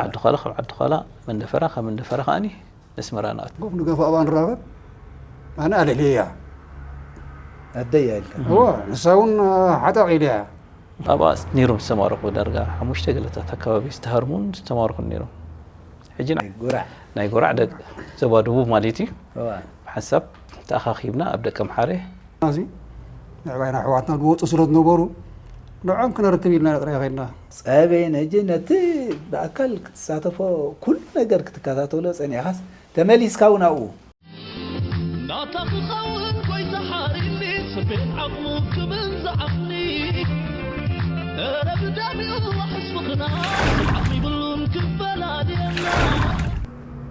ዓዲ ዃላ፣ ካብ ዓዲ ዃላ መንደፈራ፣ ካብ መንደፈራ ከኣኒ ኣስመራ ንኣት ጎፍ ንገፋ ኣብኣ ንራኸብ። ኣነ ኣለልየ እያ። ኣደይ ኢልካ እዎ፣ ንሳ እውን ሓጣቕ ኢለ እያ። ኣብኣ ነይሮም ዝተማረኹ ዳርጋ ሓሙሽተ ገለታት ኣካባቢ ዝተሃርሙን ዝተማረኹን ነይሮም። ሕጂ ናይ ጉራዕ ናይ ጎራዕ ደቂ ዞባ ደቡብ ማለት እዩ። እዋ ብሓንሳብ ተኣኻኺብና ኣብ ደቂ ኣምሓረ እዚ ንዕባይና ኣሕዋትና ዝወፁ ስለ ዝነበሩ ንዖም ክነርክብ ኢልና ጥራይ ኸድና። ጸበይ ነጂ ነቲ ብኣካል ክትሳተፎ ኩሉ ነገር ክትከታተሎ ጸኒሕካስ ተመሊስካ እውን ኣብኡ ናታ ክኸውን ጎይታ ሓሪኒ ስቤት ዓቕሙ ክብል ዝዓቕኒ እረ ብዳሚኡ ሕስብኽና ዓቕሚ ይብሉን ክፈላልየና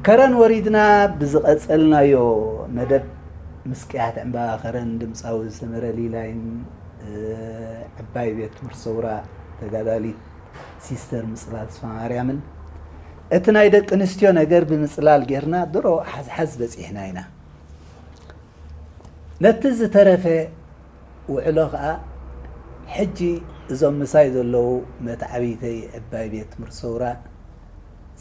ከረን ወሪድና ብዝቐጸልናዮ መደብ ምስ ቅያት ዕምባባ ከረን ድምፃዊ ሰመረ ሊላይን እ፣ ዕባይ ቤት ትምህርቲ ሰውራ ተጋዳሊት ሲስተር ምፅላ ተስፋማርያምን እቲ ናይ ደቂ ኣንስትዮ ነገር ብምፅላል ጌርና ድሮ ሓዝሓዝ በፂሕና ኢና። ነቲ ዝተረፈ ውዕሎ ከዓ ሕጂ እዞም ምሳይ ዘለዉ መትዓብይተይ ዕባይ ቤት ትምህርቲ ሰውራ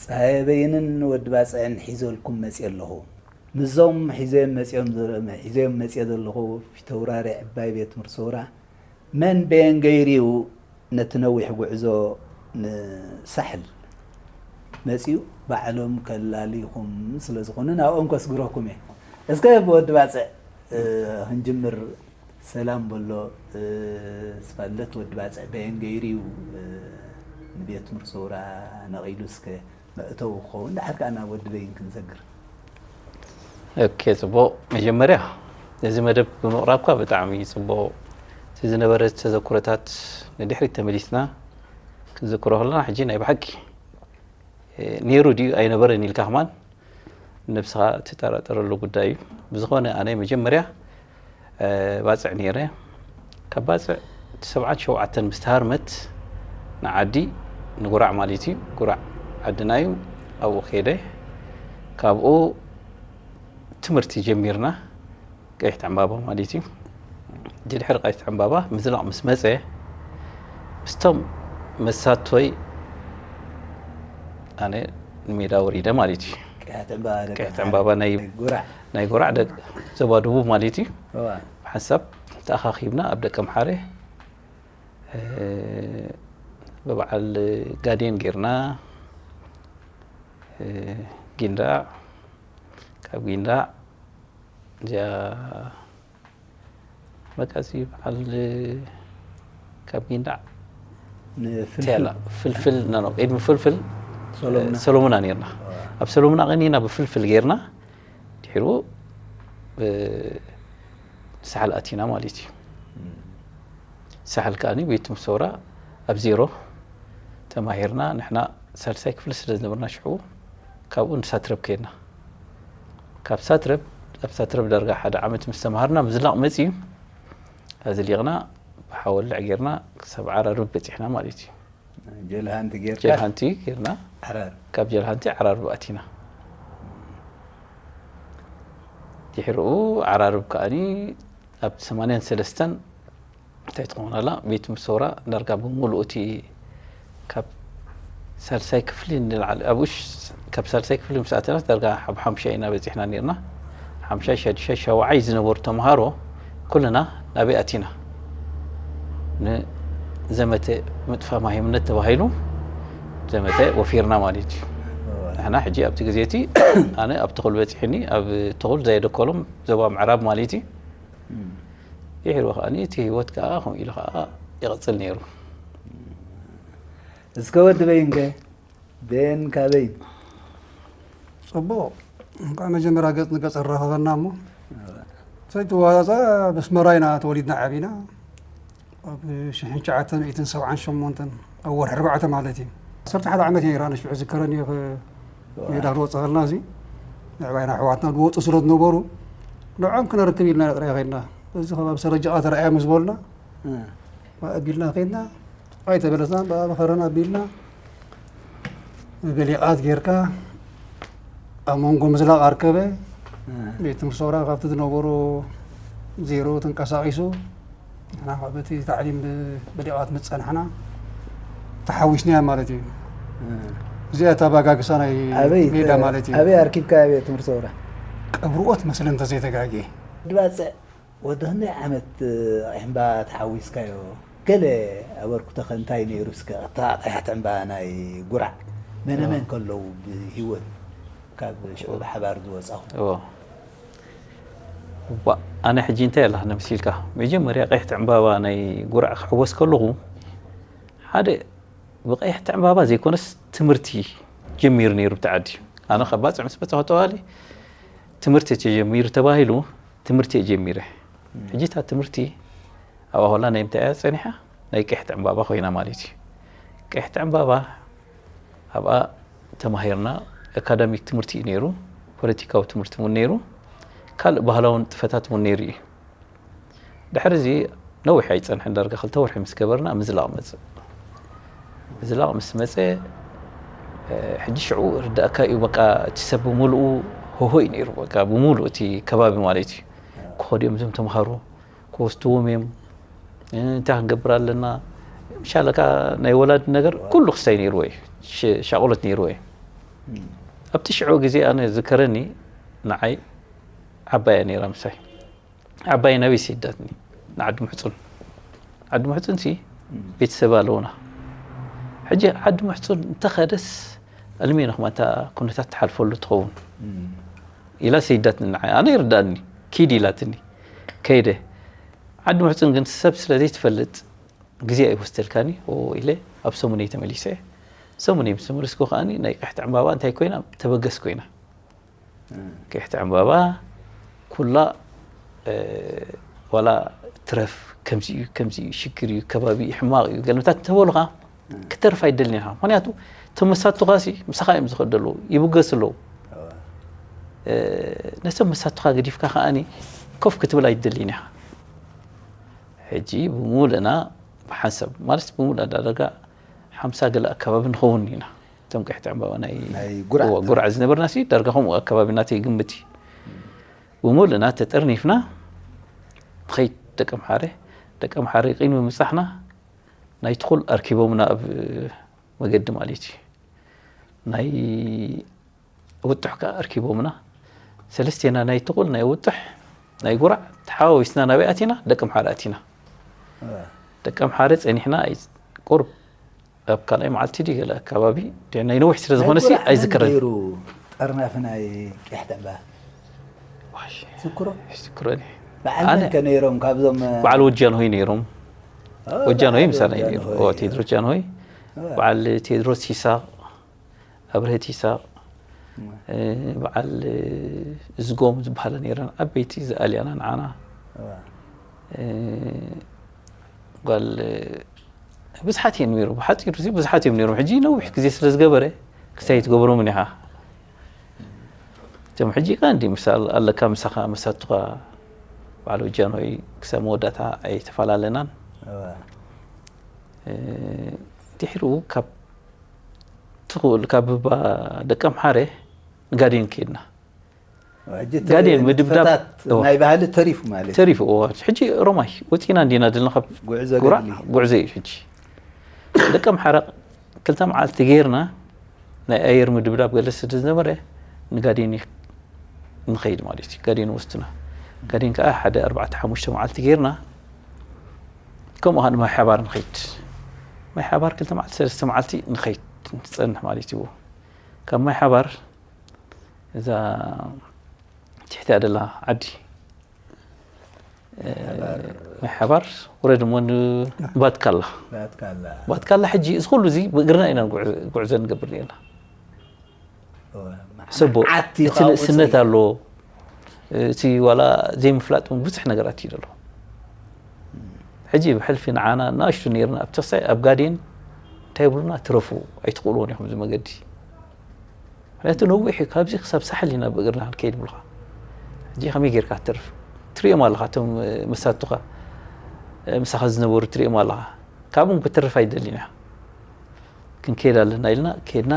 ፀሃየ በይንን ወዲ ባፅዕን ሒዘልኩም መፅየ ኣለኹ። ምስዞም ሒዘዮም መፅዮም ዘ- ሒዘዮም መፅየ ዘለኹ ፊተውራሪ ዕባይ ቤት ትምህርቲ ሰውራ መን በየን ገይሩ እዩ ነቲ ነዊሕ ጉዕዞ ንሳሕል መፅዩ ባዕሎም ከላልይኹም ስለ ዝኾኑ ናብኦም ከስግረኩም እየ። እስከ ብወዲ ባፅዕ እ፣ ክንጅምር ሰላም በሎ እ፣ ስፋለት ወዲ ባፅዕ በየን ገይሩ እዩ እ፣ ንቤት ትምህርቲ ሰውራ ነቒሉ እስከ መእተዊ ክኸውን ድሓር ከዓ ናብ ወዲ በይን ክንሰግር። ኦኬ፣ ጽቡቕ። መጀመርያ ነዚ መደብ ብምቕራብካ ብጣዕሚ ጽቡቕ። እቲ ዝነበረ ተዘክሮታት ንድሕሪት ተመሊስና ክንዝክሮ ከለና ሕጂ ናይ ብሓቂ እ፣ ነይሩ ድዩ ኣይነበረን ኢልካ ከማን ነብስኻ ትጠራጠረሉ ጉዳይ እዩ። ብዝኾነ ኣነ መጀመርያ እ፣ ባጽዕ ነይረ። ካብ ባጽዕ እቲ ሰብዓን ሸውዓተን ምስ ተሃርመት ንዓዲ ንጉራዕ ማለት እዩ። ጉራዕ ዓድና እዩ። ኣብኡ ከይደ። ካብኡ ትምህርቲ ጀሚርና። ቀይሕቲ ዕምባባ ማለት እዩ። ድሕሪ ቀይሕቲ ዕምባባ ምዝላቕ ምስ መጸ ምስቶም መሳቶይ ኣነ ንሜዳ ወሪደ ማለት እዩ። ቀያት ዕምባባ ደቂ ቀይሕቲ ዕምባባ ናይ ጉራዕ ናይ ጎራዕ ደቂ ዞባ ደቡብ ማለት እዩ። እዋ ብሓንሳብ ተኣኻኺብና ኣብ ደቂ ኣምሓረ እ፣ ብበዓል ጋዴን ጌርና እ፣ ጊንዳዕ ካብ ጊንዳዕ እዚኣ በቃ እዚ በዓል ካብ ጊንዳዕ ንፍልፍል ቴላ ፍልፍል ኖ ኖ ቅድሚ ፍልፍል ሰሎሙና ሰሎሙና ነርና። ኣብ ሰሎሙና ቀኒና ብፍልፍል ጌርና ድሕሩ ሳሕል ኣቲና ማለት እዩ። ሳሕል ከኣኒ ቤት ትምህርቲ ሰውራ ኣብ ዜሮ ተማሂርና። ንሕና ሳልሳይ ክፍሊ ስለ ዝነበርና ሽዑ ካብኡ ንሳትረብ ከይድና። ካብ ሳትረብ ኣብ ሳትረብ ዳርጋ ሓደ ዓመት ምስ ተማሃርና ምዝላቕ መፅዩ ኣዝሊቕና ብሓወልዕ ጌርና ክሳብ ዓራርብ በፂሕና ማለት እዩ። ጀልሃንቲ ጌርካ ጀልሃንቲ ጌርና ዓራር ካብ ጀልሃንቲ ዓራርብ ኣቲና። ድሕርኡ ዓራርብ ከኣኒ ኣብ ሰማንያን ሰለስተን እንታይ ትኸውን ኣላ ቤት ትምህርቲ ሰውራ ዳርጋ ብምሉኡ እቲ ካብ ሳልሳይ ክፍሊ ንላዕሊ ኣብኡ ሽ- ካብ ሳልሳይ ክፍሊ ምስ ኣተናስ ዳርጋ ኣብ ሓምሻይ ኢና በፂሕና ነርና። ሓምሻይ ሻድሻይ ሻውዓይ ዝነበሩ ተምሃሮ ኩልና ናበይ ኣቲና? ንዘመተ ምጥፋ ማሂምነት ተባሂሉ ዘመተ ወፊርና ማለት እዩ። ንሕና ሕጂ ኣብቲ ግዜ እቲ ኣነ ኣብ ተኹል በፂሕኒ ኣብ ተኹል ዘይደከሎም ዞባ ምዕራብ ማለት እዩ። ይሕርወ ከኣኒ እቲ ህይወት ከዓ ከምኡ ኢሉ ከዓ ይቕፅል ነይሩ። እስከ ወዲ በይንከ ቤን ካበይ ፅቡቕ እንኳ መጀመርያ ገፅ ንገፅ ኣራኸበና እሞ ሰይቲ ዋዛ ብስመራ ኢና ተወሊድና ዓቢና ኣብ ሽሕን ትሽዓተ ሚእትን ሰብዓን ሸሞንተን ኣብ ወርሒ ኣርባዕተ ማለት እዩ ዓሰርተ ሓደ ዓመት ነይራ ንሽዑ ዝከረኒ ሜዳ ክወፀ ከልና እዚ ንዕባይና ኣሕዋትና ዝወፁ ስለ ዝነበሩ ንዖም ክነርክብ ኢልና ጥራይ ከድና እዚ ከባቢ ሰረጃ ተረኣያ ምስ በሉና ኣቢልና ከድና ኣይተበለስና ብኣበኸረና ኣቢልና ብሊቓት ጌርካ ኣብ መንጎ ምዝላቕ ኣርከበ ቤት ትምህርቲ ሰውራ ካብቲ ዝነበሩ ዜሮ ተንቀሳቒሱ ንሕና ካብ በቲ ታዕሊም ብሊቓት ምስ ጸናሕና ተሓዊስናያ ማለት እዩ። እዚኣ እታ ኣባጋግሳ ናይ ኣበይ ሜዳ ማለት እዩ። ኣበይ ኣርኪብካ ኣበይ ትምህርቲ ሰውራ? ቀብርኦ ትመስል እንተዘይተጋግየ። ድባፅዕ ወዲ ክንደይ ዓመት ቀይሕምባ ተሓዊስካዮ? ገለ ኣበርክቶ ከ እንታይ ነይሩ? እስከ እታ ቀያሕቲ ዕምባ ናይ ጉራዕ መነመን ከለዉ ብሂወት ካብ ሽዑ ብሓባር ዝወፃኹ? እዎ። እዋ፣ ኣነ ሕጂ እንታይ ኣላ ነምሲልካ? መጀመርያ ቀይሕቲ ዕምባባ ናይ ጉራዕ ክሕወስ ከለኹ ሓደ ብቀይሕቲ ዕምባባ ዘይኮነስ ትምህርቲ ጀሚሩ ነይሩ ብቲ ዓዲ። ኣነ ካብ ባፅዕ ምስ መፃኹ ተባሃሊ ትምህርቲ ተጀሚሩ ተባሂሉ ትምህርቲ እየ ጀሚረ። ሕጂ እታ ትምህርቲ ኣብኣ ኮላ ናይ ምንታይ እያ ፀኒሓ? ናይ ቀይሕቲ ዕምባባ ኮይና ማለት እዩ። ቀይሕቲ ዕምባባ ኣብኣ ተማሂርና። ኣካዳሚክ ትምህርቲ እዩ ነይሩ፣ ፖለቲካዊ ትምህርቲ እውን ነይሩ፣ ካልእ ባህላዊ ንጥፈታት እውን ነይሩ እዩ። ድሕሪ እዚ ነዊሕ ኣይፀንሐን፣ ዳርጋ ክልተ ወርሒ ምስ ገበርና ምዝላቕ መፅእ። ምዝላቕ ምስ መፀ ሕጂ ሽዑ ርዳእካ እዩ። በቃ እቲ ሰብ ብምሉኡ ሆሆ እዩ ነይሩ፣ በቃ ብምሉኡ እቲ ከባቢ ማለት እዩ። ክኸዱ እዮም እዞም ተምሃሮ፣ ክወስድዎም እዮም፣ እንታይ ክንገብር ኣለና፣ ምሻለካ ናይ ወላዲ ነገር ኩሉ ክስታይ ነይርዎ እዩ፣ ሻቆሎት ነይርዎ እዩ። ኣብቲ ሽዑ ግዜ ኣነ ዝከረኒ ንዓይ ዓባያ ነይራ ምሳይ። ዓባይ ናበይ ሰይዳትኒ? ንዓዲ ምሕፁን። ዓዲ ምሕፁን ሲ ቤተሰብ ኣለውና። ሕጂ ዓዲ ምሕፁን እንተኸደስ ዕልሚ ነኹማ እታ ኩነታት ትሓልፈሉ ትኸውን ኢላ ሰይዳትኒ። ንዓይ ኣነ ይርዳእኒ፣ ኪድ ኢላትኒ። ከይደ። ዓዲ ምሕፁን ግን ሰብ ስለ ዘይትፈልጥ ግዜ ኣይወስደልካኒ ኢለ ኣብ ሰሙነይ ተመሊሰ። ሰሙነይ ምስ ተመለስኩ ከዓኒ ናይ ቀሕቲ ዕምባባ እንታይ ኮይና ተበገስ ኮይና። ቀሕቲ ዕምባባ ኩላ ዋላ ትረፍ ከምዚ እዩ ከምዚ እዩ ሽግር እዩ ከባቢ እዩ ሕማቕ እዩ ገልምታት እንተበሉኻ ክተርፍ ኣይደልን ኢኻ። ምክንያቱ እቶም መሳቱኻ ሲ ምሳኻ እዮም ዝኸዱ ኣለዉ ይብገሱ ኣለዉ። ነቶም መሳቱኻ ገዲፍካ ከዓኒ ኮፍ ክትብል ኣይደልን ኢኻ። ሕጂ ብሙሉእና ብሓንሳብ ማለት ብሙሉእ ዳርጋ ሓምሳ ገለ ኣካባቢ ንኸውን ኢና። እቶም ቀሕቲ ዕምባባ ናይ ናይ ጉራዕ። እዎ፣ ጉራዕ ዝነበርና ሲ ዳርጋ ከምኡ ኣካባቢ ናተይ ግምት እዩ። ብሙሉእና ተጠርኒፍና ንኸይድ ደቂ ኣምሓረ። ደቂ ኣምሓረ ቅድሚ ምብጻሕና ናይ ትኹል ኣርኪቦምና ኣብ መገዲ ማለት እዩ። ናይ ውጡሕ ከኣ ኣርኪቦምና። ሰለስቴና ናይ ትኹል ናይ ውጡሕ ናይ ጉራዕ ተሓዋዊስና ናበይ ኣቲና? ደቂ ኣምሓረ ኣቲና። ደቂ ኣምሓረ ጸኒሕና ኣይ ቁርብ ኣብ ካልኣይ መዓልቲ ድዩ ገለ ኣካባቢ ድሕናይ ነዊሕ ስለ ዝኾነ ሲ ኣይዝክረን። ገይሩ ጠርናፊ ናይ ቀሕቲ ዕምባ ዝክሮ? ዝክረን። በዓል መን ከ ነይሮም ካብዞም? በዓል ወጃንሆይ ነይሮም። ኦ፣ ወጃንሆይ በዓል ምሳና ወጃንሆይ። ነይሩ። ኦ፣ ቴድሮስ ጃንሆይ፣ በዓል ቴድሮስ ይሳቕ፣ ኣብርሀት ይሳቕ፣ እ፣ በዓል፣ እ፣ ዝጎም ዝበሃላ ነይረን ዓበይቲ ዝኣልያና ንዓና። እ፣ ጓል፣ እ፣ ብዙሓት እዮም ነይሩ። ብሓፂሩ እዚ ብዙሓት እዮም ነይሮም። ሕጂ ነዊሕ ግዜ ስለ ዝገበረ ክስታይ ትገብሮምን ኢኻ። እቶም ሕጂ ቀንዲ ምሳል ኣለካ ምሳኻ መሳቱኻ በዓል ወጃንሆይ ክሳብ መወዳእታ ኣይተፈላለናን። እ፣ ድሕሪኡ ካብ ትኽእል ካብ ባ ደቂ ኣምሓረ ንጋዴን ከይድና። ሕጂ እቲ ጋዴን ምድብዳብ ንጥፈታት እዋ። ናይ ባህሊ ተሪፉ ማለት እዩ። ተሪፉ እዋ። ሕጂ ሮማይ ወፂና እንዲና ዘለና ካብ ጉዕዞ ጉራዕ ገድሊ። ጉዕዞ እዩ። ሕጂ ደቂ ኣምሓረ ክልተ መዓልቲ ገይርና ናይ ኣየር ምድብዳብ ገለ ስለ ዝነበረ ንጋዴን ንኸይድ ማለት እዩ። ጋዴን ወስድና። ጋዴን ከዓ ሓደ ኣርባዕተ ሓሙሽተ መዓልቲ ገይርና ከምኡ ከዓ ንማይ ሓባር ንኸይድ። ማይ ሓባር ክልተ መዓልቲ ሰለስተ መዓልቲ ንኸይድ ንፀንሕ ማለት እዩ። ካብ ማይ ሓባር እዛ ትሕቲ ኣደላ ዓዲ ማይ ሓባር ውረድ እሞ ንባትካላ። ባትካላ። ባትካላ ሕጂ እዚ ኩሉ እዚ ብእግርና ኢና ንጉዕ- ጉዕዞ ንገብር ነርና። እወ፣ ሰቦ መዓት እዩ እቲ ካብ ንእስነት ቁፅሪ። ኣለዎ። እቲ ዋላ ዘይምፍላጥ እውን ብዙሕ ነገራት እዩ ዘሎ። ሕጂ ብሕልፊ ንዓና ንኣሽቱ ነርና ኣብ ተክሳይ ኣብ ጋዴን እንታይ ይብሉና ትረፉ ኣይትኽእልዎን ኢኹም እዚ መገዲ። ምክንያቱ ነዊሕ እዩ፣ ካብዚ ክሳብ ሳሕል ኢና ብእግርና ክንከይድ ብሉኻ። ሕጂ ከመይ ጌርካ ትተርፍ? ትሪኦም ኣለኻ፣ እቶም መሳቱኻ ምሳኻ ዝነበሩ ትሪኦም ኣለኻ። ካብኦም ክትተርፍ ኣይደልን ኢኻ። ክንከይድ ኣለና ኢልና ከይድና።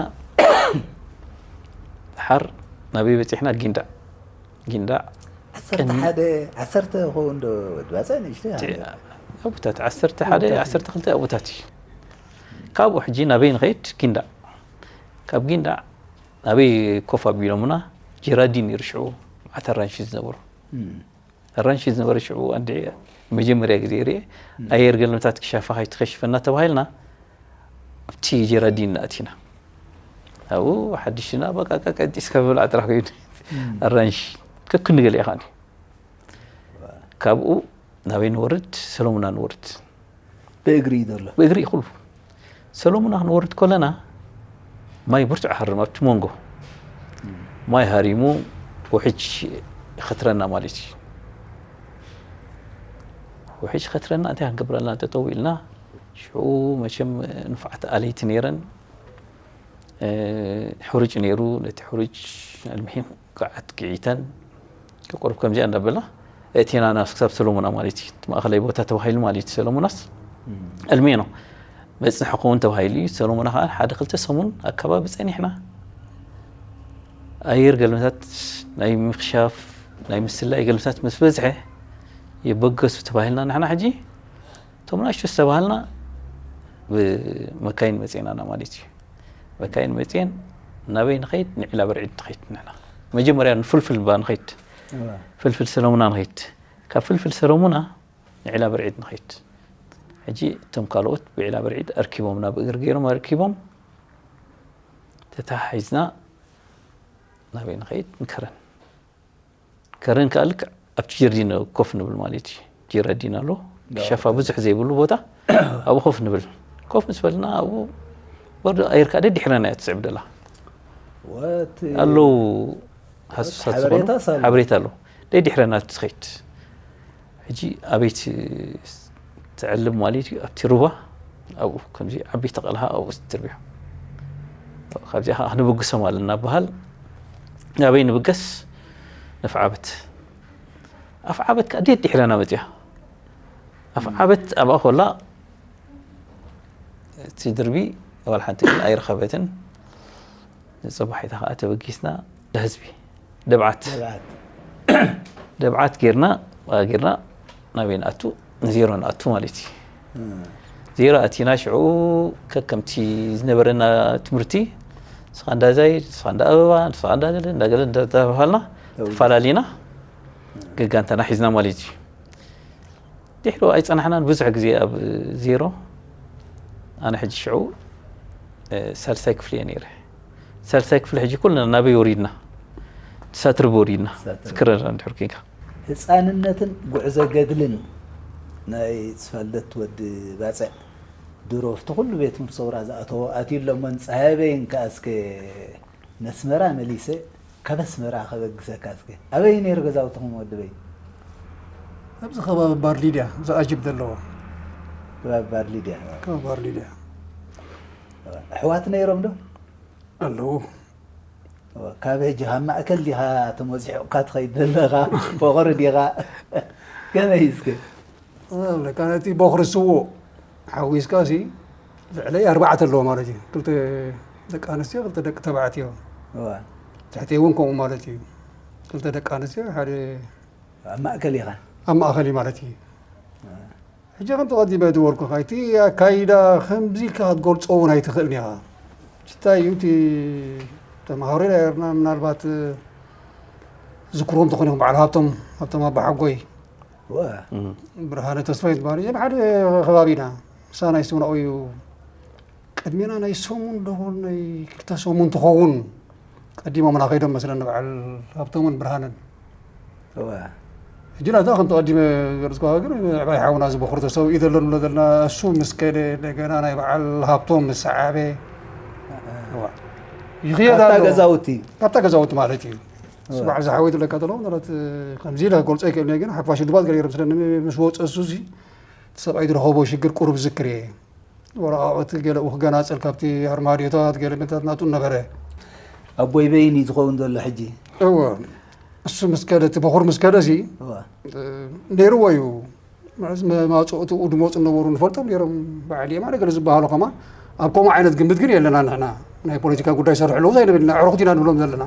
ድሓር ናበይ በፂሕና? ጊንዳዕ። ጊንዳዕ ዓሰርተ ሓደ ዓሰርተ ክኸውን ዶ ወዲ ባፅዕ ንእሽተይ ሃለ? ኣቦታት ዓሰርተ ሓደ ዓሰርተ ክልተ ኣቦታት እዩ። ካብኡ ሕጂ ናበይ ንኸይድ? ጊንዳዕ። ካብ ጊንዳዕ ኣበይ ኮፍ ኣቢሎምና? ጀራዲን ነይሩ ሽዑ፣ ዓተራንሺ ዝነበሩ። ኣራንሺ ዝነበረ ሽዑ ኣንድ መጀመርያ ግዜ ርኤ። ኣየር ገልምታት ክሻፋ ከይትኸሽፈና ተባሂልና ኣብቲ ጀራዲን ኣቲና። ኣብኡ ሓድሽና በቃ ቀንጢስካ ምብላዕ ጥራሕ ኮይኑ። ኣራንሺ ከክንገለ ኢኻ። ካብኡ ናበይ ንወርድ? ሰሎሙና ንወርድ። ብእግሪ እዩ ዘሎ። ብእግሪ እዩ ኩሉ። ሰሎሙና ክንወርድ ከለና ማይ ብርቱዕ ሃርም ኣብቲ መንጎ ማይ ሃሪሙ ውሕጅ ይኸትረና ማለት እዩ። ውሕጅ ይኸትረና እንታይ ክንገብረልና ጠጠው ኢልና። ሽዑ መቸም ንፉዓት ኣለይቲ ነይረን። ሕሩጭ ነይሩ። ነቲ ሕሩጭ ኣልምሒን ኳዓት ግዒተን ቁሩብ ከምዚኣ እንዳበላ እእቴና ናብ ክሳብ ሰሎሙና ማለት እዩ። እቲ ማእኸላይ ቦታ ተባሂሉ ማለት እዩ። ሰሎሙናስ ኣልሜኖ መፅንሒ ክኸውን ተባሂሉ እዩ። ሰሎሙና ከዓ ሓደ ክልተ ሰሙን ኣካባቢ ፀኒሕና። ኣየር ገልምታት ናይ ምክሻፍ ናይ ምስላይ ገልምታት ምስ በዝሐ ይበገሱ ተባሂልና ንሕና ሕጂ እቶም ናሽቱ ዝተባሃልና ብመካይን መፅኤናና ማለት እዩ። መካይን መፅኤን ናበይ ንኸይድ? ንዒላ በርዒድ ንኸይድ። ንሕና መጀመርያ ንፍልፍል ባ ንኸይድ። ፍልፍል ሰለሙና ንኸይድ። ካብ ፍልፍል ሰለሙና ንዒላ በርዒድ ንኸይድ። ሕጂ እቶም ካልኦት ብዒላ በርዒድ ኣርኪቦም ናብ እግሪ ገይሮም ኣርኪቦም ተተሓሒዝና ናበይ ንኸይድ? ንከረን። ከረን ከዓ ልክዕ ኣብቲ ጀርዲን ኮፍ ንብል ማለት እዩ። ጀራዲን ኣሎ ክሻፋ ብዙሕ ዘይብሉ ቦታ ኣብኡ ኮፍ ንብል። ኮፍ ምስ በልና ኣብኡ ወርዲ ኣየር ከዓ ደድሕረና እያ ትስዕብ ደላ ኣለዉ ሃሱሳት ዝኾኑ ሓበሬታ ኣሎ ደድሕረና ትኸይድ። ሕጂ ኣበይት ትዕልም ማለት እዩ ኣብቲ ሩባ ኣብኡ ከምዚ ዓበይቲ ቀልሃ ኣብኡ ትርብዮ። ካብዚኣ ከዓ ክንብግሶም ኣለና በሃል ናበይ ንብገስ? ነፍዓበት። ኣፍዓበት ከዓ ደድሕረና መፅያ። ኣፍዓበት ኣብኣ ኮላ እቲ ድርቢ ዋላ ሓንቲ ግን ኣይረኸበትን። ንፅባሒታ ከዓ ተበጊስና ህዝቢ ደብዓት ደብዓት ጌርና ጌርና ናበይ ንኣቱ ንዜሮ ንኣቱ ማለት እዩ። ዜሮ ኣቲና ሽዑ ከከምቲ ዝነበረና ትምህርቲ ንስኻ እንዳዛይ ንስኻ እንዳ ኣበባ ንስኻ እንዳገለ እንዳገለ እንዳተባሃልና ተፈላለና ገጋንታና ሒዝና ማለት እዩ። ድሕሩ ኣይፀናሕናን ብዙሕ ግዜ ኣብ ዜሮ ኣነ ሕጂ ሽዑ ሳልሳይ ክፍሊ እየ ነይረ። ሳልሳይ ክፍሊ ሕጂ ኩልና ናበይ ወሪድና? ሳትርብ ወሪድና። ትክረር እንድሕር ኮንካ ህፃንነትን ጉዕዞ ገድልን ናይ ተስፋልደት ወዲ ባፅዕ ድሮ ኣብቲ ኩሉ ቤት ትምህርቲ ሰውራ ዝኣተዎ ኣትዩ ኣሎ እሞ ንፀሃየ በይን ከኣ እስከ ነስመራ መሊሰ ካብ ኣስመራ ከበግሰካ እስከ ኣበይ ነይሩ ገዛውትኹም ወዲ በይን? ኣብዚ ከባቢ ባርሊድያ ዝኣጅብ ዘለዎ ከባቢ ባርሊድያ ከባቢ ባርሊድያ ኣሕዋት ነይሮም ዶ? ኣለዉ ካብ ሕጂ ካብ ማእከል ዲኻ ተመዚሕካ ትኸይድ ዘለኻ? ቦኽሪ ዲኻ? ከመይ እስከ? ለካ ነቲ ቦኽሪ ስዉእ ሓዊስካ ሲ ልዕለይ ኣርባዕተ ኣለዎ ማለት እዩ። ክልተ ደቂ ኣንስትዮ፣ ክልተ ደቂ ተባዕትዮ። ትሕተይ እውን ከምኡ ማለት እዩ። ክልተ ደቂ ኣንስትዮ፣ ሓደ ኣብ ማእከል ኢኻ? ኣብ ማእከል እዩ ማለት እዩ። ሕጂ ከምቲ ቀዲመ ዝወርኩኻ እቲ ኣካይዳ ከምዚ ኢልካ ክትገልፆ እውን ኣይትኽእልን ኢኻ። እንታይ እዩ እቲ ተምሃሮ ኢና ርና ምናልባት ዝክርዎም ተኾይኑ በዓል ሃብቶም ሃብቶም ኣባሓጎይ ብርሃነ ተስፋይ ዝበሃሉ እዮም ሓደ ከባቢ ኢና ምሳና ይስምናኡ እዩ ቅድሜና ናይ ሰሙን ደሆን ናይ ክልተ ሰሙን ትኸውን ቀዲሞምና ከይዶም መስለኒ በዓል ሃብቶምን ብርሃንን ሕጂ ናታ ከም ተቐዲመ ገለፅኳ ግን ዕባይ ሓውና ዝበክሩ ተሰብኢ ዘሎ ንብሎ ዘለና እሱ ምስ ከደ እንደገና ናይ በዓል ሃብቶም ምስ ሰዓበ ይኽየድ ኣሎ ገዛውቲ ካብታ ገዛውቲ ማለት እዩ እሱ በዓል ዝሓወይ ትብለካ ተለዉ ማለት ከምዚ ኢለ ክገልፆ ይክእል ግን ሓፋሽ ድባት ገለ ገይሮም ስለ ምስ ወፀ እሱ እዚ እቲ ሰብኣይ ዝረኸቦ ሽግር ቁሩብ ዝክር እየ ወረቓቕቲ ገለኡ ክገናፀል ካብቲ ኣርማድዮታት ገለ መታት ናጡ ነበረ ኣቦይ በይን እዩ ዝኸውን ዘሎ ሕጂ እዎ እሱ ምስ ከደ እቲ በኹር ምስ ከደ ሲ ነይርዎ እዩ ማፀኦትኡ ድመፁ ነበሩ ንፈልጦም ነይሮም በዓል የማነ ገለ ዝበሃሉ ከማ ኣብ ከምኡ ዓይነት ግምት ግን የለና ንሕና ናይ ፖለቲካ ጉዳይ ሰርሑ ኣለዉ ዘይንብል ኣዕሩኽቲ ኢና ንብሎም ዘለና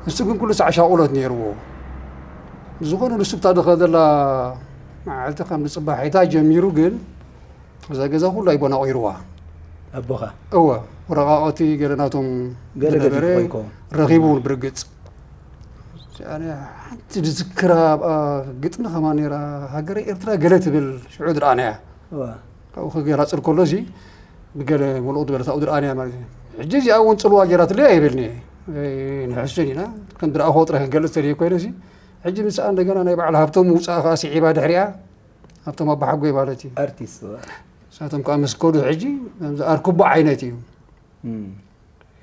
እሱ ግን ኩሉ ሳዕ ሻቁሎት ነይርዎ ዝኾነ ንሱ ብታ ዝኸደላ መዓልቲ ካብ ንፅባሒታ ጀሚሩ ግን እዛ ገዛ ኩሉ ኣይቦና ቆይርዋ ኣቦኻ እወ፣ ወረቓቕቲ ገለ ናቶም ገለ ዝነበረ ገዲፉ ከይከውን። ረኺቡ እውን ብርግጽ። ኣነ ሓንቲ ዝዝክራ ኣብኣ ግጥሚ ከማን ነይራ፣ ሃገረ ኤርትራ ገለ ትብል ሽዑ ዝረኣናያ። እዋ። ካብኡ ክገላጽል ከሎ እዚ ብገለ ምሉቕ ዝበለት ኣብኡ ዝረኣናያ ማለት እዩ። ሕጂ እዚኣ እውን ጽልዋ ገይራትለይ ኣይብልን እየ። ንሕሰን ኢና ከም ዝረኣኹዎ ጥራይ ክገልጽ ተልየ ኮይነ እዚ ሕጂ ምስኣ እንደገና ናይ በዓል ሃብቶም ውፃእ ከዓ ስዒባ ድሕሪኣ ሃብቶም ኣባሓጎይ ማለት እዩ። ኣርቲስት እዋ። ንሳቶም ከዓ ምስ ከዱ ሕጂ ከምዚ ኣርክቦ ዓይነት እዩ። እም።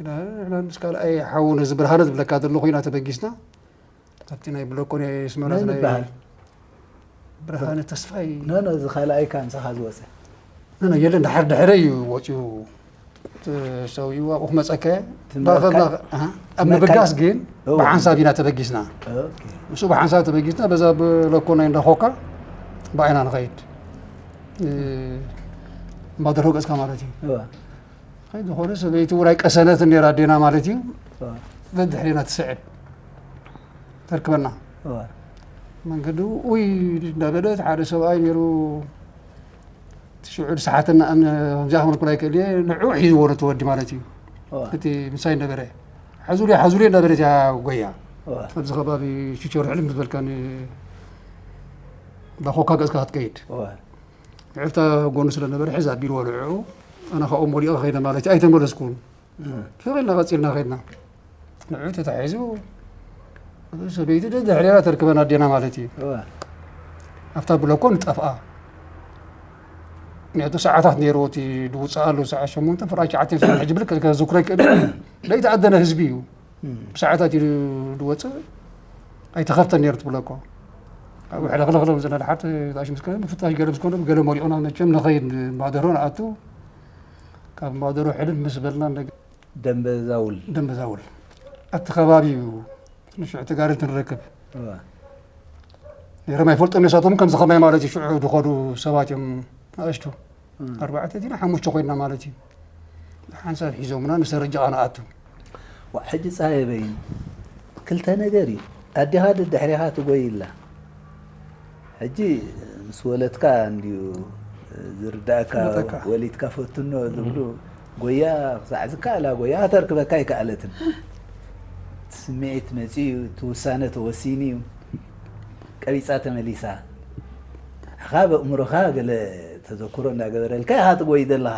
ኢና ንሕና ምስ ካልኣይ ሓው ነዚ ብርሃነ ዝብለካ ዘለኹ ኢና ተበጊስና። ካብቲ ናይ ብለኮ ናይ ስመራ መን ናይ ይበሃል? ብርሃነ ተስፋይ ኖ ኖ፣ እዚ ካልኣይ ካብ ምሳኻ ዝወፀ። ኖ ኖ፣ የለን፣ ድሓር ድሕረ እዩ ወፂኡ። እቲ ሰውዩ ኣብኡ ክመፀካ እየ። እቲ ምእካል- ባኸ- ባኸ- ኣሃ፣ ኣብ ምእካል- ምብጋስ ግን እዎ። ብሓንሳብ ኢና ተበጊስና። ኦኬ። ምስኡ ብሓንሳብ ተበጊስና በዛ ብለኮ ናይ እንዳኾካ ብኣይና ንኸይድ። እ፣ እምባደርሆ ገፅካ ማለት እዩ። እዋ። ከይ ዝኾነ ሰበይቲ እውን ኣይቀሰነትን ነይራ ኣዴና ማለት እዩ። እዋ። በድሕሬና ትስዕብ ተርክበና። እዋ። መንገዲ ውይ እንዳበለት ሓደ ሰብኣይ ነይሩ። እቲ ሽዑ ዝሰሓተና እምኒ ከምዚኣ ክመልኩል ኣይክእል እየ። ንዑ ሒዝዎ ነቲ ወዲ ማለት እዩ። እዋ። እቲ ምሳይ ነበረ ሓዙልዮ ሓዙልዮ እንዳበለት እያ ጎያ። እዋ። ኣብዚ ከባቢ ሽቸሩ ሕልም ዝበልካ ን- እንዳኾካ ገፅካ ክትከይድ እዋ። ንዕፍታ ጎኑ ስለ ነበረ ሕዚ ኣቢልዎ ንዕኡ ኣነ ካብኡ ሞሊቐ ከይደ ማለት እዩ። ኣይተመለስኩን። እም። ስቕ ኢልና ቀፂልና ከይድና ንዕኡ ተታሒዙ ሰበይቲ ደድሕሬና ተርክበና ኣዴና ማለት እዩ። እዋ። ኣብታ ብለኮ ንጠፍኣ ንዕቱ ሰዓታት ነይርዎ እቲ ዝውፅኣሉ ሰዓት ሸሞንተ ፍርቂ ትሽዓተ ሰዓት ሕጂ ብልክ ከዝክሮ ይክእል ለይቲ ኣደነ ህዝቢ እዩ። እም። ብሰዓታት እዩ ዝወፅእ ኣይተኸፍተን ነይሩ ትብለኮ ኣብኡ ሕለኽለኽለ ዘለና ድሓር ታሽ ምስ ከነ ምፍታሽ ገለ ምስ ኮነ ገለ መሪቑና መቸም ንኸይድ ባደሮ ንኣቱ ካብ ባደሮ ሕልም ምስ በልና እንደገ- ደንበ ዛውል። ደንበዛውል ኣቲ ከባቢ እዩ ንሽዑ ተጋደልቲ ንረክብ እዋ። ነይሮም ኣይፈልጦም ነሳቶም ከምዚ ከማይ ማለት እዩ ሽዑ ዝኸዱ ሰባት እዮም ኣእሽቱ እም። ኣርባዕተ ዲና ሓሙሽተ ኮይና ማለት እዩ ሓንሳብ ሒዞምና ንሰረጃ ንኣቱ ዋ፣ ሕጂ ፀሃየ በይኑ ክልተ ነገር እዩ። ኣዴኻ ደድሕሬኻ ትጎይላ። ሕጂ ምስ ወለድካ እንድዩ ዝርዳእካ ክመጠካ። ወሊድካ ፈትኖ ዝብሉ ጎያ ክሳዕ ዝከኣላ ጎያ ከተርክበካ ኣይከኣለትን። እቲ ስምዒት መፂኡ እዩ፣ እቲ ውሳነ ተወሲኑ እዩ። ቀቢፃ ተመሊሳ። ኣኻ በእምሮኻ ገለ ተዘክሮ እንዳገበረልካ ኢኻ ትጎይ ዘለኻ።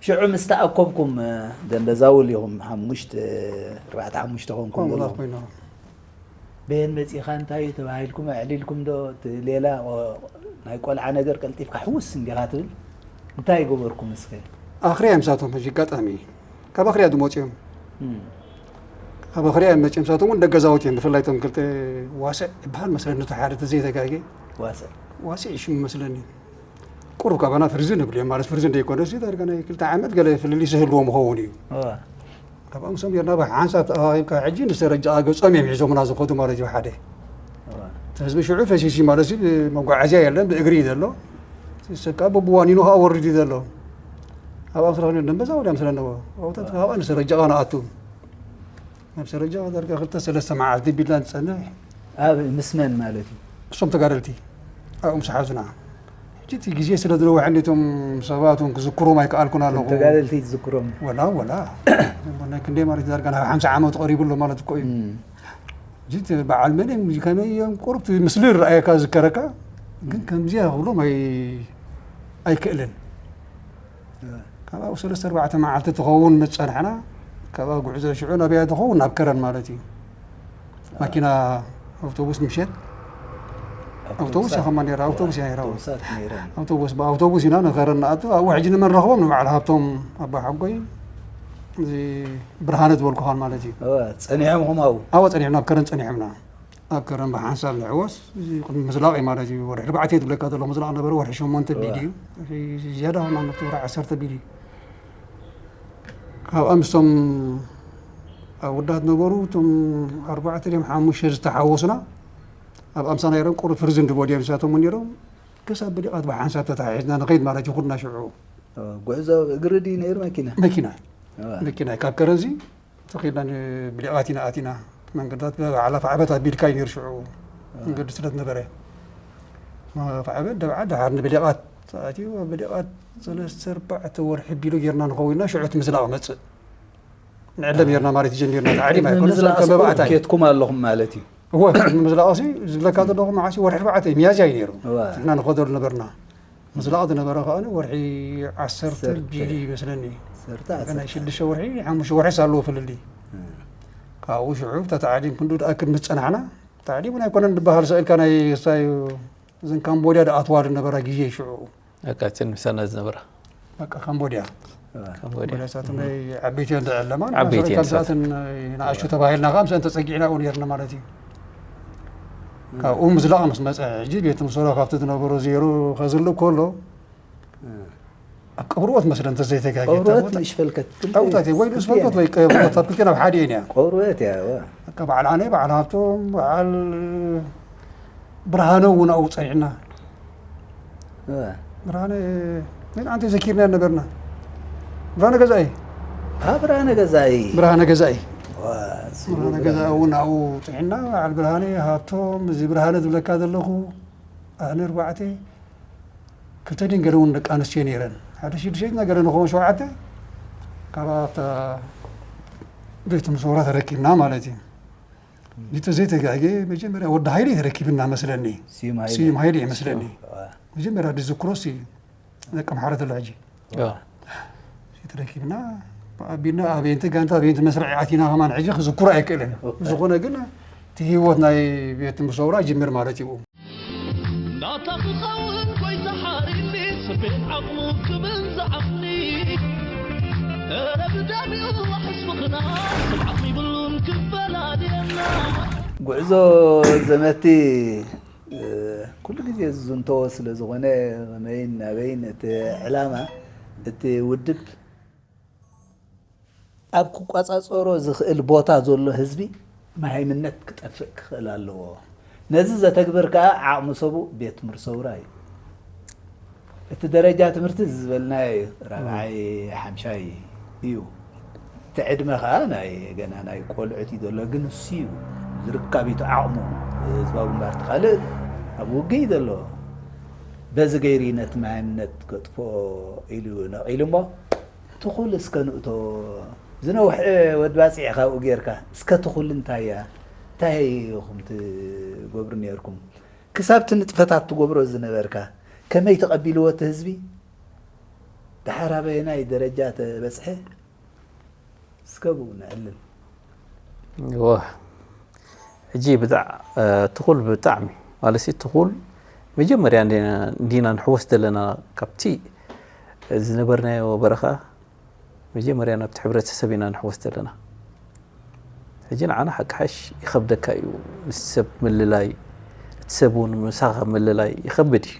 ሽዑ ምስ ተኣከብኩም ደንበዛውል ኢኹም ሓሙሽተ ኣርባዕተ ሓሙሽተ ኮንኩም ኮምላ ዘለኹም። ኮይኖም በየን መፂኻ እንታይ እዩ ተባሂልኩም ኣዕሊልኩም ዶ እቲ ሌላ ቆ- ናይ ቆልዓ ነገር ቀልጢፍካ ሕውስ እንዲኻ ትብል እንታይ ይገበርኩም እስከ? ኣኽርያ ምሳቶም ሕጂ ኣጋጣሚ ካብ ኣኽርያ ዝመፅኦም እም፣ ካብ ኣኽርያ እዮም መፅኦም ሳቶም እውን ደገዛውት እዮም ብፍላይ ቶም ክልተ ዋስዕ ይበሃል መስለኒ እቲ ሓደ ተዘይተጋጌ ዋስዕ ዋስዕ እዩ ሽሙ መስለኒ ቁሩብ ካባና ፍርዝን ንብል እዮም ማለት ፍርዝን ዘይኮነ ሲ ዳርጋ ናይ ክልተ ዓመት ገለ ፍልልይ ዝህልዎ ምኸውን እዩ እዋ፣ ካብኦም ሰም ጌርና ብሓንሳብ ተኣኻኺብካ ሕጂ ንሰረጃ ገጾም እዮም ሒዞምና ዝኸዱ ማለት እዩ ሓደ እዋ። እቲ ህዝቢ ሽዑ ፈሲሲ ማለት እዩ ብመጓዓዝያ የለን ብእግሪ እዩ ዘሎ እቲ ሰብ ከዓ በብዋኒኑ ከዓ ወርድ እዩ ዘሎ ኣብ ኣምስራ ክልተ ደንበዛ ወዲያ ምስ ኣለዎ ኣብታት ከዓ ንሰረጃ ንኣቱ ናብ ሰረጃ ዳርጋ ክልተ ሰለስተ መዓልቲ ቢልና ንፀንሕ ኣብ ምስ መን ማለት እዩ? እሶም ተጋደልቲ ኣብኡ ምስ ሓዙና ሕጂ እቲ ግዜ ስለ ዝነውሐ እቶም ሰባት እውን ክዝክሮም ኣይከኣልኩን ኣለኹ ተጋደልቲ ትዝክሮም? ወላ ወላ ናይ ክንደይ ማለት ዳርጋ ናብ ሓምሳ ዓመት ቀሪቡ ኣሎ ማለት እኮ እዩ እም፣ ሕጂ እቲ በዓል መን እዮም እዚ ከመይ እዮም ቁሩብ እቲ ምስሊ ዝረኣየካ ዝከረካ ግን ከምዚያ ክብሎም ኣይ- ኣይክእልን እዋ። ካብ ኣብኡ ሰለስተ ኣርባዕተ መዓልቲ ትኸውን ምስ ፀናሕና ካብ ጉዕዞ ሽዑ ናበያ ትኸውን ናብ ከረን ማለት እዩ ማኪና ኣውቶቡስ ምሸት ኣውቶቡስ እያ ከማ ነራ ኣውቶቡስ እያ ነራ ኣውቶቡሳት ነይረን። ኣውቶቡስ ብኣውቶቡስ ኢና ንኸረን ንኣቱ ኣብኡ ሕጂ ንመን ረኽቦም ንበዓል ሃብቶም ኣባ ሓጎይ እዚ ብርሃነ ዝበልኩኻን ማለት እዩ እወ፣ ጸኒሖም ኹም ኣብኡ? ኣብኡ ጸኒሖም ናብ ከረን ጸኒሖምና ኣብ ከረን ብሓንሳብ ንዕወስ እዚ ቅድሚ ምዝላቕ እዩ ማለት እዩ ወርሒ ኣርባዕተ እዩ ዝብለካ ዘሎ ምዝላቕ ነበረ ወርሒ ሸሞንተ ቢል እዩ ዝያዳ ኹና መፍቲ ወርሒ ዓሰርተ ቢል እዩ ካብኣ ምስቶም ኣወዳት ነበሩ እቶም ኣርባዕተ ድዮም ሓሙሽተ ዝተሓወሱና ኣብ ኣምሳና ነይሮም ቁሩብ ፍርዚ እንድበሉ እዮም ንሳቶም እውን ነይሮም ክሳብ ብሊቓት ብሓንሳብ ተተሓሒዝና ንኸይድ ማለት እዩ ኩልና ሽዑ ጉዕዞ እግሪ ድዩ ነይሩ መኪና? መኪና እወ። መኪና ካብ ከረንዚ ተኺልና ብሊቓት ኢና ኣቲና መንገድታት ብዓላፍ ዓበት ኣቢልካ እዩ ነይሩ ሽዑ መንገዲ ስለ ዝነበረ ማፍ ዓበት ደብዓ ደሓር ንብሊቓት ተኣትዩ ኣብ ብደቓት ሰለስተ ኣርባዕተ ወርሒ ቢሉ ጌርና ንኸውን ኢና። ሽዑ እቲ ምዝላቕ መጽእ። ንዕለም ጌርና ማለት እዩ ጀሚርና። ታዕሊም ኣይኮነስ ምዝላቕ ከም መባእታ እዩ። ኬትኩም ኣለኹም ማለት እዩ። እወ፣ ምዝላቕ ሲ ዝብለካ ዘለኹ መዓስ እዩ? ወርሒ ኣርባዕተ እዩ፣ ሚያዝያ እዩ ነይሩ። እወ። ንሕና ንኸደሉ ነበርና። ምዝላቕ ዝነበረ ከኣ ወርሒ ዓሰርተ ዓሰርተ። ቢሉ ይመስለኒ። ዓሰርተ፣ ገና ዓሰርተ። ሽዱሽተ ወርሒ፣ ሓሙሽተ ወርሒ ኣለዎ ፍልልይ። ካብኡ ሽዑ እታ ታዕሊም ክንዱ ደኣ ክንምስ ጸናሕና። ታዕሊም እውን ኣይኮነን ዝበሃል፣ ስቕ ኢልካ ናይ ሳዩ እዘን ካምቦድያ ደኣ ኣትዋ ዝነበራ ግዜ ሽዑ። በቃ እተን ምሳና ዝነበራ በቃ ካምቦድያ። ካምቦድያ ካምቦድያ ሳትን ናይ ዓበይቲ እየን ዝዕለማ። ዓበይቲ እየን ሳትን ንኣሽቱ ተባሂልና ከኣ ምስአን ተጸጊዕና እውን ነርና ማለት እዩ። ካብኡ ምዝላቕ ምስ መጸ ሕጂ ቤት ምሶራ ካብቲ ዝነበሮ ዜሮ ከዝልእ ከሎ ኣብ ቀብርዎ ትመስለ እንተዘይተጋጌ ቀብርዎ ትንሽ ፈልከት። ታውታት ወይ ንስፈልከት ወይ ቀብርዎ ኣብ ክልቲኤን ኣብ ሓደ እየን እያ። ቀብርዎ እያ። እወ። በቃ በዓል ኣነ በዓል ሃብቶም በዓል ብርሃነ እውን ኣብኡ ጸኒዕና። እወ። ብርሃነ ግን ኣንተ ዘኪርና ነበርና። ብርሃነ ገዛኢ አ፣ ብርሃነ ገዛኢ። ብርሃነ ገዛኢ ዋ፣ እሱ ብርሃነ ገዛኢ እውን ኣብኡ ጸኒዕና። በዓል ብርሃነ ሃብቶም እዚ ብርሃነ ዝብለካ ዘለኹ ኣነ ኣርባዕተ ክልተ ድን ገለ እውን ደቂ ኣንስትዮ ነይረን ሓደ ሽዱሽተ ገለ ንኸውን ሸውዓተ ካብ ኣብታ ቤት ምሶራ ተረኪብና ማለት እዩ። ኒቶ ዘይተጋጌ መጀመርያ ወዲ ሃይለ ተረኪብና መስለኒ። ስዩም ሃይለ። ስዩም ሃይለ ይመስለኒ። ዋ። መጀመርያ ዝዝክሮ ሲ ደቂ ምሓረት ኣሎ ሕጂ ያ። ተረኪብና ኣቢና ኣበየንቲ ጋንታ ኣበየንቲ መስርዕ ኣቲና ከማን ሕጂ ክዝክሮ ኣይክእልን። ዝኾነ ግን እቲ ህይወት ናይ ቤት ምሶራ ጅምር ማለት እዩ። ናታ ክኸውን ጎይታ ሓሪኒ ስቤት ዓቕሙ ክብል ዝዓቕኒ እረ ብደሚኡ ሕስብኽና ስብዓት ይብሉን ክፈላልየና ጉዕዞ ዘመቲ እ፣ ኩሉ ግዜ ዝዝንተዎ ስለ ዝኾነ መመይን ናበይን እቲ ዕላማ እቲ ውድብ ኣብ ክቋጻጸሮ ዝኽእል ቦታ ዘሎ ህዝቢ መሃይምነት ክጠፍእ ክኽእል ኣለዎ። ነዚ ዘተግብር ከኣ ዓቕሚ ሰቡ ቤት ትምህርቲ ሰውራ እዩ። እቲ ደረጃ ትምህርቲ ዝበልናዮ እዩ፣ ራብዓይ ሓምሻይ እዩ። እቲ ዕድመ ከኣ ናይ ገና ናይ ቆልዑት እዩ ዘሎ፣ ግን እሱ እዩ ዝርካብ እዩ እቲ ዓቕሙ። ህዝባዊ ግንባር እቲ ካልእ ኣብ ውግእ እዩ ዘሎ። በዚ ገይሩ እዩ ነቲ መሃይምነት ከጥፍኦ ኢሉ ነቒሉ እሞ ትኹል እስከ ንእቶ ዝነውሐ ወዲ ባጽዕ ካብኡ ጌርካ እስከ ትኹል እንታይ እያ እንታይ ኢኹም ትገብሩ ነርኩም ክሳብ እቲ ንጥፈታት ትገብሮ ዝነበርካ ከመይ ተቐቢልዎ እቲ ህዝቢ ደሓር ኣበየናይ ደረጃ ተበጽሐ እስከ ብኡ ነዕልል ወ ሕጂ ብጣዕ ትኹል ብጣዕሚ ማለት ሲ ትኹል መጀመርያ እንዲና ንሕወስ ዘለና ካብቲ ዝነበርናዮ በረኻ መጀመርያ ናብቲ ሕብረተሰብ ኢና ንሕወስ ዘለና። ሕጂ ንዓና ሓቂ ሓሽ ይኸብደካ እዩ ምስ ሰብ ምልላይ፣ እቲ ሰብ እውን ምሳኻ ምልላይ ይኸብድ እዩ።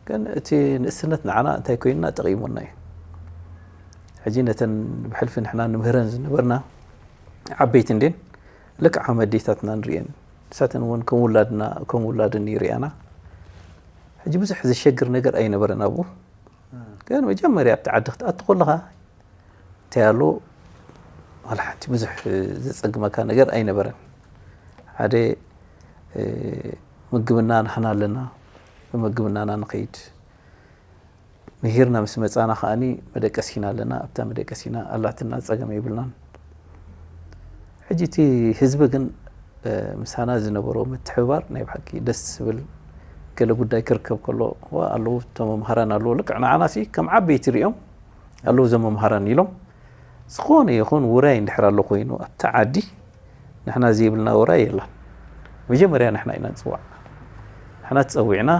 ግን እቲ ንእስነት ንዓና እንታይ ኮይንና ጠቒሙና እዩ። ሕጂ ነተን ብሕልፊ ንሕና ንምህረን ዝነበርና ዓበይቲ እንዴን ልክዕ ከም ኣዴታትና ንርእየን። ንሳተን እውን ከም ውላድና ከም ውላድን ይርእያና። ሕጂ ብዙሕ ዘሸግር ነገር ኣይነበረን ኣብኡ። ግን መጀመርያ ኣብቲ ዓዲ ክትኣቱ ከለኻ እንታይ ኣሎ ዋላ ሓንቲ ብዙሕ ዘጸግመካ ነገር ኣይነበረን። ሓደ ምግብና ንሕና ኣለና፣ ብምግብናና ንኸይድ። ምሂርና ምስ መጻና ከኣኒ መደቀሲና ኣለና፣ ኣብታ መደቀሲና ኣላትና ጸገም የብልናን። ሕጂ እቲ ህዝቢ ግን ምሳና ዝነበሮ ምትሕብባር ናይ ብሓቂ ደስ ዝብል ገለ ጉዳይ ክርከብ ከሎ ዋ ኣለዉ እቶም መምሃራን ኣለዉ ልክዕ ንዓና ሲ ከም ዓበይቲ ሪኦም ኣለዉ እዞም መምሃራን ኢሎም ዝኾነ ይኹን ውራይ እንድሕር ኣሎ ኮይኑ ኣብታ ዓዲ ንሕና ዘይብልና ውራይ የላን። መጀመርያ ንሕና ኢና ንፅዋዕ። ንሕና ተፀዊዕና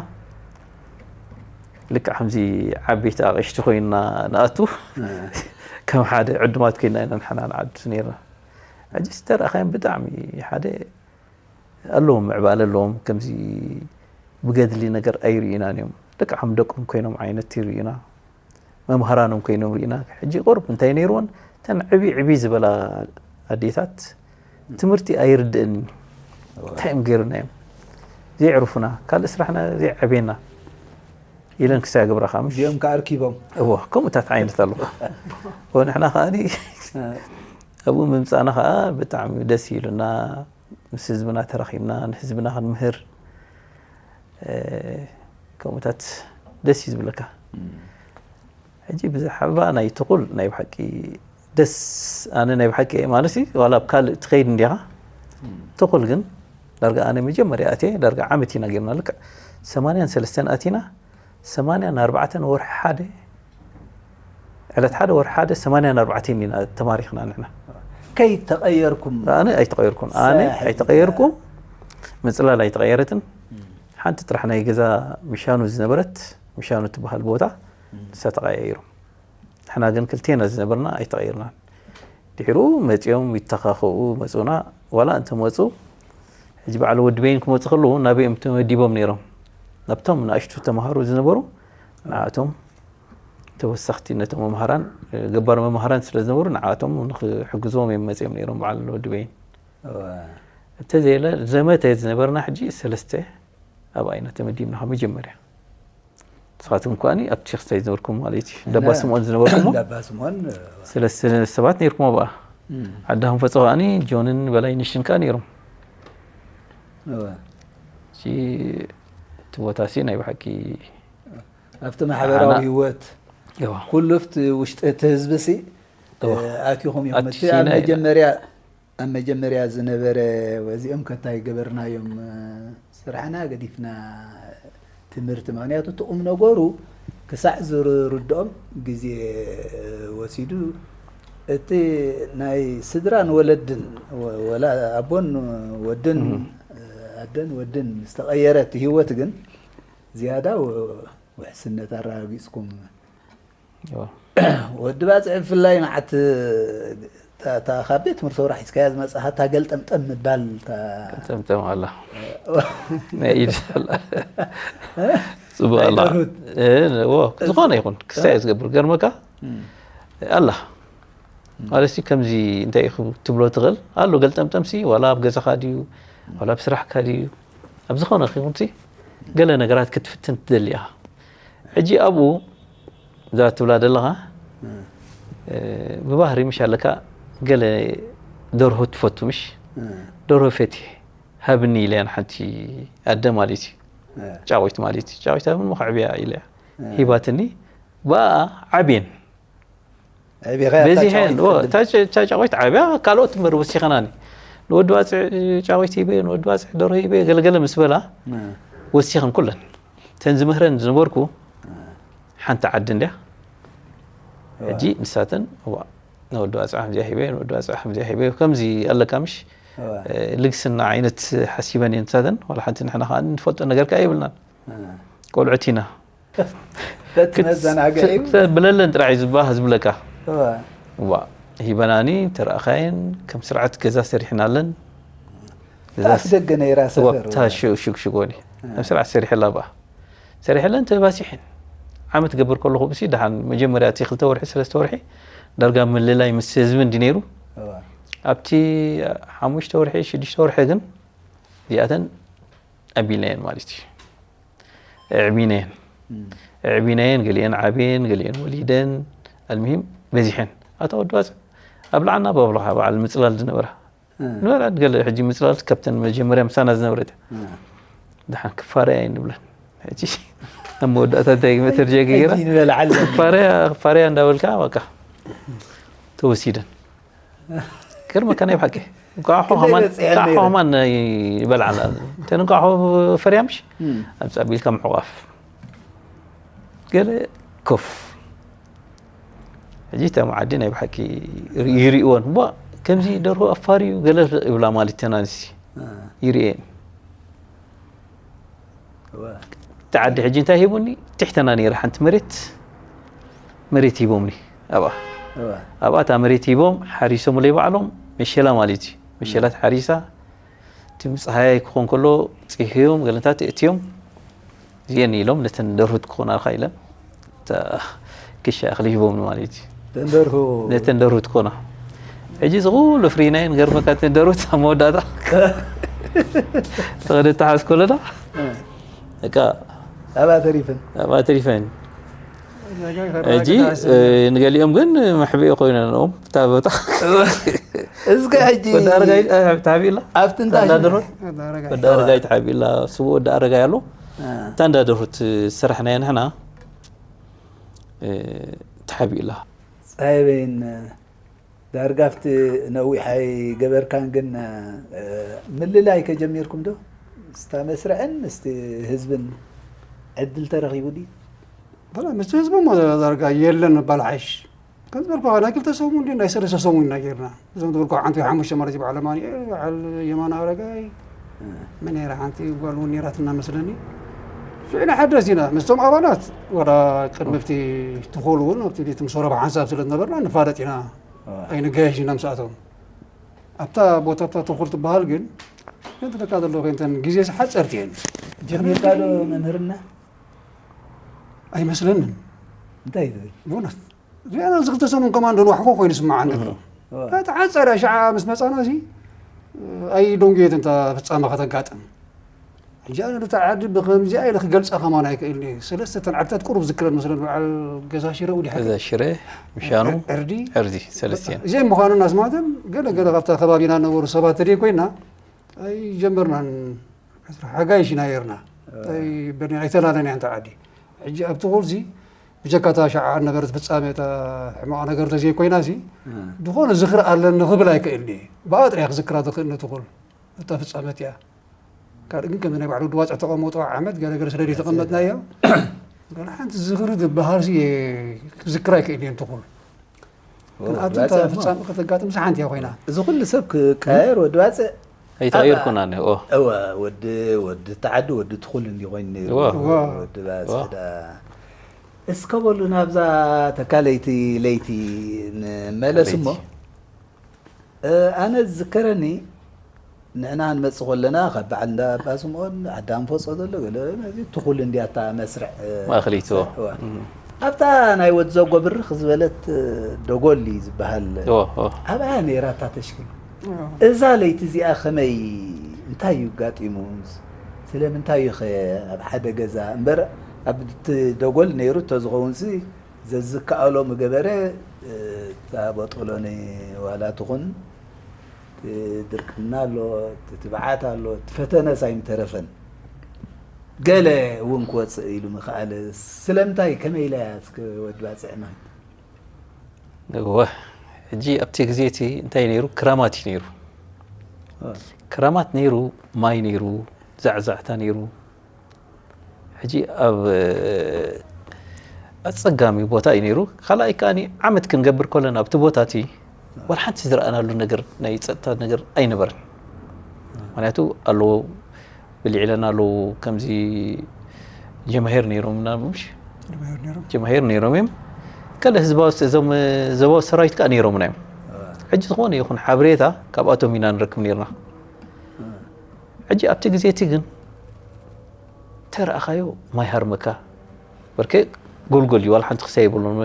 ልክዕ ከምዚ ዓበይቲ ኣቕሽቲ ኮይንና ንኣቱ ከም ሓደ ዕዱማት ኮይንና ኢና ንሕና ንዓዱ ነርና። ሕጂ ዝተረኣኻዮም ብጣዕሚ ሓደ ኣለዎም ምዕባለ ኣለዎም ከምዚ ብገድሊ ነገር ኣይርእዩናን እዮም። ደቂ ከም ደቆም ኮይኖም ዓይነት ይርእዩና። መምሃራኖም ኮይኖም ርኢና። ሕጂ ቁሩብ እንታይ ነይርወን እተን ዕብይ ዕብይ ዝበላ ኣዴታት ትምህርቲ ኣይርድእን እንታይ እዮም ገይሩና እዮም ዘይዕርፉና ካልእ ስራሕና ዘይዓብየና ኢለን ክሳያ ግብራኻ ምሽ እዚኦም ከኣርኪቦም እዎ ከምኡታት ዓይነት ኣሎ ንሕና ከኣኒ ኣብኡ ምምፃእና ከዓ ብጣዕሚ ደስ ኢሉና ምስ ህዝብና ተራኺብና ንህዝብና ክንምህር ከምኡታት ደስ እዩ ዝብለካ። ሕጂ ብዛዕባ ናይ ትኹል ናይ ብሓቂ ደስ፣ ኣነ ናይ ብሓቂ ማለት እዩ፣ ዋላ ኣብ ካልእ ትኸይድ እንዲኻ፣ ትኹል ግን ዳርጋ ኣነ መጀመርያ ኣትየ ዳርጋ ዓመት ኢና ጌርና። ልክዕ ሰማንያን ሰለስተን ኣቲና፣ ሰማንያን ኣርባዕተን ወርሒ ሓደ፣ ዕለት ሓደ ወርሒ ሓደ ሰማንያን ኣርባዕተን ኢና ተማሪኽና ንሕና። ከይተቐየርኩም ኣነ ኣይተቐየርኩን፣ ኣነ ሳሕል ኣይተቐየርኩም። ምፅላል ኣይተቐየረትን። ሓንቲ ጥራሕ ናይ ገዛ ምሻኑ ዝነበረት፣ ምሻኑ ትበሃል ቦታ፣ ንሳ ተቐያይሩ። ንሕና ግን ክልቴና ዝነበርና ኣይተቐየርናን። ድሕሩ መፂኦም ይተኻኸኡ መፁና። ዋላ እንተመፁ፣ ሕጂ በዓል ወዲ በይን ክመፁ ከለዉ ናበይኦም ተመዲቦም ነይሮም? ናብቶም ንኣሽቱ ተምሃሮ ዝነበሩ ንዓቶም ተወሰኽቲ፣ ነቶም መምሃራን፣ ገባር መምሃራን ስለ ዝነበሩ ንዓቶም ንክሕግዝዎም እዮም መፂኦም ነይሮም በዓል ወዲ በይን። እወ። እንተዘየለ ዘመተ ዝነበርና ሕጂ ሰለስተ ኣብኣይና ተመዲብና ካብ መጀመርያ። ንስኻትኩም ከኣኒ ኣብቲ ሸክስታይ ዝነበርኩም ማለት እዩ። ደባ እና- ስምኦን ዝነበርኩሞ ዳባ ስምኦን ሰለስተ ሰባት ነይርኩም ኣብኣ። እም፣ ዓዲ ሃንፈጾ ከኣኒ ጆንን በላይነሽን ከኣ ነይሮም። እወ። እዚ እቲ ቦታ ሲ ናይ ብሓቂ ኣብቲ ማሕበራዊ ኣና- ህይወት እዋ። ኩሉ ኣብቲ ውሽጢ እቲ ህዝቢ ሲ እዋ። ኣቲኹም እዮም። ኣቲ እቲ ኣብ ሲና ኢለ። መጀመርያ ኣብ መጀመርያ ዝነበረ ወዚኦም ከታይ ገበርናዮም እ፣ ስራሕና ገዲፍና ትምህርቲ፣ ምክንያቱ እቲ ቁም ነገሩ ክሳዕ ዝርድኦም ግዜ እ፣ ወሲዱ። እቲ ናይ ስድራን ወለድን ወ- ወላ ኣቦን ወድን እም። እ፣ ኣደን ወድን ዝተቐየረ እቲ ህይወት ግን ዝያዳ ወ- ውሕስነት ኣረጋጊፅኩም። እዋ። ወዲ ባፅዕ ብፍላይ መዓት እታ እታ ካብ ቤት ትምህርቲ ወራ ሒዝካያ ዝመፅኻ እታ ገልጠምጠም ምባል እታ ጠምጠም ኣላ ናይ ኢድ ኣላ። ጽቡቅ ኣላ። ኣይጠርሁት። እ፣ ዎ፣ ዝኾነ ይኹን ክስታይ ዝገብር ገርመካ ኣላ ማለት ሲ ከምዚ እንታይ ኢኹ ትብሎ ትኽእል ኣሎ። ገልጠምጠምሲ ዋላ ኣብ ገዛኻ ድዩ ዋላ ኣብ ስራሕካ ድዩ ኣብ ዝኾነ ይኹንሲ ገለ ነገራት ክትፍትን ትደሊ ኢኻ። ሕጂ ኣብኡ እዛ ትብላ ዘለኻ እ፣ ብባህሪ ምሽ ኣለካ ገለ ደርሆ ትፈቱ ምሽ ደርሆ ፈትየ ሃብኒ ኢለያን ሓንቲ ኣደ ማለት እዩ። ጫቑት ማለት እዩ። ጫቑት ሃብኒ መኸዕብያ ኢለያ ሂባትኒ። ብኣ ዓብየን ዕቢኻ በዚሐን እታ ጫቑት ዓብያ ካልኦት እምበር ወሲኸናኒ ንወዲ ባፅዕ ጫቑት ሂበ ንወዲ ባፅዕ ደርሆ ሂበ ገለገለ ምስ በላ ወሲኸን ኩለን እተን ዝምህረን ዝነበርኩ ሓንቲ ዓዲ እንድያ። ሕጂ ንሳተን እዋ ንወዲ ባፅዕ ከምዚኣ ሂበ ንወዲ ባፅዕ ከምዚኣ ሂበ ከምዚ ኣለካ ምሽ ልግስና ዓይነት ሓሲበን እየን ንሳተን። ዋላ ሓንቲ ንሕና ከዓ ንፈልጦ ነገር ከዓ የብልናን። ቆልዑት ኢና። በቲ መዘናግዒ ብለለን ጥራሕ እዩ ዝበሃል ዝብለካ። እዋ። እዋ ሂበናኒ ተረኣኻየን ከም ስርዓት ገዛ ሰሪሕናለን። ገዛ ኣፍ ደገ ነይራ ሰፈር ወቅታ ሽግሽጎኒ ከም ስርዓት ሰሪሐላ ብኣ ሰሪሐለን ተባሲሐን። ዓመት ገብር ከለኹ ብሲ ደሓን መጀመርያ እቲ ክልተ ወርሒ ሰለስተ ወርሒ ዳርጋ ምልላይ ምስ ህዝቢ እንዲ ነይሩ። እዋ። ኣብቲ ሓሙሽተ ወርሒ ሽዱሽተ ወርሒ ግን እዚኣተን ኣቢልናየን ማለት እዩ። ኣዕቢናየን ኣዕቢናየን ገሊአን ዓብየን ገሊአን ወሊደን ኣልምሂም በዚሐን። ኣታ ወዲ ባፅዕ ኣብ ላዕና ባብልኻ በዓል ምፅላል ዝነበራ ንበላ ገለ ሕጂ ምፅላል ካብተን መጀመርያ ምሳና ዝነበረት እያ። ደሓን ክፋረያ ኣይንብለን። ሕጂ ኣብ መወዳእታ እንታይ መተርጀ ገይራ ሕጂ ንበልዓለን። ክፋረያ ክፋረያ እንዳበልካ በቃ ተወሲደን። ገርመካ ናይ ብሓቂ እንቋሖ ክንደይ ከማን በፂሐን እንቋሖ ነይረን? ከማን ይበልዓና። እንተን እንቋሖ ፈርያ ምሽ እም። ኣብዚ ኣቢልካ ምሕቋፍ ገለ ኮፍ። ሕጂ እቶም ዓዲ ናይ ብሓቂ ይርኢዎን ቧ ከምዚ ደርሆ ኣፋር እዩ ገለ ይብላ ማለት ተናንሲ እ። ይርኤን። እወ። እቲ ዓዲ ሕጂ እንታይ ሂቡኒ? ትሕተና ነይራ ሓንቲ መሬት መሬት ሂቦምኒ ኣብኣ እወ። ኣብኣ እታ መሬት ሂቦም ሓሪሶምለይ ባዕሎም መሸላ ማለት እዩ። መሸላ ተሓሪሳ እቲ ምፅሃያይ ክኾን ከሎ ፅህዮም ገለታት እእትዮም እዚአን ኢሎም ነተን ደርሁት ክኾናልካ ኢለን እታ ክሻ እኽሊ ሂቦምኒ ማለት እዩ። ተንደርሁ ነተን ደርሁት ክኾና ሕጂ እዚ ኩሉ ፍሪናየን ገርመካ እተን ደርሁት ኣብ መወዳእታ ተኸደ ተሓዝ ኮለና በቃ ኣብኣ ተሪፈን ኣብኣ ተሪፈን። ሕጂ እ፣ ንገሊኦም ግን መሕብኢ ኮይነንኦም እታ ቦታ እስከ ሕጂ ወዲ ኣረጋይ እ፣ ተሓቢእላ ኣብቲ እንታይ እንዳደርሆ ወዲ ኣረጋይ። ወዲ ኣረጋይ ተሓቢእላ ስቡ ወዲ ኣረጋይ ኣሎ እ፣ እታ እንዳደርሁት ዝሰራሕናዮ ንሕና እ፣ ተሓቢእላ። ጸሃይ በይን፣ ዳርጋ ኣብቲ ነዊሕ ኣይገበርካን፣ ግን ምልላይ ከጀሚርኩም ዶ? ስታ መስርዕን ምስቲ ህዝብን ዕድል ተረኺቡ ድዩ? በላ ምስቲ ህዝቢ እሞ ዳርጋ የለን ምባል ሓይሽ። ከም ዝበልኩ ናይ ክልተ ሰሙን ድዩ ናይ ሰለስተ ሰሙን ኢና ጌርና። እዞም ዝበልኩ ሓንቲ ሓሙሽተ ማለት በዓል ኣማኑኤል፣ በዓል የማነ ኣረጋይ፣ መን ነይራ ሓንቲ ጓል እውን ነይራትና መስለኒ። ሽዑ ኢና ሓደስ ኢና ምስቶም ኣባላት። ወላ ቅድሚ ኣብቲ ትኾል እውን ኣብቲ ቤት ምስ ወረባ ሓንሳብ ስለ ዝነበርና ንፋለጥ ኢና። ኣይንጋየሽ ኢና ምስኣቶም። ኣብታ ቦታ ኣብታ ትኹል ትበሃል ግን፣ ግን ትለካ ዘለኹ እንተን ግዜ ሓፀርቲ እየን። ጀሚርካ ዶ መምህርና? ኣይመስለንን። እንታይ ትብል? ብእውነት እዚኣ እዚ ክልተ ሰሙን ከማን ዶ ንዋሕኮ ኮይኑ ስምዓኒ ኣሎ። እዋ። እታ ሓፀረ ሸዓ ምስ መፃና እዚ ኣይደንጉየት እንታ ፍፃመ ከተጋጥም። ሕጂ ኣነ ነታ ዓዲ ብከምዚኣ ኢለ ክገልፃ ከማን ኣይክእልን እየ። ሰለስተ እተን ዓድታት ቁሩብ ዝክረን መስለን በዓል ገዛ ሽረ ውዲ ሓቂ እዛ ሽረ፣ ምሻኑ፣ ዕርዲ ዕርዲ፣ ሰለስቲኣን። እዚኦም ምዃኑ እናስማዕተን ገለ ገለ ካብታ ከባቢና ነበሩ ሰባት ተደይ ኮይና ኣይጀመርናን። ሓጋይሽ ኢና ነርና። እንታይ በኒ ኣይተላለንያ እንተ ዓዲ። ሕጂ ኣብቲ ቁርሲ ብጀካ እታ ሸዓ ነበረት ፍጻሜ እታ ሕማቕ ነገር ተዘይኮይና ሲ ዝኾነ ዝኽሪ ኣለኒ ክብል ኣይክእልኒ። ብኣጥርያ ክዝክራ ዝኽእል ነቲ ኩል እታ ፍጻመት እያ። ካልእ ግን ከም ናይ ባዕሉ ድዋጽዕ ተቐመጡ ዓመት ገለ ገለ ስለ ዘይተቐመጥናዮ ገለ ሓንቲ ዝኽሪ ዝበሃል ሲ ክዝክር ኣይክእልን እየ። እንተኹል ግን ኣብቲ ድዋጽዕ እሞ ፍጻሜ ከተጋጥም ሓንቲ እያ ኮይና። እዚ ኩሉ ሰብ ክቀያየር ወዲ ባጽዕ ኣይተቐየርኩን ኣነ። ኦ እወ፣ ወዲ ወዲ ተዓዲ ወዲ ትኹል እንዲ ኮይኑ ነይሩ። እወ። እወ። ወዲ ባጽዕ እወ። ዳ እስከ በሉ ናብዛ ተካለይቲ ለይቲ ንመለስ እሞ ለይቲ። እ፣ ኣነ ዝዝከረኒ ንሕና ክንመጽእ ከለና ካብ በዓል እንዳ ኣባ ስምኦን ኣዳም ፈጾ ዘሎ ገለ ነዚ ትኹል እንዲያታ መስርዕ እ፣ ማእኸለይቲ፣ እወ። እወ። እም። ኣብታ ናይ ወዲ ዘጎ ብርኽ ዝበለት እ፣ ደጎሊ ዝበሃል እወ፣ እወ። ኣብኣ ነይራ እታ ተሽክል። እዛ ለይቲ እዚኣ ከመይ እንታይ እዩ ኣጋጢሙ? ስለምንታይ እዩ ኸ ኣብ ሓደ ገዛ እምበር ኣብቲ ደጎል ነይሩ እንተዝኸውን ሲ ዘዝከኣሎ ምገበረ። እታ በጦሎኒ ዋላ ትኹን እቲ ድርቅና ኣሎ፣ እቲ ትብዓት ኣሎ፣ እቲ ፈተነስ ኣይምተረፈን። ገለ እውን ክወፅእ ኢሉ ምኽኣለ ስለምንታይ ከመይ ኢላ እያ እስከ ወዲ ባፅዕና? እወ፣ ሕጂ ኣብቲ ግዜ እቲ እንታይ ነይሩ? ክራማት እዩ ነይሩ። ክራማት ነይሩ፣ ማይ ነይሩ፣ ዛዕዛዕታ ነይሩ። ሕጂ ኣብ ኣፀጋሚ ቦታ እዩ ነይሩ። ካልኣይ ከኣ ዓመት ክንገብር ከለና ኣብቲ ቦታ እቲ ዋላ ሓንቲ ዝረኣናሉ ነገር ናይ ፀጥታ ነገር ኣይነበረን። ምክንያቱ ኣለዎ ብልዒ ኢለና ኣለዉ ከምዚ ጀማሂር ነይሮም እና ምሽ ጀማሂር ነይሮም። ጀማሂር ነይሮም እዮም። ገለ ህዝባዊ እዞም ዞባዊ ሰራዊት ከዓ ነይሮም እዮም። ሕጂ ዝኾነ ይኹን ሓበሬታ ካብኣቶም ኢና ንረክብ ነይርና። ሕጂ ኣብቲ ግዜ እቲ ግን ተረኣኻዮ ማይ ሃርመካ በርከ ጎልጎል እዩ። ዋላ ሓንቲ ክሳይ የብሉን።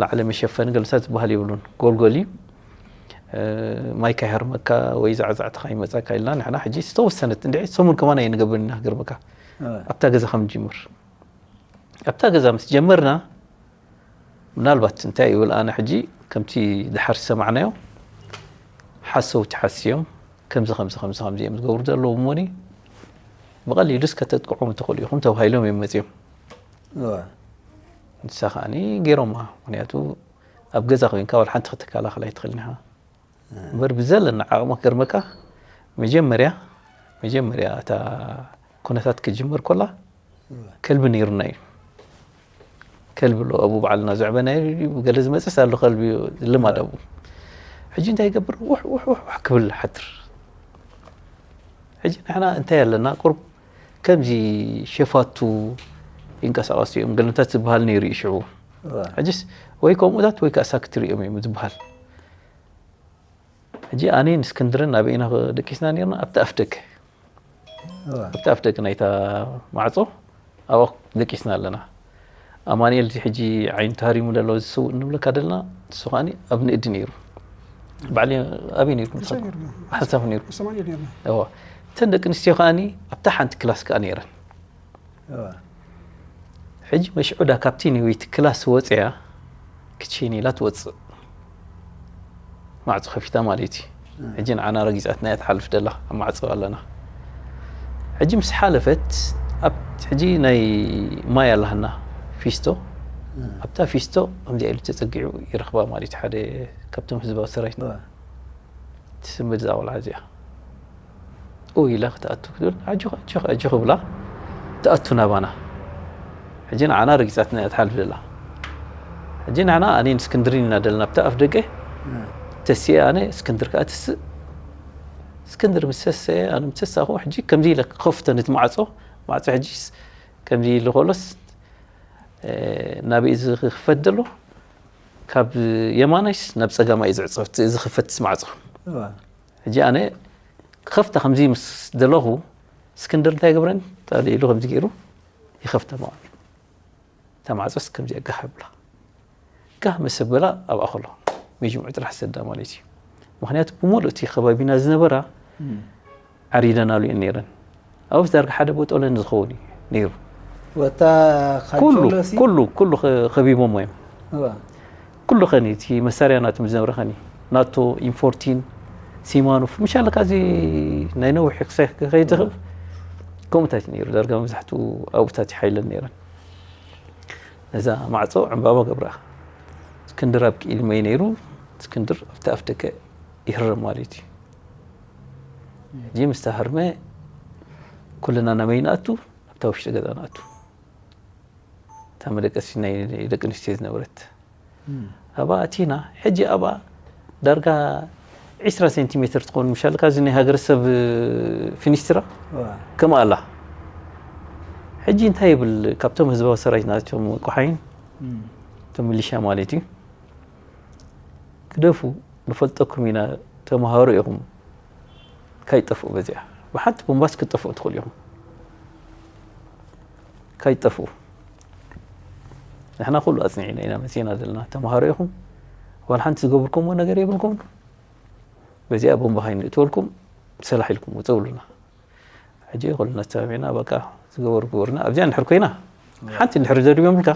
ላዕሊ መሸፈኒ ገልሳት ዝበሃል የብሉን። ጎልጎል እዩ። ማይ ካይሃርመካ ወይ ዛዕዛዕትኻ ይመፀካ ኢልና ንሕና ሕጂ ዝተወሰነት እንድዒ ሰሙን ከማን ኣይንገብርን ኢና ክገርመካ። ኣብታ ገዛ ከም ንጅምር ኣብታ ገዛ ምስ ጀመርና ምናልባት እንታይ ይብል ኣነ ሕጂ ከምቲ ድሓር ዝሰማዕናዮ ሓሰውቲ ሓስዮም ከምዚ ከምዚ ከምዚ ከምዚ እዮም ዝገብሩ ዘለዉ እሞኒ ብቐሊሉስ ከተጥቅዖም ትኽእሉ ኢኹም ተባሂሎም እዮም መፅዮም። እዋ። ንሳ ከዓኒ ገይሮማ። ምክንያቱ ኣብ ገዛ ኮይንካ ዋላ ሓንቲ ክትከላኸል ኣይትኽእልን ኢኻ። እምበር ብዘለና ዓቕሚ ክገርመካ መጀመርያ መጀመርያ እታ ኩነታት ክጅምር ኮላ ከልቢ ነይሩና እዩ። ከልቢ ኣሎ ኣብኡ ባዕልና ዘዕበናዮ ገለ ዝመፅስ ኣሎ ከልቢ ልማድ ኣብኡ። ሕጂ እንታይ ይገብር ውሕ ውሕ ውሕ ውሕ ክብል ሓድር። ሕጂ ንሕና እንታይ ኣለና ቁርብ ከምዚ ሸፋቱ ይንቀሳቐሱ እዮም ገለታት ዝበሃል ነይሩ እዩ ሽዑ። ሕጅስ ወይ ከምኡታት ወይ ከዓ ሳክት ሪኦም እዮም ዝበሃል። ሕጂ ኣነን እስክንድርን ኣበይና ደቂስና ነርና ኣብቲ ኣፍደገ ኣብቲ ኣፍደገ ናይታ ማዕፆ ኣብኣ ደቂስና ኣለና። ኣማንኤል እዚ ሕጂ ዓይኑ ተሃሪሙ ዘሎ ዝስውእ እንብለካ ደለና ንሱ ከዓኒ ኣብ ንእዲ ነይሩ። ባዕሊ ኣበይ ነይርኩም ንሳቶም? ሓንሳብ ነይሩ። ሰማንያ ነርና። እዋ እተን ደቂ ኣንስትዮ ከዓኒ ኣብታ ሓንቲ ክላስ ከዓ ነይረን። ሕጂ መሽዑዳ ካብቲ ነወይቲ ክላስ ወፅያ ክቼን ኢላ ትወፅእ ማዕፆ ከፊታ ማለት እዩ። ሕጂ ንዓና ረጊፃትና እያ ትሓልፍ ደላ ኣብ ማዕፆ ኣለና። ሕጂ ምስ ሓለፈት ኣብ ሕጂ ናይ ማይ ኣለሃና ፊስቶ ኣብታ ፊስቶ ከምዚኣ ኢሉ ተጸጊዑ ይረኽባ ማለት እዩ። ሓደ ካብቶም ህዝባዊ ሰራዊት ትስምድ እዛ ቆልዓ እዚኣ። ኡ ኢላ ክትኣቱ ክትብል፣ "ኣጆኺ፣ ኣጆኺ፣ ኣጆኺ" ብላ ትኣቱ ናባና። ሕጂ ንዓና ረጊጻትና እያ ትሓልፍ ዘላ። ሕጂ ንዓና ኣነን እስክንድርን ኢና ደለና ኣብቲ ኣፍ ደገ። ተሲኤ ኣነ፣ እስክንድር ከኣ ትስእ። እስክንድር ምስ ተሰኤ፣ ኣነ ምስ ተሳእኹ፣ ሕጂ ከምዚ ኢለ ክኸፍቶ ነቲ ማዕጾ፣ ማዕጾ ሕጂ ከምዚ ኢሉ ከሎስ፣ እ፣ ናበይ እዩ ዝኽፈት ዘሎ? ካብ የማናይስ ናብ ጸጋማይ እዩ ዝዕጸፍ፣ ዝኽፈት ማዕጾ። እዋ። ሕጂ ኣነ ክኸፍታ ከምዚ ምስ ደለኹ፣ እስክንድር እንታይ ይገብረን? ጣል ኢሉ ከምዚ ገይሩ ይኸፍታ ማለት እዩ። እታ ማዕጾስ ከምዚኣ ጋህ ኣብላ። ጋህ ምስ ኣበላ ኣብኣ ከሎ፣ መጅምዑ ጥራሕ ሰዳ ማለት እዩ። ምኽንያቱ ብምሉእ እቲ ከባቢና ዝነበራ እም። ዓሪደናሉ እየን ነይረን። ኣብኡስ ዳርጋ ሓደ ቦጦለን ዝኸውን እዩ ነይሩ። ወታ ኩሉ፣ ካንቸሎሲ? ኩሉ፣ ኩሉ ከ-፣ ከቢቦሞ እዮም። እዋ። ኩሉ ኸኒ፣ እቲ መሳርያ ናቶም ዝነበረ ኸኒ፣ ናቶ፣ ኢም ፎርቲን፣ ሲማኖፍ፣ ምሻለካ እዚ ናይ ነዊሕ ክሳይ ክኸይድ ዝኽእል፣ ከምኡታት እዩ ነይሩ። ዳርጋ መብዛሕትኡ ኣብኡታት ይሓይለን ነይረን። ነዛ ማዕጾ ዕምባባ ገብራ። እስክንድር ኣብ ቅድመይ ነይሩ፣ እስክንድር ኣብቲ ኣፍ ደገ ይህረም ማለት እዩ። ሕጂ ምስ ተሃርመ፣ ኩልና ናበይ ንኣቱ? ኣብታ ውሽጢ ገዛ ንኣቱ። እታ መደቀሲ ናይ ደቂ ኣንስትዮ ዝነበረት። እም። ኣብኣ ኣቲና፣ ሕጂ ኣብኣ ዳርጋ ዒስራ ሴንቲሜትር ትኸውን ምሻልካ፣ እዚ ናይ ሃገረሰብ ፊኒስትራ እዋ። ከምኣ ኣላ። ሕጂ እንታይ ይብል፣ ካብቶም ህዝባዊ ሰራዊት ናቸው ቆሓይን፣ እም። እቶም ሚሊሻ ማለት እዩ፣ "ግደፉ፣ ንፈልጠኩም ኢና፣ ተምሃሮ ኢኹም፣ ካይጠፍኡ በዚኣ። ብሓንቲ ቦምባስ ክትጠፍኡ ትኽእሉ ኢኹም። ካይጠፍኡ። ንሕና ኩሉ ኣጽኒዕና ኢና መጺእና ዘለና። ተምሃሮ ኢኹም። ዋላ ሓንቲ ዝገብርኩምዎ ነገር የብልኩም። በዚኣ ቦምባ ካይንእትወልኩም፣ ሰላሕ ኢልኩም ውጹ" ብሉና። ሕጂ ኩልና ተሰማሚዕና፣ በቃ፣ ዝገበሩ ግበሩና። ኣብዚኣ እንድሕር ኮይና፣ ሓንቲ እንድሕር ዘድብዮም ብልካ፣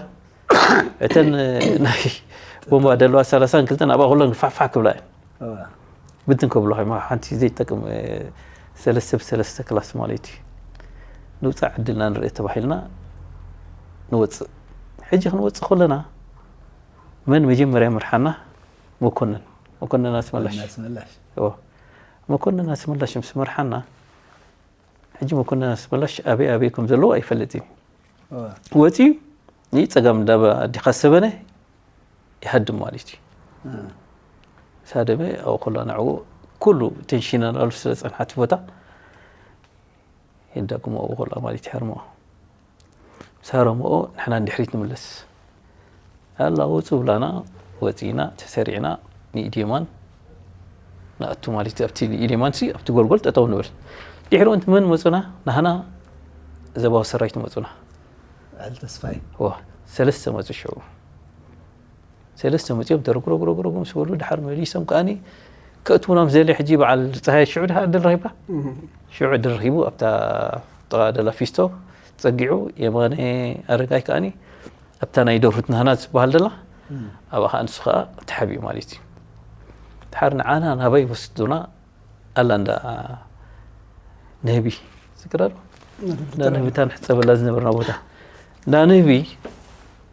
እተን ናይ ቦምባ ደለዋ ሰላሳን ክልተን ኣብኣ ኩለን ፋሕፋሕ ክብላ እየን። እዋ። ብትን ከብሎ፣ ሓንቲ ዘይጠቅም፣ እ፣ ሰለስተ ብሰለስተ ክላስ ማለት እዩ። ንውፃእ ዕድልና ንርኢ ተባሂልና ንወፅእ። ሕጂ ክንወፅእ ከለና መን መጀመርያ መርሓና? መኮንን። መኮንን ኣስመላሽ። መኮንን ኣስመላሽ። እዎ። መኮንን ኣስመላሽ ምስ መርሓና፣ ሕጂ መኮንን ኣስመላሽ ኣበይ ኣበይ ከም ዘለዎ ኣይፈልጥን እዩ። እዋ። ወፂኡ ንጸጋም እንዳ ኣዲኻ ሰበነ ይሃድም ማለት እዩ። እ። ሳደመ ኣብኡ ከሎ ንዕኡ ኩሉ ቴንሽን ኣላሉ ስለ ጸንሓት ቦታ የዳግሞ ኣብኡ ከሎ ማለት ይሃርሞ። ምስ ሃረምኦ ንሕና ንድሕሪት ንምለስ። ኣላ ውጹ ብላና፣ ወጺና፣ ተሰሪዕና፣ ንኢድ የማን ንኣቱ ማለት እዩ። ኣብቲ ኢድ የማን ሲ፣ ኣብቲ ጎልጎል ጠጠው ንብል። ድሕሪ እውን መን መጹና? ናህና ዘባዊ ሰራዊት መጹና። በዓል ተስፋይ። ዋ፣ ሰለስተ መጹ ሽዑ። ሰለስተ መጺኦም ተረጉረጉረጉረጉ ምስ በሉ፣ ድሓር መሊሶም ከኣኒ ከእትውና ምስ ዘለ፣ ሕጂ በዓል ፀሃይ ሽዑ ድሓር ዕድል ረኺብካ? እህ። ሽዑ ዕድል ረኺቡ፣ ኣብታ ጥቓ ደላ ፊስቶ ጸጊዑ፣ የማነ ኣረጋይ ከኣኒ ኣብታ ናይ ደርሁት ናህና ዝበሃል ደላ፣ እም። ኣብኣ ኸኣ ንሱ ኸኣ ተሓቢኡ ማለት እዩ። ድሓር ንዓና ናበይ ወስዱና? ኣላ እንዳ ንህቢ፣ ዝክራ ዶ? ንህቢ እንዳ ንህቢ ተራይ። ታንሕጸበላ ዝነበርና ቦታ። እንዳ ንህቢ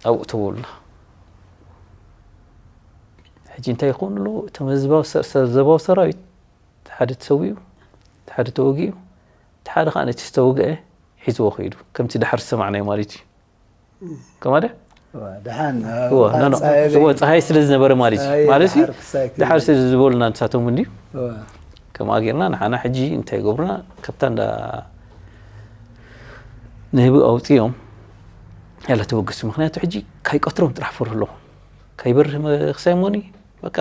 ኣብኡ ተወሉና። ሕጂ እንታይ ይኸውን ኣሎ? እቶም ህዝባዊ ሰ-፣ ሰ-፣ ዘባዊ ሰራዊት፣ እቲ ሓደ ተሰዊኡ፣ እቲ ሓደ ተወጊኡ፣ እቲ ሓደ ኸኣ ነቲ ዝተወግአ ሒዝዎ ከይዱ። ከምቲ ድሓር ዝሰማዕናዮ ማለት እዩ። ከማደ? እዋ፣ ደሓን፣ እዋ፣ እዋ፣ ኖ፣ ኖ። ጸሃይ እዎ፣ ጸሃይ ስለ ዝነበረ ማለት እዩ። ጸሃይ ማለት እዩ፣ ደሓር ክሳይ ክብል። ደሓር ስለ ዝበሉና ንሳቶም እንድዩ። እዋ። ከምኣ ጌርና ንሓና ሕጂ እንታይ ይገብሩና? ካብታ እንዳ ንህቢ ኣውጽኦም፣ ያላ ተበገሱ። ምኽንያቱ ሕጂ ካይቀትሮም ጥራሕ ፈርሁ ኣለኹ። ካይበርህ መ-፣ ክሳይ ሞኒ፣ በቃ፣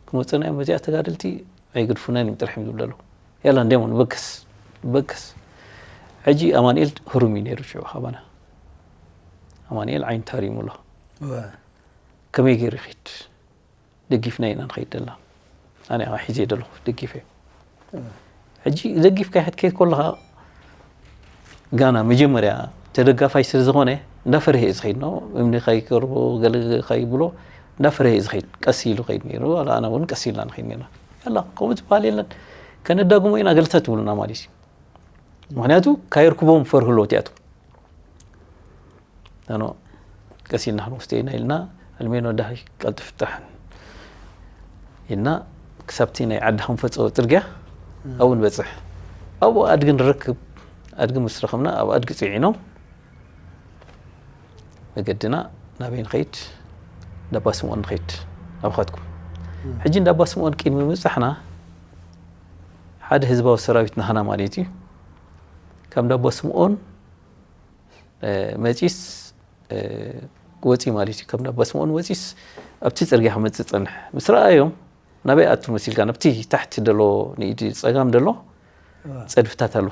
ክመጹና እዮም በዚኣ ተጋደልቲ፣ ኣይግድፉናን እዮም ጥራሕ እዮም ዝብሉ ኣለዉ። ያላ እንዲያም ንበገስ፣ ንበገስ። ሕጂ ኣማኑኤል ህሩም እዩ ነይሩ ሽዑ ካባና። ኣማኑኤል ዓይኑ ታሪሙ ኣሎ። እወ። ከመይ ገይሩ ይኺድ? ደጊፍና ኢና ንኸይድ ዘለና። ኣነ ኸዓ ሒዘ ደለኹ፣ ደጊፈ። እወ። ሕጂ ደጊፍካ ክትከይድ ከለኻ፣ ጋና መጀመርያ ተደጋፋይ ስለ ዝኾነ፣ እንዳፈርሀ እዩ ዝኸይድ ነው። እምኒ ከይቀርቦ፣ ገለ ከይብሎ፣ እንዳፈርሀ እዩ ዝኸይድ። ቀስ ኢሉ ይኸይድ ነይሩ። ዋላ ኣና እውን ቀስ ኢልና ንኸይድ ነይርና። ያላ፣ ከምኡ ዝበሃል የለን። ከነዳግሞ ኢና ገለታት ትብሉና ማለት እዩ። ምኽንያቱ፣ ካየርክቦም ፈርህሎ እቲኣቶም። ኣኖ፣ ቀስ ኢልና ክንወስዶ ኢና ኢልና፣ ኣልሜኖ ዳይ ቀልጥፍ ጥራሕ ኢልና ክሳብቲ ናይ ዓዲ ሃንፈጾ ጽርግያ ኣብኡ ንበጽሕ። ኣብኡ ኣድጊ ንረክብ። ኣድጊ ምስ ረኸብና ኣብ ኣድጊ ጽዒኖም መገድና ናበይ ንኸይድ? እንዳባ ስምኦን ንኸይድ፣ ናባኻትኩም። ሕጂ እንዳባ ስምኦን ቅድሚ ምብጻሕና ሓደ ህዝባዊ ሰራዊት ናህና ማለት እዩ ካብ እንዳባ ስምኦን መጺስ ወጺ ማለት እዩ። ካብ ናባ ስምኦን ወጺስ ኣብቲ ጽርግያ ክመጽእ ጸንሕ ምስ ረኣዮም ናበይ ኣቱ መሲልካ ናብቲ ታሕቲ ደሎ ንኢድ ጸጋም ደሎ ጸድፍታት ኣሎ።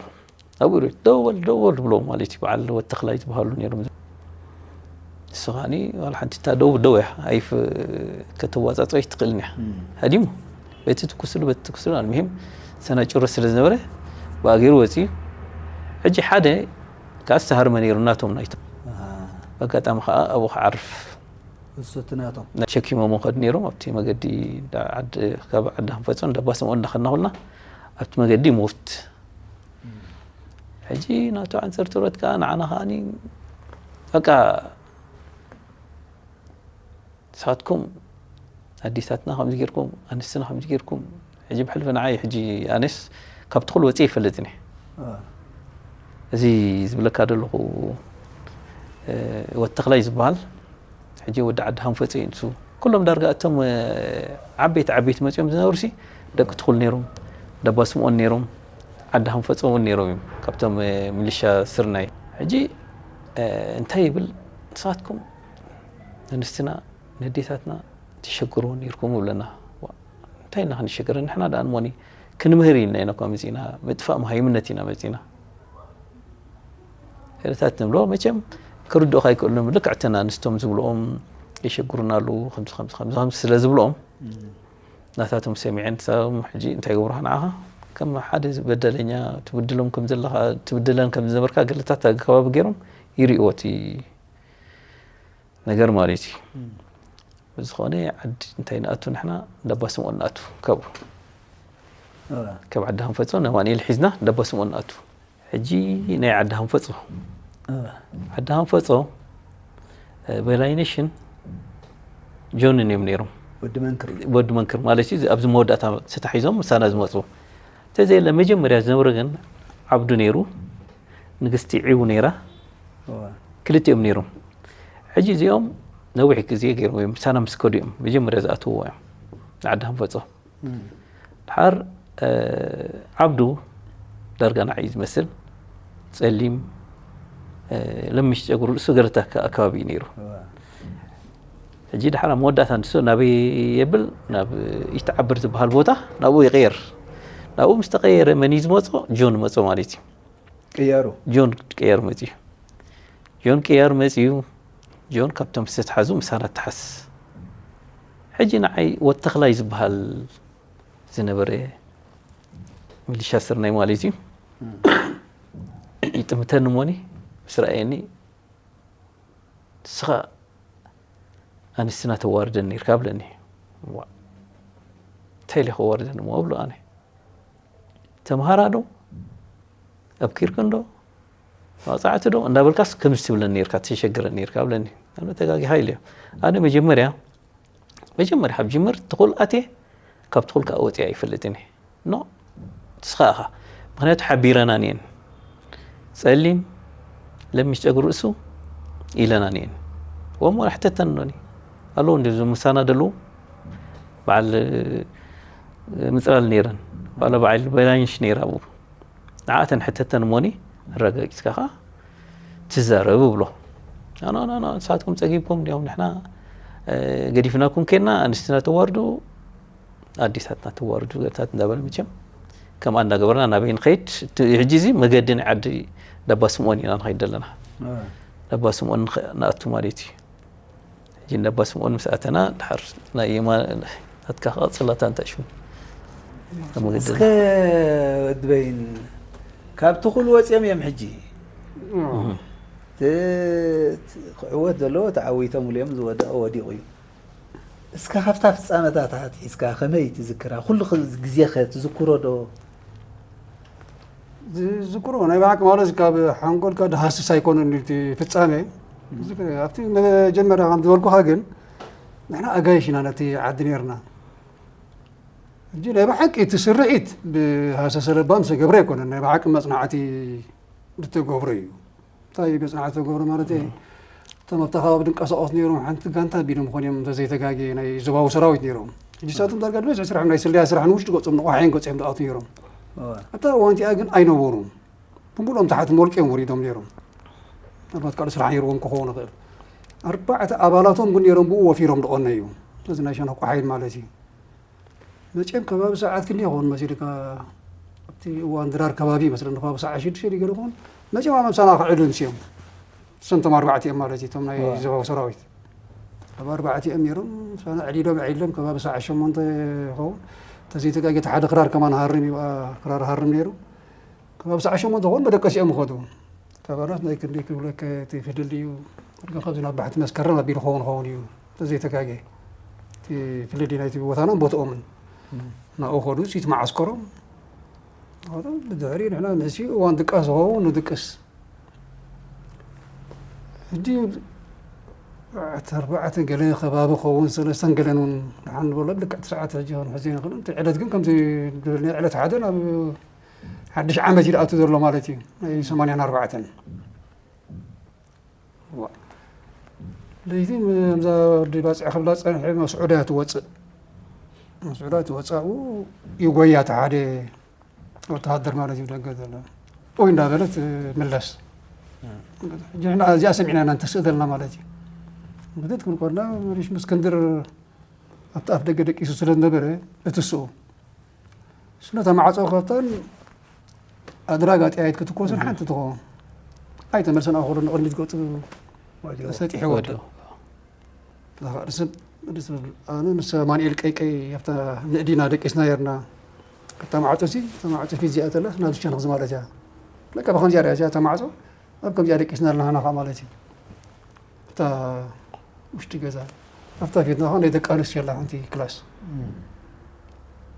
ኣብኡ ደወል ደወል ብሎ ማለት እዩ። በዓል ወተኽላይ ዝበሃሉ ነይሮም። ንሱ ከዓኒ ዋላ ሓንቲ እታ ደው ደው እያ ኣይፍ ከተዋጻጽኦ ኣይትኽእልን እያ። ሃዲሙ በቲ ትኩስሉ በቲ ትኩስሉ ኣልምሂም ሰናጭሮ ስለ ዝነበረ ብኣገሩ ወፂኡ። ሕጂ ሓደ ከዓ ዝተሃርመ ነይሩ ናቶም ናይቶም ኣጋጣሚ ከዓ ኣብኡ ክዓርፍ እሱ እቲ ናቶም ሸኪሞም ከዱ ነይሮም ኣብቲ መገዲ ካብ ዓዲ ሃንፈፆ እንዳባስምኦ እንዳኸድና ኩልና ኣብቲ መገዲ ሞት። ሕጂ ናቱ ዓንፀር ትረት ከዓ ንዓና ከዓኒ በቃ ንስኻትኩም ኣዴታትና ከምዚ ጌርኩም ኣንስትና ከምዚ ጌርኩም ሕጂ ብሕልፊ ንዓይ ሕጂ ኣነስ ካብ ትኹል ወፂ ይፈልጥኒ እዚ ዝብለካ ዘለኹ ወተኽላይ ዝበሃል ሕጂ ወዲ ዓዲ ሃንፈፀ እዩ ንሱ ኩሎም ዳርጋ እቶም ዓበይቲ ዓበይቲ መፂኦም ዝነበሩ ሲ ደቂ ትኹል ነይሮም ደባ ስምኦን ነይሮም ዓዲ ሃንፈፀ እውን ነይሮም እዮም ካብቶም ሚሊሻ ስርናይ ሕጂ እንታይ ይብል ንስኻትኩም ኣንስትና ነዴታትና ትሸግርዎ ነይርኩም ይብለና እንታይ ኢና ክንሸገር ንሕና ደኣ ንሞኒ ክንምህር ኢልና ኢና እኳ መፂና ምጥፋእ መሃይምነት ኢና መፂና ሄረታት ንብሎ መቸም ክርድኦ ካይክእሉ ልክዕ እተን ኣንስቶም ዝብልኦም የሸግሩና ኣለዉ ከምዚ ከምዚ ከምዚ ከምዚ ስለ ዝብልኦም ናታቶም ሰሚዐን ሳም ሕጂ እንታይ ገብሩኻ ንዓኻ ከም ሓደ በደለኛ ትብድሎም ከም ዘለኻ ትብድለን ከም ዝነበርካ ገለታት ኣገባቢ ገይሮም ይርእዎ እቲ ነገር ማለት እዩ ብዝኾነ ዓዲ እንታይ ንኣቱ ንሕና ደባ ስምኦን ንኣቱ ካብኡ ካብ ዓዲ ሃንፈፆ ነማንኤል ሒዝና ደባ ስምኦን ንኣቱ ሕጂ ናይ ዓዲ ሃንፈፆ ዓዲ ሃንፈፆ በላይነሽን ጆንን እዮም ነይሮም ወዲ መንክር ማለት እዩ ኣብዚ መወዳእታ ተታሒዞም ምሳና ዝመፁ ተዘየለ መጀመርያ ዝነበረ ግን ዓብዱ ነይሩ ንግስቲ ዒቡ ነይራ ክልቲኦም ነይሮም ሕጂ እዚኦም ነዊሕ ግዜ ገይሮም እዮም ምሳና ምስ ከዱ እዮም መጀመርያ ዝኣትውዎ እዮም ንዓዲ ሃንፈፆ ድሓር ዓብዱ ዳርጋ ንዓይ ዝመስል ፀሊም ለምሽ ጨጉሩ ርእሱ ገለታ ኣከባቢ እዩ ነይሩ ሕጂ ድሓር ኣብ መወዳእታ ንሱ ናበይ የብል ናብ ኢትዓብር ዝበሃል ቦታ ናብኡ ይቀየር ናብኡ ምስ ተቀየረ መን እዩ ዝመፆ ጆን መፆ ማለት እዩ ቅያሩ ጆን ቅያሩ መፅዩ ጆን ቅያሩ መፅዩ ጆን ካብቶም ዝተትሓዙ ምሳና ተሓስ ሕጂ ንዓይ ወተኽላይ ዝበሃል ዝነበረ ሚሊሻ ስርናይ ማለት እዩ ይጥምተኒ ሞኒ ምስ ረኣየኒ ንስኻ ኣንስትና ተዋርደን ነርካ ብለኒ እንታይ ኢለ ከዋርደን እሞ ብሎ ኣነ ተምሃራ ዶ ኣብኪርክን ዶ መቕፃዕቲ ዶ እንዳበልካስ ከምዚ ትብለን ነርካ ትሸግረን ነርካ ብለኒ ኣነ ተጋጊኻ ኢለ ኣነ መጀመርያ መጀመርያ ካብ ጅምር ትኹል ኣትየ ካብ ትኹል ከዓ ወፅያ ኣይፈልጥን እየ ኖ ንስኻ ኢኻ ምክንያቱ ሓቢረናን እየን ጸሊም ለሚሽ ጨጉሪ ርእሱ ኢለናን እየን ወሞ ሕተተን ኖኒ ኣለዉ እንዲ ምሳና ደለዉ በዓል ምፅላል ነይረን ባለ በዓል በላይንሽ ነይራ ኣብኡ ንዓተን ሕተተን እሞኒ ኣረጋጊፅካ ከዓ ትዛረብ ብሎ ንሳትኩም ፀጊብኩም እንዲም ንሕና ገዲፍናኩም ኬና ኣንስትና ተዋርዱ ኣዴታትና ተዋርዱ ገታት እንዳበለ መቸም ከምኣ እንዳገበርና ናበይ ንኸይድ ሕጂ እዚ መገዲ ናይ ዓዲ ዳባ ስምኦን ኢና ንኸይድ ዘለና ዳባ ስምኦን ንኣቱ ማለት እዩ ሕጂ ንዳባ ስምኦን ምስ ኣተና ድሓር ናይ የማ ናትካ ክቐፅል ኣታ እንታይ ሽሙ እስከ ወድበይን ካብ ትኹል ወፂኦም እዮም ሕጂ ክዕወት ዘለዎ ተዓዊቶም ኢሉ እዮም ዝወደቐ ወዲቑ እዩ እስከ ካብታ ፍፃመታት ኣትሒዝካ ከመይ ትዝክራ ኩሉ ግዜኸ ትዝክሮ ዶ ዝዝክሮ ናይ ብሓቂ ማለት ካብ ሓንጎልካ ድሃስስ ኣይኮነን እቲ ፍፃመ ኣብቲ መጀመርያ ከም ዝበልኩኻ ግን ንሕና ኣጋይሽ ኢና ነቲ ዓዲ ነርና። ሕጂ ናይ ብሓቂ እቲ ስርሒት ብሃሰሰ ለባም ዝተገብረ ኣይኮነን፣ ናይ ብሓቂ መፅናዕቲ ዝተገብረ እዩ። እንታይ መፅናዕቲ ዝተገብረ ማለት እየ? እቶም ኣብታ ከባቢ ድንቀሳቐሱ ነይሮም ሓንቲ ጋንታ ቢሎም ኾን እዮም እንተዘይተጋጌ ናይ ዞባዊ ሰራዊት ነይሮም። ሕጂ ሳቶም ዳርጋ ድበዝሒ ስራሕ ናይ ስለያ ስራሕ ንውሽጢ ገጾም ንቋሕየን ገጾም ዝኣቱ ነይሮም። ኣታ እዋንቲኣ ግን ኣይነበሩን። ብምሉኦም ተሓት ሞልቂ እዮም ወሪዶም ነይሮም። ምናልባት ካልእ ስራሕ ነይርዎም ክኸውን ይኽእል። ኣርባዕተ ኣባላቶም ግን ነይሮም ብኡ ወፊሮም ደቐነ እዩ። እዚ ናይ ሸነኽ ቋሓይን ማለት እዩ። መቸም ከባቢ ሰዓት ክንደይ ይኸውን መሲልካ? ኣብቲ እዋን ድራር ከባቢ ይመስለኒ፣ ከባቢ ሰዓት ሽዱሽተ ድዩ ገለ ይኸውን። መቸም ኣብ ምሳና ክዕልሉ ምስ እዮም። እሶም እቶም ኣርባዕተ እዮም ማለት እዩ፣ እቶም ናይ ዞባዊ ሰራዊት። ኣብ ኣርባዕተ እዮም ነይሮም፣ ምሳና ዕሊሎም፣ ዕሊሎም ከባቢ ሰዓት ሸሞንተ ይኸውን። ተዘይተጋጌ እቲ ሓደ ክራር ከማን ሃርም እዩ፣ ክራር ሃርም ነይሩ። ከባቢ ሰዓት ሸሞንተ ኾን መደቀሲኦም ይኸዱ። ካባናት ናይ ክንደይ ክብለከ እቲ ፍልል እዩ። ግን ካብዚ ናብ ባሕቲ መስከረም ኣቢሉ ኸውን ኸውን እዩ። ተዘይተጋጌ እቲ ፍልል ናይቲ ቦታናን ቦትኦምን ናብኡ ኸዱ። ሲት መዓስከሮም። ብድሕሪ ንሕና ንእሲ እዋን ድቃስ ኸውን ንድቅስ። ሕጂ ኣርባዕተ ገለ ከባቢ ኸውን ሰለስተን ገለን እውን ንሓን በሎ ልክዕ እቲ ሰዓት ሕጂ ክንሕዞ ይንኽእል። እቲ ዕለት ግን ከምዚ ድብል ናይ ዕለት ሓደ ናብ ሓድሽ ዓመት እዩ ዝኣቱ ዘሎ ማለት እዩ። ናይ ሰማንያን ኣርባዕተን። ለይቲ ምዛ ወዲ ባፅዕ ክብላ ፀንሐ መስዑዳ ትወፅእ። መስዑዳ ትወፅእ ኣብኡ ይጎያ እቲ ሓደ ወተሃደር ማለት እዩ ደገ ዘሎ። ኦይ እንዳበለት ምለስ። ሕጂ ንሕና እዚኣ ሰሚዕና ኢና እንተስእ ዘለና ማለት እዩ። እንግዲህ ክንኮና ሪሽ ምስክንድር ኣብቲ ኣፍ ደገ ደቂሱ ስለ ዝነበረ እትስኡ ስለታ ማዕጾ ከፍታን ኣድራጋ ጥያይት ክትኮስን ሓንቲ ትኾ ኣይተመልሰን ኣኸሎ ንቕድሚት ገጹ ሰጢሑ ወደ ኣነ ምስ ማንኤል ቀይቀይ ኣብታ ንእዲና ደቂስና የርና ኣብታ ማዕጾ ሲ ኣብታ ማዕጾ ፊት እዚኣ ተላ ናብ ዝቻን ክዚ ማለት እያ ለካ ብኸምዚያ ሪያ እዚኣ ተማዕጾ ኣብ ከምዚኣ ደቂስና ኣለና ናኻ ማለት እዩ እታ ውሽጢ ገዛ ኣብታ ፊትና ኸ ናይ ደቂ ኣንስትዮ ኣላ ሓንቲ ክላስ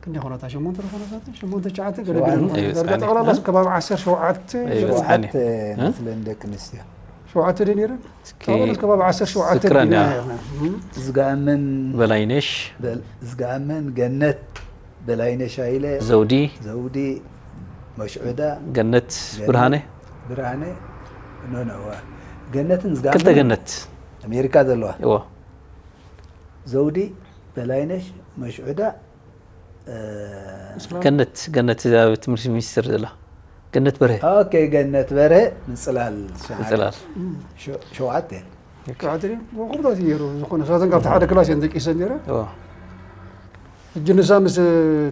ክንደይ ኾነታ ሸሞንተ ኾነታ ሸሞንተ ትሽዓተ ገለ ገለ ኾነታ ዳርጋ ጠቕላላ ከባቢ ዓሰርተ ሸውዓተ ሸውዓተ መስለን ደቂ ኣንስትዮ ሸውዓተ ደ ነይረን እስኪ ከባቢ ዓሰርተ ሸውዓተ ስክራን ዲና ያ ነርና ዝጋመን በላይነሽ በል- ዝጋመን ገነት በላይነሽ ሃይለ ዘውዲ ዘውዲ መሽዑዳ ገነት ገነት ብርሃነ ብርሃነ ኖ ኖ ዋ። ገነትን ክልተ ዝጋመን ገነት ኣሜሪካ ዘለዋ እዎ ዘውዲ በላይነሽ መሽዑዳ እ፣ ገነት ገነት እዛ ትምህርቲ ሚኒስትር ዘላ ገነት በርሀ ኦኬ ገነት በርሀ ምፅላል ሸ- ምፅላል ሸ- ሸውዓተ ሸውዓተ ድዩ? ወቁብታት እዩ ነይሩ ዝኾነ ሳተን ካብቲ ሓደ ክላስ እየን ደቂሰን ነይረ እዎ ሕጂ ንሳ ምስ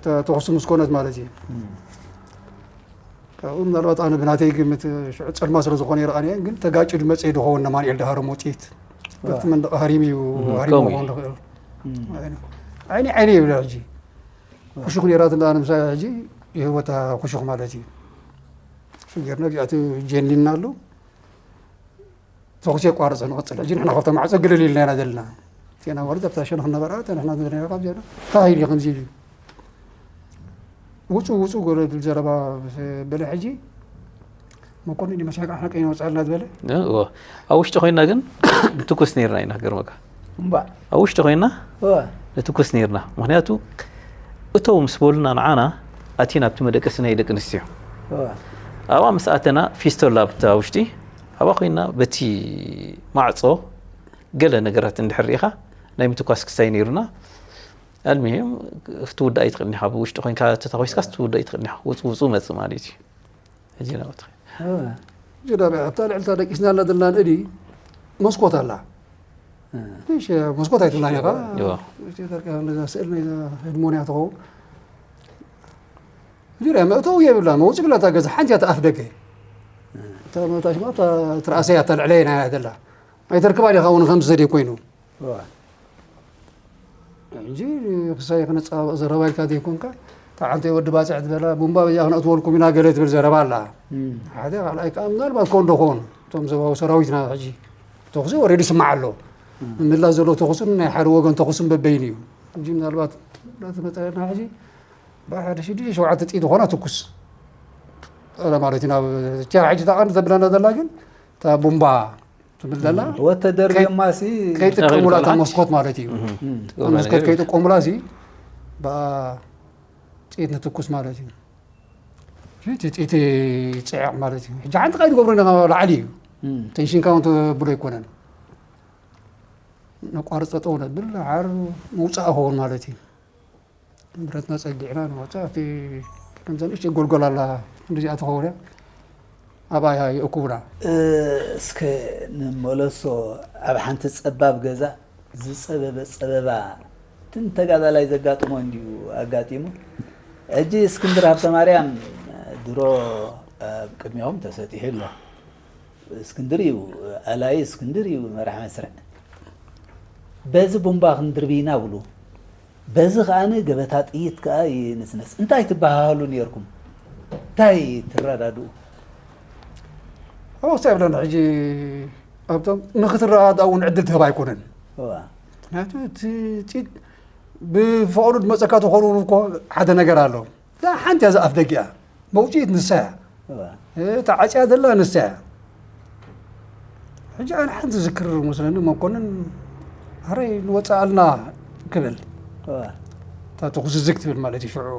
ተ- ተኹሲ ምስ ኮነት ማለት እዩ ካብኡ ምናልባት ኣነ ብናተይ ግምት ሽዑ ፀልማ ስለ ዝኾነ ይረኣን እየን ግን ተጋጭ ድመፀ ድኸውን ነማንኤል ድሃሮም ውፅኢት በቲ መንደቕ ሃሪም እዩ ሃሪም ከምኡ እዩ። ክኸውን ዝኽእል ዓይኒ ዓይኒ ይብላ ሕጂ ኩሹክ ነይራት እንዳ ኣነ ምሳይ ሕጂ ይህወታ ኩሹክ ማለት እዩ ሽገርና እዚኣቱ ጀኒና ኣሎ ተኹሲ የቋርፀ ንቐፅል ሕጂ ንሕና ካብታ ማዕፀ ግልል ኢልና ኢና ዘለና እቲና ማለት ኣብታ ሸነኽ ነበራ እታ ንሕና ዘለና ካብ ዜና ታሂል እዩ ከምዚ ኢሉ እዩ ውፁ ውፁ ጎለ ድብል ዘረባ በለ ሕጂ መኮንን ይመስለካ ንሕና ቀይና ወፃልና ዝበለ እዎ። ኣብ ውሽጢ ኮይና ግን ንትኩስ ነርና ኢና ገርመካ እምባ ኣብ ውሽጢ ኮይና እወ ንትኩስ ነርና ምክንያቱ እተው ምስ በሉና ንዓና ኣቲና ኣብቲ መደቀሲ ናይ ደቂ ኣንስትዮ እወ ኣብኣ ምስ ኣተና ፊስቶላ ኣብታ ውሽጢ ኣብኣ ኮይና በቲ ማዕፆ ገለ ነገራት እንድሕር ርኢኻ ናይ ምትኳስ ክሳይ ነይሩና ኣልሚሂም ክትውዳእ ኣይትኽእልን ኢኻ ብውሽጢ ኮይንካ ተተኮስካስ ክትውዳእ ኣይትኽእልን ኢኻ ውፁ ውፁ መፅእ ማለት እዩ ሕጂ ናብቲ እወ ጅዳብያ ኣብታ ልዕልታ ደቂስና ኣላ ዘለና ንእዲ መስኮት ኣላ እሺ መስኮት ኣይትብላን ኢኻ እዋ። ስእል ናይ ህድሞንያ ትኸውን ዙርያ መእተው የብላ መውፅእ ብላ እታ ገዛ ሓንቲ እያ ተኣፍ ደገ እታ መውታ ሽማ እታ ትረኣሰያ እታ ልዕለየ ናይ ዘላ ኣይተርክባን ኢኻ እውን ከም ዝዘድየ ኮይኑ እዋ። ሕጂ ክሳይ ክነፀባበቕ ዘረባ ኢልካ ዘይኮንካ እታ ሓንቲ ወዲ ባፅዕ ዝበላ ቡምባ በዚኣ ክነእትወልኩም ኢና ገለ ትብል ዘረባ ኣላ እም። ሓደ ካልኣይ ከዓ ምናልባት ኮን ዶ ኮን እቶም ዘባዊ ሰራዊትና ሕጂ ተኹሲ ወረዲ ይስማዕ ኣሎ ምምላስ ዘሎ ተኹስን ናይ ሓደ ወገን ተኹስን በበይኑ እዩ ሕጂ ምናልባት እንዳተመፀና ሕጂ ብሓደ ሽዱሽተ ሸውዓተ ጥይት ዝኾና ትኩስ ኣላ ማለት እዩ ናብ እቲያ ሕጂ እታ ቀንዲ ተብለና ዘላ ግን እታ ቡምባ ትብል ዘላ። ወተደር ከይ- ድዮማሲ? ከይጥቀሙላ እታ መስኮት ማለት እዩ። እም። እታ መስኮት ከይጥቀሙላ ሲ ብኣ ጥይት ንትኩስ ማለት እዩ። እቲ ጥይት ይፅዕቕ ማለት እዩ። ሕጂ ሓንቲ ካይ ትገብሮ ኢና ላዕሊ እዩ። እም። ቴንሽንካ እውን ተብሎ ኣይኮነን። ነቋርፅ ጠጠው ነብል፣ ሓር ምውፃእ ይኸውን ማለት እዩ። ብረትና ጸጊዕና ንወጽእ። ኣብቲ ከምዛ ንእሽተይ ጎልጎል ኣላ፣ እንደዚኣ ትኸውን እያ። ኣብኣ የእኩቡና። እስከ ንመለሶ። ኣብ ሓንቲ ጸባብ ገዛ ዝጸበበ ጸበባ፣ እቲ ንተጋዳላይ ዘጋጥሞ እንድዩ ኣጋጢሙ። ሕጂ እስክንድር ሃብተማርያም ድሮ ኣብ ቅድሚኦም ተሰጢሑ ኣሎ። እስክንድር እዩ ኣላይ፣ እስክንድር እዩ መራሕ መስርዕ። በዚ ቡምባ ክንድርብይና ብሉ፣ በዚ ከኣ ገበታ ጥይት ከኣ ይንስነስ። እንታይ ትበሃሃሉ ነይርኩም? እንታይ ትረዳድኡ? ኣወሳ ይብለና ሕጂ ኣብቶም ንክትረዳዳእ እውን ዕድል ትህብ ኣይኮነን። እዋ። ምክንያቱ እቲ ፂድ ብፍቕዱ ዝመፀካ ተኾኑ እኮ ሓደ ነገር ኣሎ። እዛ ሓንቲ እያ ዝኣፍ ደጊኣ። መውፅኢት ንሳ እያ። እዋ። እታ ዓፅያ ዘላ ንሳ እያ። ሕጂ ኣነ ሓንቲ ዝክር መስለኒ መኮንን፣ "ኣረይ ንወፅእ ኣልና" ክብል። እዋ። እታ ተኹሲ ዝግ ትብል ማለት እዩ ሽዑ።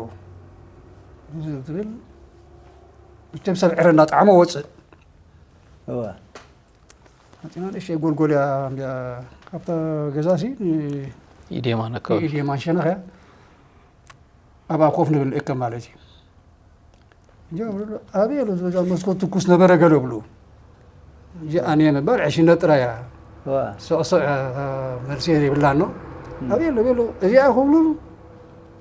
ዝግ ትብል። መቸም ሰብ ዕረ እናጠዓሞ ወፅእ። እዋ። ሓፂና ንእሽተይ ጎልጎል እያ እንድያ ካብታ ገዛ ሲ ን-፣ ኢድ የማን ኣካባቢ። ኢድ የማን ሸነኽ እያ። ኣብኣ ኮፍ ንብል እከ ማለት እዩ። እንጂ ኣብሉ፣ ኣበይ ኣሎ ዝበዛ መስኮት ትኩስ ነበረ ገለ ብሉ። እንጂ ኣነ ምባል ዕሽነት ጥራይ እያ። ዋ። ሶቕሶቕ እያ፣ እታ መልሲ የብላን ነው። እም። ኣበይ ኣሎ፣ ኣበይ ኣሎ። እዚኣ ክብሉ፣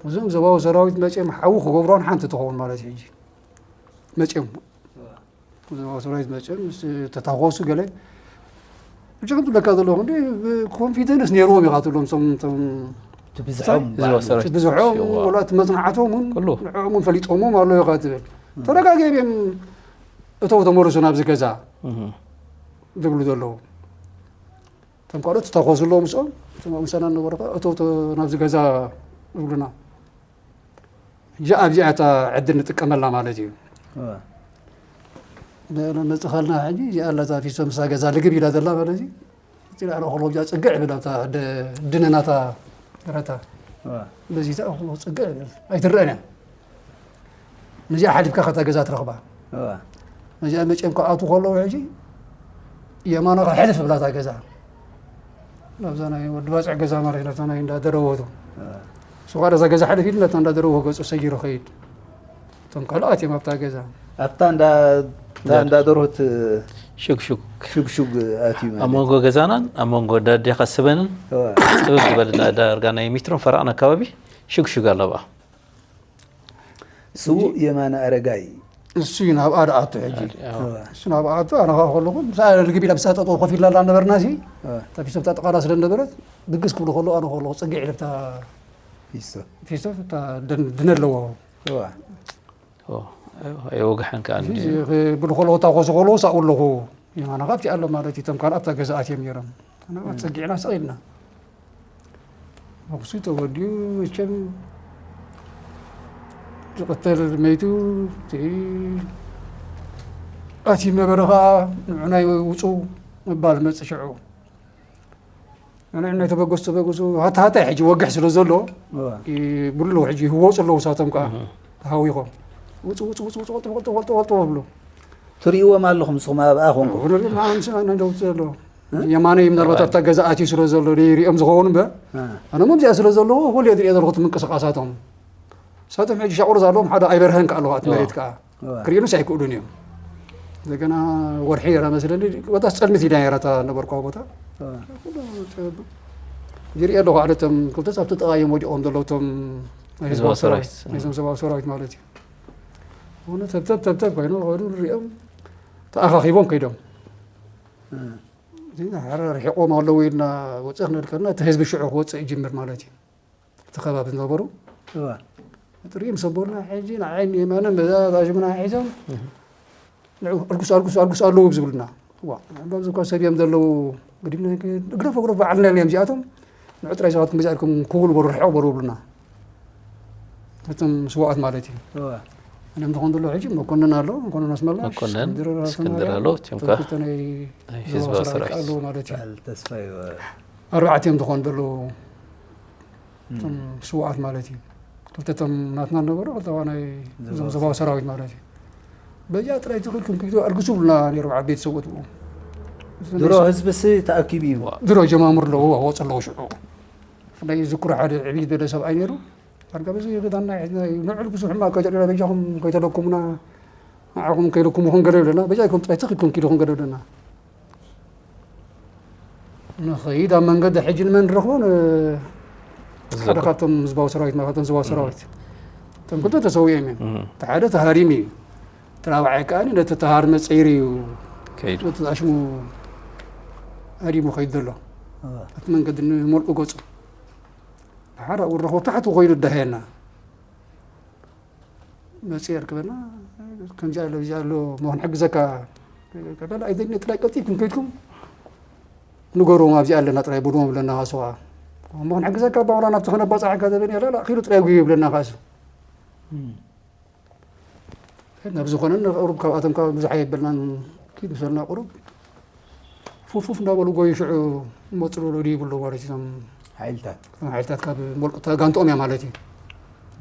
እዞም ዞባዊ ሰራዊት መፅኦም ሓዊ ክገብሮን ሓንቲ ትኸውን ማለት እዩ። ሕጂ መፅኦም። ዋ። ዞባዊ ሰራዊት መፅኦም ምስ ተታኾሱ ገለ፣ ብጭቕም ትብለካ ዘለኹ እንዲ፣ ኮንፊደንስ ነይርዎም ኢኻ ትብሎም፣ እቶም፣ እቶም ትብዝሖም ዞባዊ ሰራዊት። ትብዝሖም፣ ሽዋ። ወላ እቲ መፅናዕቶም እውን ኩሉ። ንዕኦም እውን ፈሊጦምዎም ኣለዉ ኢኻ ትብል። እም። ተረጋጊኦም እዮም እቶም ተመለሱ ናብዚ ገዛ እም። ዝብሉ ዘለዉ። እቶም ካልኦት ተታኾሱ ኣለዉ ምስኦም፣ እቶም ኣብ ምሳና ዝነበሩ ከኣ እቶም ተ-፣ ናብዚ ገዛ ዝብሉና። እዚኣ ኣብዚኣ እታ ዕድል ንጥቀመላ ማለት እዩ። እዋ። ነ-፣ ነመጽእ ኻልና ሕጂ እዚኣ ኣላ እታ ፊሶ ምስታ ገዛ ልግብ ኢላ ዘላ ማለት እዩ። እቲ ላዕሊ ከሎ እዚኣ ጽግዕ ይብል ኣብታ ደ-፣ ድነ ናታ ረታ። እዋ። በዚ እታ ከሎ ጽግዕ ይብል። ኣይትረአን እያ። ነዚኣ ሓሊፍካ ከታ ገዛ ትረኽባ። እዋ። ነዚኣ መጺኦም ክኣትዉ ከለዉ ሕጂ የማንኻ ሕልፍ ብላታ ገዛ። ናብዛ ናይ ወዲ ባጽዕ ገዛ ማለት ናብታ ናይ እንዳ ደረወቱ። እዋ። እሱ ኻዓ እዛ ገዛ ሕልፍ ኢሉ ናብታ እንዳ ደረወ ገጹ ሰጊሩ ኸይድ። እቶም ካልኦት እዮም ኣብታ ገዛ። ኣብታ እንዳ፣ እታ እንዳ እንዳ ደርሆት ሽግሹግ። ሽግሹግ ኣትዩ ኣብ ማለት። መንጎ ገዛናን ኣብ መንጎ እንዳ ኣዴኻ ስበንን እዋ። ጽብብ ዝበለ እንዳ ዳርጋ ናይ ሜትሮን ፈረቓን ኣካባቢ ሽግሹግ ኣሎ ብኣ። ስዉእ የማነ ኣረጋይ። እሱ እዩ ናብኣ ደኣ ኣቱ ሕጂ። ኣዎ። እሱ ናብኣ ኣቱ፣ ኣነ ኸኣ ከለኹ፣ ምስኣ ርግብ ኢላ ምስኣ ጠጠው ኮፍ ኢልና እንዳነበርና ሲ፣ እዋ። እታ ፊሶ ኣብታ ጥቓና ስለ ዝነበረት፣ ብግስ ክብሉ ከለዉ ኣነ ከለኹ ጽግዕ ኢለ ኣብታ ፊሶ። ፊሶ፣ እታ ድን-፣ ድነ ኣለዎ። እዋ። ኦ፣ ኣይወግሐን ከኣ እዚ እንዲ። ክብሉ ከለዉ፣ ታኾሱ ከለዉ፣ ሳኡ ኣለኹ። የማነ ካብቲ ኣሎ ማለት እዩ፣ እቶም ካልእ ኣብታ ገዛ ኣትዮም ነይሮም። ናብኣ እም። ጸጊዕና ስቕ ኢልና። ተኹሲ ተወዲኡ መቸም ዝቕተል መይቱ፣ እቲ ኣትዩ ነበረ ኸኣ ንዑናይ ውጹ ምባል መጽእ ሽዑ። ንዑናይ ተበገሱ፣ ተበገሱ፣ ሃታ ሃታ ሕጂ ወግሕ ስለ ዘሎ፣ እዋ። ይብሉ ኣለዉ ሕጂ ይህወጹ ኣለዉ፣ ንሳቶም ከኣ እህ። ተሃዊኾም። ውጹ፣ ውጹ፣ ውጹ፣ ውጹ፣ ወልጦ፣ ወልጦ፣ ወልጦ፣ ወልጦ፣ ወልጦ ይብሉ። ትርእይዎም ኣለኹም ንስኹም ኣብኣ ኮንኩም? ንርኢ፣ ንዓ፣ ንስና ኢና እንደውጽእ ዘሎ። እ? የማነይ ምናልባት ኣይ። ኣብታ ገዛ ኣትዩ ስለ ዘሎ ይሪኦም ዝኸውን እምበር፣ እ። ኣነ እሞ ኣብዚኣ ስለ ዘለኹ ኩሉ እየ ዝሪኦ ዘለኹ እቲ ምንቅስቓሳቶም። ንሳቶም ሕጂ ሻቑር ዘለዎም ሓደ ኣይበርሀን ከኣ ኣለኹ ኣብቲ ኦ። መሬት ከኣ። ኦ። ክርእዩንስ ኣይክእሉን እዮም። እንደገና ወርሒ ነይራ መስለኒ፣ ቦታ ጸልምት ኢላ ነይራ እታ ነበርኩዋ ቦታ። ኦ። ኩሉ ጸ-፣ ይሪኦ ኣለኹ፣ ኣነ እቶም ክልተስ ኣብቲ ጥቓ እዮም ወዲቖም ዘለዉ፣ እቶም ናይ ህዝባዊ ህዝባዊ ሰራዊት፣ ሰራዊት። ናይ ህዝባዊ ሰራዊት ማለት እዩ። እውነት ተብተብ ተብተብ ኮይኑ፣ ከይዱ ንሪኦም ተኣኻኺቦም ከይዶም። እ። እዚ ሓረ ርሒቖም ኣለዉ ኢልና ወፂእ ክንብል ከለና፣ እቲ ህዝቢ ሽዑ ክወፅእ ይጅምር ማለት እዩ። እቲ ከባቢ ዝነበሩ እዋ። ጥሪኦም ሰቦና ሕጂ ንዓይ የማነ በዛ ጣሽምና ሒዞም፣ እህ። ንዑ ኣልግሱ፣ ኣልግሱ፣ ኣልግሱ ኣለዉ ዝብሉና። እዋ፣ ኣብዚ እኳ ሰብ እዮም ዘለዉ፣ ግድም ግረፎ፣ ግረፎ፣ በዓልና እዮም እዚኣቶም። ንዑ ጥራይ ሰባት መዚኣልኩም ክውሉ በሩ፣ ርሕቕ በሩ ይብሉና። እቶም ስዋኣት ማለት እዩ። እዋ። እኔም ዝኾን ዘሎ ሕጂ መኮንን ኣሎ፣ መኮንን ኣስመላሽ፣ መኮንን፣ እስክንድር፣ እስክንድር ኣሎ፣ እቲኦም እቶም ከ ክልተ ናይ ናይ ዞባ ህዝባዊ ሰራዊት ሰራዊት። ኣለዉ ማለት እዩ። በዓል ተስፋይ፣ ኣርባዕተ እዮም ዝኾን ዘለዉ። እቶም ስውኣት ማለት እዩ። ክልተ እቶም ናትና ነበሩ፣ ክልተ ናይ እዞም ዞባዊ ሰራዊት ማለት እዩ። በዚኣ ጥራይ ትኽእል ክንክይቶ ኣልግሱ ብሉና ነይሮም ዓበይቲ ሰብኡት ብኡ። ድሮ ህዝብሲ ተኣኪቡ እዩ። ድሮ ጀማምር ኣለዎ፣ ወፅ ኣለዎ ሽዑ። ብፍላይ ዝክሮ ሓደ ዕብይ ዝበለ ሰብኣይ ነይሩ። ዳርጋ በዚ ክዳንና ሒዝና እዩ፣ "ንዑ ኣልግሱ ሕማቕ ከጀርና በጃኹም ከይተለኩሙና፣ ንዓኹም ከይልኩሙኹም" ገለ ይብለና። በጃኹም ጥራይ ትኽእል ክንክይዶ ክንገለ ይብለና። ንኸይድ ኣብ መንገዲ ሕጂ ንመን ንረኽቦ? ን-፣ ሓደ ካብቶም ህዝባዊ ሰራዊት፣ ካብቶም ህዝባዊ ሰራዊት። እቶም ክልተ ተሰዊኦም እዮም። እቲ ሓደ ተሃሪሙ እዩ። እቲ ራብዓይ ከኣ ነቲ ተሃርመ ጸይሩ እዩ። ከይዱ። ነቲ ኣሽሙ ሃሪሙ ከይዱ ዘሎ። ኣብቲ መንገዲ ንመልቁ ገጹ። ድሓር ኣብኡ ንረኽቦ፣ ታሕቱ ኮይኑ ደሃየና። መጺኡ የርክበና። "ከምዚ ኣሎ፣ እዚ ኣሎ፣ እሞ ክንሕግዘካ?" "ኣይደልን፣ ጥራይ ቀልጢፍኩም ከይድኩም ንገርዎም፣ ኣብዚ ኣለና፣ ጥራይ በልዎም" ብለና፣ ካስዋ። "እሞ ክንሕግዘካ፣ ኣባውራ ናብቲ ክነባጻዕካ" ዘበን ያለ፣ "ላ፣ ኪዱ ጥራይ ጉዩ" ብለና፣ ካሱ። ናብ ዝኾነ ንቕሩብ፣ ካብኣቶም ካብ ብዙሕ ኣየበልናን፣ ኪድ ምሰልና ቁሩብ ፉፍ ፉፍ እንዳበሉ ጎዩ ሽዑ መፅሉ ሎዲ ይብሉ ማለት እዩ። እቶም ሓይልታት። እቶም ሓይልታት ካብ ሞልቁ ተጋንጦም እያ ማለት እዩ።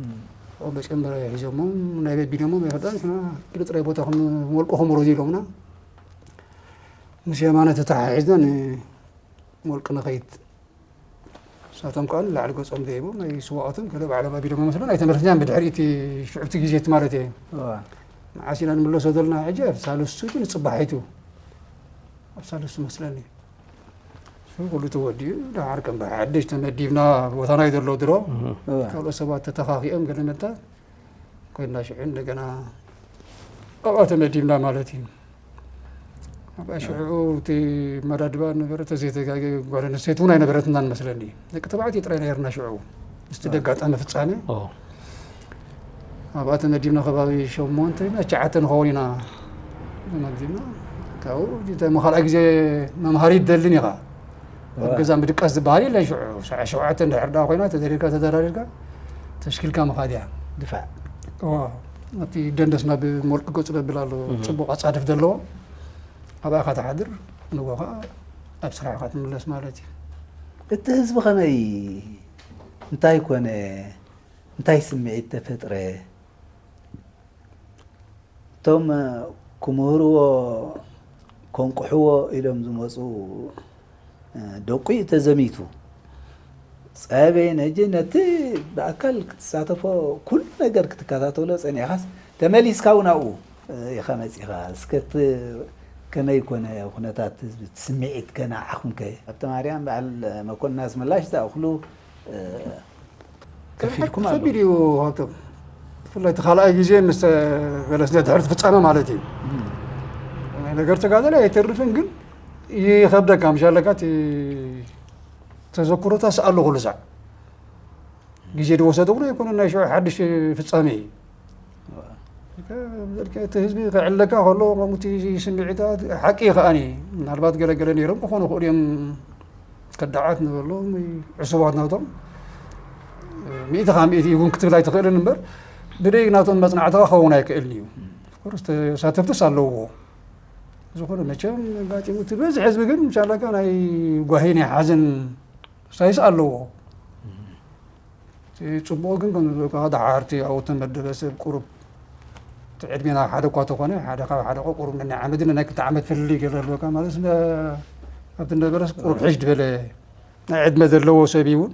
እም። ኦ፣ በጨንበረ ሒዞሞም፣ ናይ በቢዶሞም ኣይፈልጣን፣ ንሕና ኪድ ጥራይ ቦታ ከም ሞልቁ ከምረዙ ኢሎምና። ምስ የማነ ተተሓሒዝና ንሞልቁ ንኸይድ። ንሳቶም ከኣ ንላዕሊ ገጾም ደይቦም፣ ናይ ስዋኣቶም ገለ ባዕሎም ኣቢሎም ይመስሉ፣ ኣይተመለስናን ብድሕሪ እቲ ሽዑ እቲ ግዜ እቲ ማለት እየ። እዋ። መዓስ ኢና ንምለሶ ዘለና ሕጂ? ኣብ ሳልስቱ ግን ጽባሒቱ። ኣብ ሳልስቱ መስለኒ። እሱ ኩሉ ተወዲኡ፣ ደሓር ከም ብሓድሽ ተመዲብና፣ ቦታና እዩ ዘሎ ድሮ። እዋ። ካልኦት ሰባት ተተኻኺኦም ገለ መታት ኮይንና ሽዑ እንደገና ኣብኣ ተመዲብና ማለት እዩ። ኣብኣ ሽዑ እቲ መዳድባ ነበረ፣ ተዘይተጋገ ጓል ኣንስተይቲ እውን ኣይነበረትናን መስለኒ። ደቂ ተባዕትዮ ጥራይ ነይርና ሽዑ። ምስቲ ኦ። ደጋጣሚ ፍጻሜ ኦ። ኣብኣ ተመዲብና ከባቢ ሸሞንተ፣ ትሽዓተ ንኸውን ኢና ተመዲብና። ካብኡ እቲ ካልኣይ ግዜ መምሃሪ ይደልን ኢኻ። ኣብ ዋ። ገዛ ምድቃስ ዝበሃል የለን ሽዑ። ሰዓት ሸውዓተ እንድሕር ደኣ ኮይና፣ ተደሪርካ፣ ተደራሪርካ፣ ተሽኪልካ ምኻድ እያ። ድፋዕ። ዋ፣ ኣብቲ ደንደስ ናብ ሞልቂ ገጹ ዘብል ኣሎ፣ እህ። ጽቡቕ ኣጻድፍ ዘለዎ። ኣብኣ ኢኻ ትሓድር፣ ንጎ ኸኣ ኣብ ስራሕኻ ትምለስ ማለት እዩ። እቲ ህዝቢ ኸመይ፣ እንታይ ኮነ? እንታይ ስምዒት ተፈጥረ? እቶም ክምህርዎ፣ ከንቅሕዎ ኢሎም ዝመጹ ደቁ እዩ ተዘሚቱ። ጸበየ ነጂ ነቲ ብኣካል ክትሳተፎ፣ ኩሉ ነገር ክትከታተሎ ጸኒሕካስ፣ ተመሊስካ እውን ኣብኡ ኢኻ መጺኻ። እስከ እቲ ከመይ ኮነ ኩነታት ህዝቢ፣ እቲ ስምዒት ከ ንዓኹም ከ? ሃብተማርያም በዓል መኮንን ኣስመላሽ ዝኣኽሉ ከፊልኩም ኣለኹም። ከቢድ እዩ ሃብቶም። ብፍላይ እቲ ካልኣይ ግዜ ምስ በለስ ድሕሪ እቲ ፍጻመ ማለት እዩ። እም። ናይ ነገር ተጋደለ ኣይተርፍን፣ ግን ይኸብደካ፣ ምሽ ኣለካ፣ እቲ ተዘክሮታት ስኣሎ ኩሉ ሳዕ። ግዜ ዝወሰደ እውን ኣይኮነን፣ ናይ ሽዑ ሓድሽ ፍጻመ እዩ። እዋ። እቲ ህዝቢ ክዕለካ ከሎ፣ ከምኡ እቲ ስምዒታት ሓቂ እዩ ከኣኒ። ምናልባት ገለገለ ነይሮም ክኾኑ ይኽእሉ እዮም። ከዳዓት ንበሎም ወይ ዕሱባት ናቶም፣ ሚእቲ ካብ ሚእቲ እውን ክትብል ኣይትኽእልን እምበር፣ ብደይ ናቶም መጽናዕቲ ክኸውን ኣይክእልን እዩ። ኦፍኮርስ ተሳተፍትስ ኣለውዎ። ዝኾነ መቸም ኣጋጢሙ እቲ በዝሒ ህዝቢ ግን ምሻላካ ናይ ጓሂ ናይ ሓዘን ሳይስ ኣለዎ። እቲ ጽቡቕ ግን ከም ዝበልካ ደሓርቲ ኣብኡ ተመደበ ሰብ ቁሩብ እቲ ዕድሜና ሓደ እኳ ተኾነ፣ ሓደ ካብ ሓደ እኮ ቁሩብ ናይ ዓመትን ናይ ክልተ ዓመት ፍልልይ ገለ ኣለካ ማለት፣ እንደ-፣ ኣብቲ ነበረስ ቁሩብ ሕሽ ዝበለ ናይ ዕድመ ዘለዎ ሰብ እዩ እውን።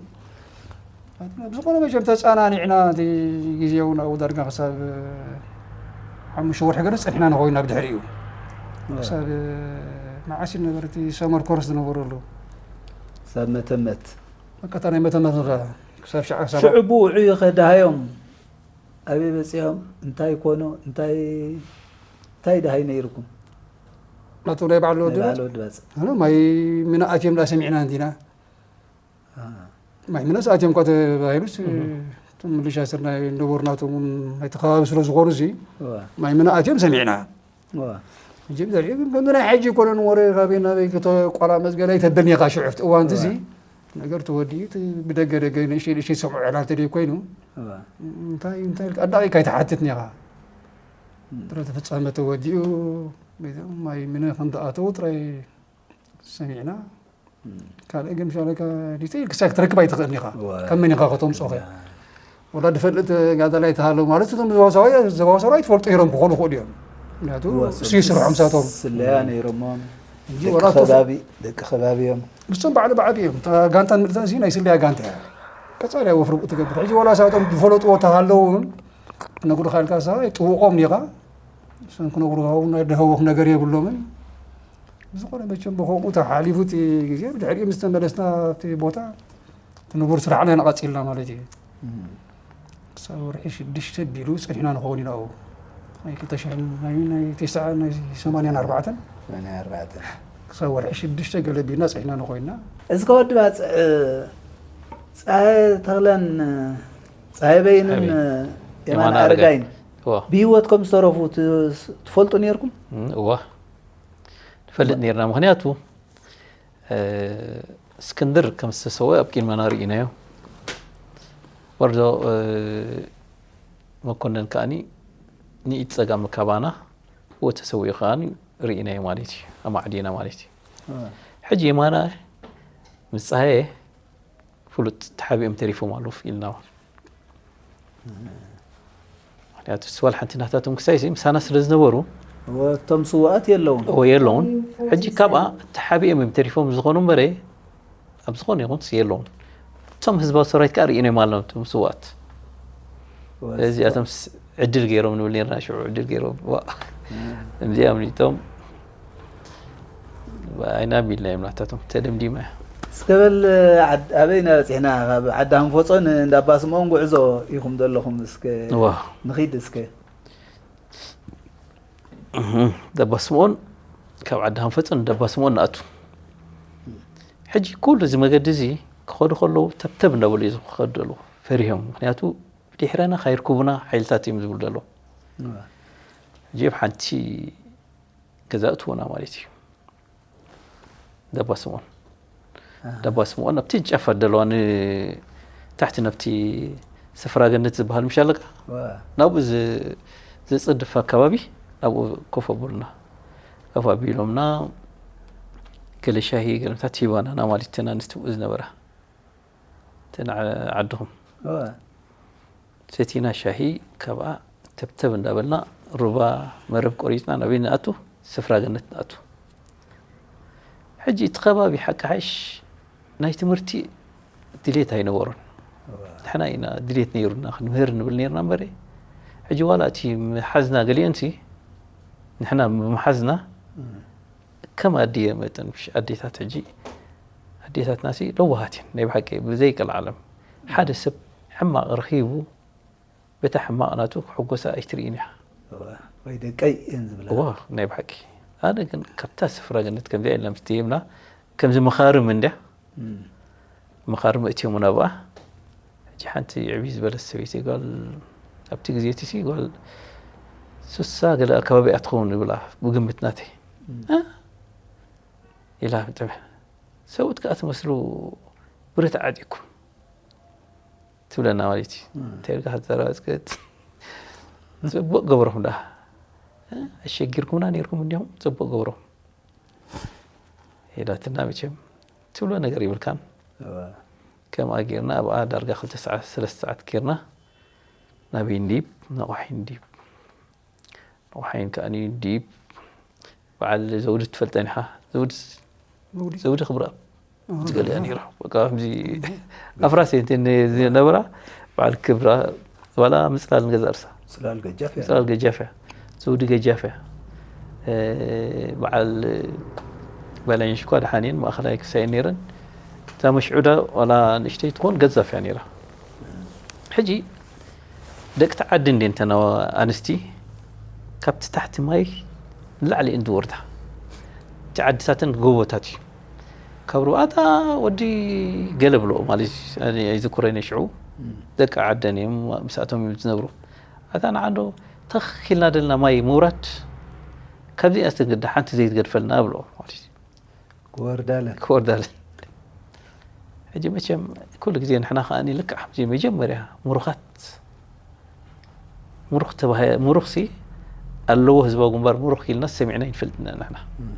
ብዝኾነ መቸም ተጸናኒዕና፣ እቲ ግዜ እውን ኣብኡ ዳርጋ ክሳብ ሓሙሽተ ወርሒ ገለ ጸኒሕና ንኸውን ኢና ብድሕሪኡ። ክሳብ መዓስ እዩ ነበረ እቲ ሰመር ኮርስ ዝነበረሉ? ክሳብ መተመት። በቃ፣ እታ ናይ መተመት ንኸ-፣ ክሳብ ሸዓ፣ ክሳብ ሽዑ ብውዑ ይኸዳሃዮም። ኣበይ በጺሖም? እንታይ ኮኑ? እንታይ፣ እንታይ ደሃይ ነይርኩም? ናቱ ናይ ባዕሉ ናይ ወዲ ባዕሉ ባጽ-? ወዲ ባጽ። ኣነ ማይ ምነ ኣትዮም ዳ ሰሚዕና እንዲና። አ። ማይ ምነስ ኣትዮም እኳ ተባሂሉስ፣ እህ። እቶም ምልሻ ስር ናይ እንደቦር ናቶም እውን ናይቲ ከባቢ ስለ ዝኾኑ እዚ፣ እዋ። ማይ ምነ ኣትዮም ሰሚዕና። እዋ። ሕጂ ብዘሪኡ ግን ከምዚ ናይ ሕጂ ኣይኮነን፣ ወረ ካበይ ናበይ ከተቋላመጽ ገለ ኣይተብልን ኢኻ ሽዑ፣ ኣብቲ እዋንቲ እዚ እዋ። ነገር ተወዲኡ፣ እቲ ብደገ ደገ ንእሽተይ ንእሽተይ ዝሰምዑ ዕላል ተደይ ኮይኑ፣ እዋ። እንታይ፣ እንታይ ኢልካ ኣዳቒካ ኣይትሓትትን ኢኻ። ጥረ ተፈጸመ ተወዲኡ ማይ ምነ ከም ዝኣተዉ ጥራይ ሰሚዕና። ካልእ ግን ሻለካ ዲቴይል ክሳብ ክትረክብ ኣይትኽእልን ኢኻ። ከም መን ኢኻ ከተምጽኦ ኸ? ወላ ዝፈልጥ ተጋዳላይ ተሃለዉ ማለት እቶም ዘባውሳዋይ ዘባውሳዋይ ትፈልጡ ነይሮም ክኾኑ ይኽእሉ እዮም። ምክንያቱ እሱ ይስርሖም ሳቶም ስለያ ነይሮሞም። እንጂ ወላ እቶም ከባቢ ደቂ ከባቢ እዮም። ንሶም ባዕሉ ባዕሉ እዮም። እታ ጋንታ ንምልታ እዚ ናይ ስለያ ጋንታ እያ። ቀጻሊ ወፍሪ ትገብር። ሕጂ ወላ ሳቶም ዝፈለጥዎ ተሃለዉ እውን ክነግሩኻ ኢልካ ሰብኣይ ጥውቖም ዲኻ? እሶም ክነግሩኻ እውን ናይ ደሃወኽ ነገር የብሎምን። ብዝኾነ መቸም ብኸምኡ ተሓሊፉ እቲ ግዜ ብድሕሪኡ ምስ ተመለስና ኣብቲ ቦታ እቲ ንቡር ስራሕና ኢና ቀጺልና ማለት እዩ። ክሳብ ወርሒ ሽዱሽተ ቢሉ ጸኒሕና ንኸውን ኢና ኣብኡ። ናይ ክልተ ሽሕን ናይ ናይ ተስዓን ናይ ሰማንያን ኣርባዕተን ሰማንያን ኣርባዕተን ክሳብ ወርሒ ሽዱሽተ ገለ ቢልና ጸኒሕና ንኾይንና። እስከ ወዲ ባጽዕ ጸሃየ ተኽለን ጸሃየ በይንን የማነ ኣረጋይን ብህይወት ከም ዝተረፉ ትፈልጡ ነይርኩም? እዋ ንፈልጥ ነይርና። ምኽንያቱ እስክንድር ከም ዝተሰወ ኣብ ቅድመና ርኢናዮ። ወርዶ መኮነን ከኣኒ ንኢድ ጸጋም ካባና ብኡ ተሰዊኡ ከኣኒ ርኢናዮ ማለት እዩ። ኣማዕዲና ማለት እዩ። ሕጂ የማና ምስ ጸሃየ ፍሉጥ ተሓቢኦም ተሪፎም ኣለዉ ኢልና። ምክንያቱ ስዋል ሓንቲ ናታቶም ክሳይ ምሳና ስለ ዝነበሩ እቶም ስዋኣት የለውን እዎ የለውን። ሕጂ ካብኣ ተሓቢኦም እዮም ተሪፎም ዝኾኑ እምበረ ኣብ ዝኾነ ይኹን የለውን። እቶም ህዝባዊ ሰራዊት ከዓ ርኢኖም ኣለዎም እቶም ስዋኣት። እዚኣቶም ዕድል ገይሮም ንብል ነርና ሽዑ ዕድል ገይሮም እዚኣ ኣምሊጦም ኣይና ቢልና እዮም ናታቶም ተደምዲማ እያ። እስከ በል ኣበይ ኢና በፂሕና? ካብ ዓዲ ሃንፎፆን እንዳ ኣባ ስምኦን ጉዕዞ ኢኹም ዘለኹም። እስከ ንኺድ እስከ ደባ ስምኦን ካብ ዓዲ ሃንፈፅን ደባ ስምኦን ንኣቱ። ሕጂ ኩሉ እዚ መገዲ እዚ ክኸዱ ከለዉ ተብተብ እንዳበሉ እዩ ዝኸዱ ዘለዉ ፈሪሆም። ምክንያቱ ድሕረና ካይርክቡና ሓይልታት እዮም ዝብሉ ዘለዉ። ሕጂ ኣብ ሓንቲ ገዛ እትወና ማለት እዩ። ደባ ስምኦን ደባ ስምኦን ኣብቲ ጫፋት ደለዋ ንታሕቲ ናብቲ ስፍራ ገነት ዝበሃል ምሽ ኣለካ ናብኡ ዘፅድፍ ኣካባቢ ናብኡ ኮፍ ኣቡልና ኮፍ ኣቢሎምና ገለ ሻሂ ገለታት ሂባና ናማሊትና ንስትብኡ ዝነበራ ዓድኹም ሰቲና ሻሂ ካብኣ ተብተብ እንዳበልና ሩባ መረብ ቆሪፅና ናበይ ንኣቱ? ስፍራ ገነት ንኣቱ። ሕጂ እቲ ከባቢ ሓቂ ሓሽ ናይ ትምህርቲ ድሌት ኣይነበሮን። ንሕና ኢና ድሌት ነይሩና ክንምህር ንብል ነርና እምበረ ሕጂ ዋላ እቲ ምሓዝና ገሊኦንሲ ንሕና ብምሓዝና ከም ኣድየ መጠን ኣዴታት ሕጂ ኣዴታትና ሲ ለዋሃት እየን ናይ ብሓቂ ብዘይ ቀልዓለም ሓደ ሰብ ሕማቕ ረኺቡ በታ ሕማቕ ናቱ ክሕጎሳ ኣይትርእይን ኢኻ። ወይ ደቀይ እየን ዝብላ። እዋ ናይ ብሓቂ ኣነ ግን ካብታ ስፍራ ገነት ከምዚኣ ኢልና ምስ ትህብና ከምዚ መኻርም እንድያ መኻርም እትዮሙና ብኣ ሕጂ ሓንቲ ዕብይ ዝበለት ሰበይቲ ጓል ኣብቲ ግዜ እቲ ሲ ጓል ስሳ ገለ ኣካባቢ እያ ትኸውን ይብላ ብግምት ናተይ ኢላ ብጥበ ሰብኡት ከዓ ትመስሉ ብረት ዓጢኩም ትብለና ማለት እዩ እንታይ ኢልካ ክትዘራረብ ፅቡቅ ገብሮም ደኣ ኣሸጊርኩምና ነርኩም እንዲኹም ፅቡቅ ገብሮም ኢላትና መቸም ትብሎ ነገር ይብልካን ከምኣ ጌርና ኣብኣ ዳርጋ ክልተ ሰዓት ሰለስተ ሰዓት ጌርና ናበይ እንዲብ ናቋሒ እንዲብ ንቑሓይን ከኣ ዲብ በዓል ዘውዲ ትፈልጠን ኢኻ። ዘውዲ ዘውዲ ክብረኣብ ዝገለያ ነይራ። በቃ ከምዚ ኣፍራስ እየን ዝነበራ በዓል ክብራ ዋላ ምፅላል ንገዛ እርሳ ምፅላል ገጃፍ እያ። ምፅላል ገጃፍ እያ። ዘውዲ ገጃፍ እያ። በዓል በላይነሽ እኳ ደሓን እየን ማእኸላይ ክሳየን ነይረን። እታ መሽዑዳ ዋላ ንእሽተይ ትኾን ገዛፍ እያ ነይራ። ሕጂ ደቂ ተዓዲ እንዴ እንተና ኣንስቲ ካብቲ ታሕቲ ማይ ንላዕሊ እንዲ ወርዳ እቲ ዓድታተን ጎቦታት እዩ ካብ ሩባታ ወዲ ገለ ብሎ ማለት ኣይዝኩረን ሽዑ ደቂ ዓደን እዮም ምስኣቶም እዮም ዝነብሩ ኣታ ንዓንዶ ተኺልና ደልና ማይ ምውራድ ካብዚኣ ዝተገዳ ሓንቲ ዘይትገድፈልና ብሎ ማለት ክወርዳለን ክወርዳለን ሕጂ መቸም ኩሉ ግዜ ንሕና ከኣ ልክዕ ከምዚ መጀመርያ ምሩኻት ምሩኽ ተባሂ ምሩኽሲ ኣለዎ ህዝባዊ ግንባር ምሩኽ ኢልና ሰሚዕና ይንፈልጥና ንሕና።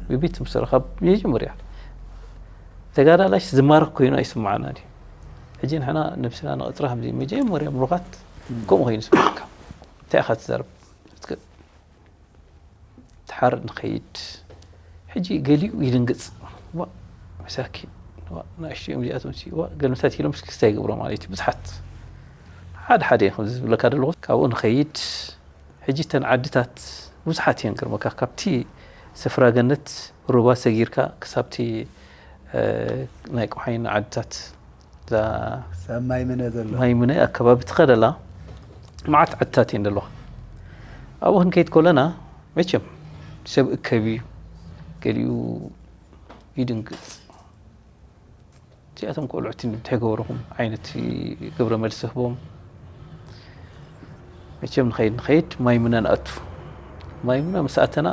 ብቤት ምስረ ካብ መጀመርያ ተጋዳላይስ ዝማረኽ ኮይኑ ኣይስምዓናን እዩ። ሕጂ ንሕና ነብስና ንቐጽራ ከምዚ መጀመርያ ምሩኻት ከምኡ ኮይኑ ስምዓካ። እንታይ ኢኻ ትዛረብ? ትሓር ንኸይድ። ሕጂ ገሊኡ ይድንግጽ። ዋ መሳኪን፣ ዋ ንኣሽቱ እዮም እዚኣቶም፣ ሲ ዋ ገልምታት ኢሎም እስክስታ ይገብሮ ማለት እዩ። ብዙሓት ሓደ ሓደ እዮም ከምዚ ዝብለካ ዘለኹ። ካብኡ ንኸይድ። ሕጂ እተን ዓድታት ብዙሓት እየን፣ ገርመካ ካብቲ ስፍራ ገነት ሩባ ሰጊርካ ክሳብቲ ናይ ቆሓይን ዓድታት እዛ ሳብ ማይ ምነ ዘሎ ማይ ምነ ኣከባቢ ትኸደላ መዓት ዓድታት እየን ዘለዋ። ኣብኡ ክንከይድ ከለና መቸም ሰብ እከብ እዩ፣ ገሊኡ ይድንግጽ። እዚኣቶም ቆልዑት እንታይ ገበርኹም ዓይነት ግብረ መልሲ ህቦም። መቸም ንኸይድ ንኸይድ ማይ ምነ ንኣቱ። ማይ ምነ ምስ ኣተና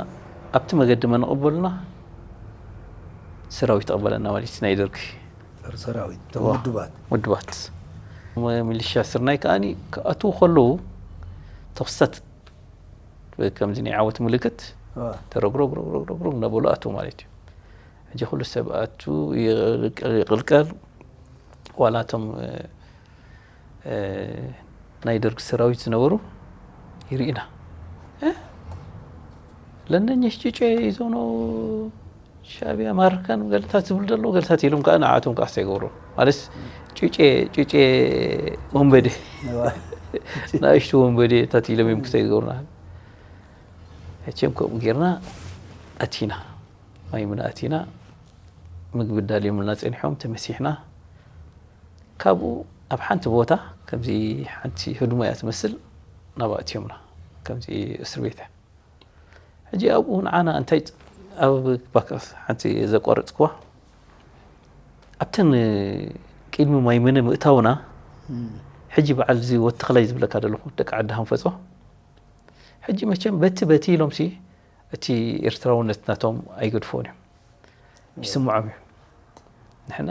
ኣብቲ መገዲ መን ቐበሉና? ሰራዊት ተቐበለና ማለት እዩ፣ ናይ ደርጊ ጸረ ሰራዊት እቶም ውድባት ውድባት። ሚሊሻ ስርናይ ከኣኒ ክኣትዉ ከለዉ ተኹስታት ከምዚ ናይ ዓወት ምልክት እዋ። ተረግረግረግረግረግ እናበሉ ኣትዉ ማለት እዩ። ሕጂ ኩሉ ሰብ ኣቱ ይቕልቀል። ዋላ እቶም ናይ ደርግ ሰራዊት ዝነበሩ ይርኢና። ለነኝሽ ጭጨ ይዞኖ ሻቢያ ማርከን ገልታት ዝብል ዘሎ ገልታት ኢሎም ከዓ ንዓቶም ከዓ ይገብሩ ማለት ጭጨ ጭጨ ወንበዴ ንእሽቱ ወንበዴ ታት ኢሎም እዮም ክሰይ ዝገብሩና። መቸም ከምኡ ጌርና ኣቲና ማይ ምነ ኣቲና ምግቢ ዳልዮምልና ጸኒሖም ተመሲሕና። ካብኡ ኣብ ሓንቲ ቦታ ከምዚ ሓንቲ ህድሞ እያ ትመስል ናብ ኣእትዮምና ከምዚ እስር ቤት እያ። ሕጂ ኣብኡ ንዓና እንታይ ኣብ ባካ ሓንቲ ዘቋረጽክዋ ኣብተን ቅድሚ ማይ ምነ ምእታውና ሕጂ በዓል እዚ ወተኽላይ ዝብለካ ዘለኹ ደቂ ዓዲ ሃንፈጾ ሕጂ መቸም በቲ በቲ ኢሎም ሲ እቲ ኤርትራውነት ናቶም ኣይገድፎን እዮም ይስምዖም እዮም። ንሕና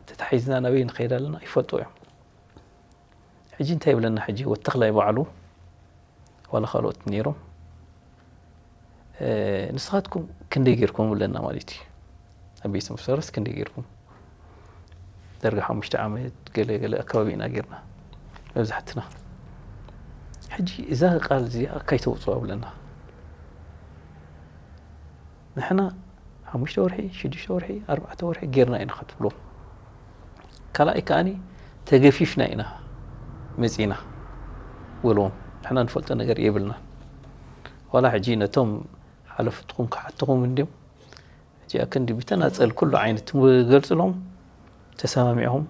ተታሒዝና ናበይ ንኸይድ ኣለና ይፈልጡ እዮም። ሕጂ እንታይ ይብለና ሕጂ ወተኽላይ ባዕሉ ዋላ ካልኦት ነይሮም ንስኻትኩም ክንደይ ጌርኩም ብለና ማለት እዩ። ኣብ ቤት መፍሰረስ ክንደይ ጌርኩም ደርጋ ሓሙሽተ ዓመት ገለ ገለ ኣከባቢ ኢና ጌርና መብዛሕትና። ሕጂ እዛ ቃል እዚኣ ካይተውፅዋ ብለና ንሕና ሓሙሽተ ወርሒ ሽዱሽተ ወርሒ ኣርባዕተ ወርሒ ጌርና ኢና ክትብሎም ካልኣይ ከኣኒ ተገፊፍና ኢና መፂና በልዎም። ንሕና ንፈልጦ ነገር የብልናን። ዋላ ሕጂ ነቶም ሓለፍትኹም ክሓትኹም እንድዮም ሕጂ ኣክንዲ ብተናፀል ኩሉ ዓይነት ትገልፅሎም ተሰማሚዕኹም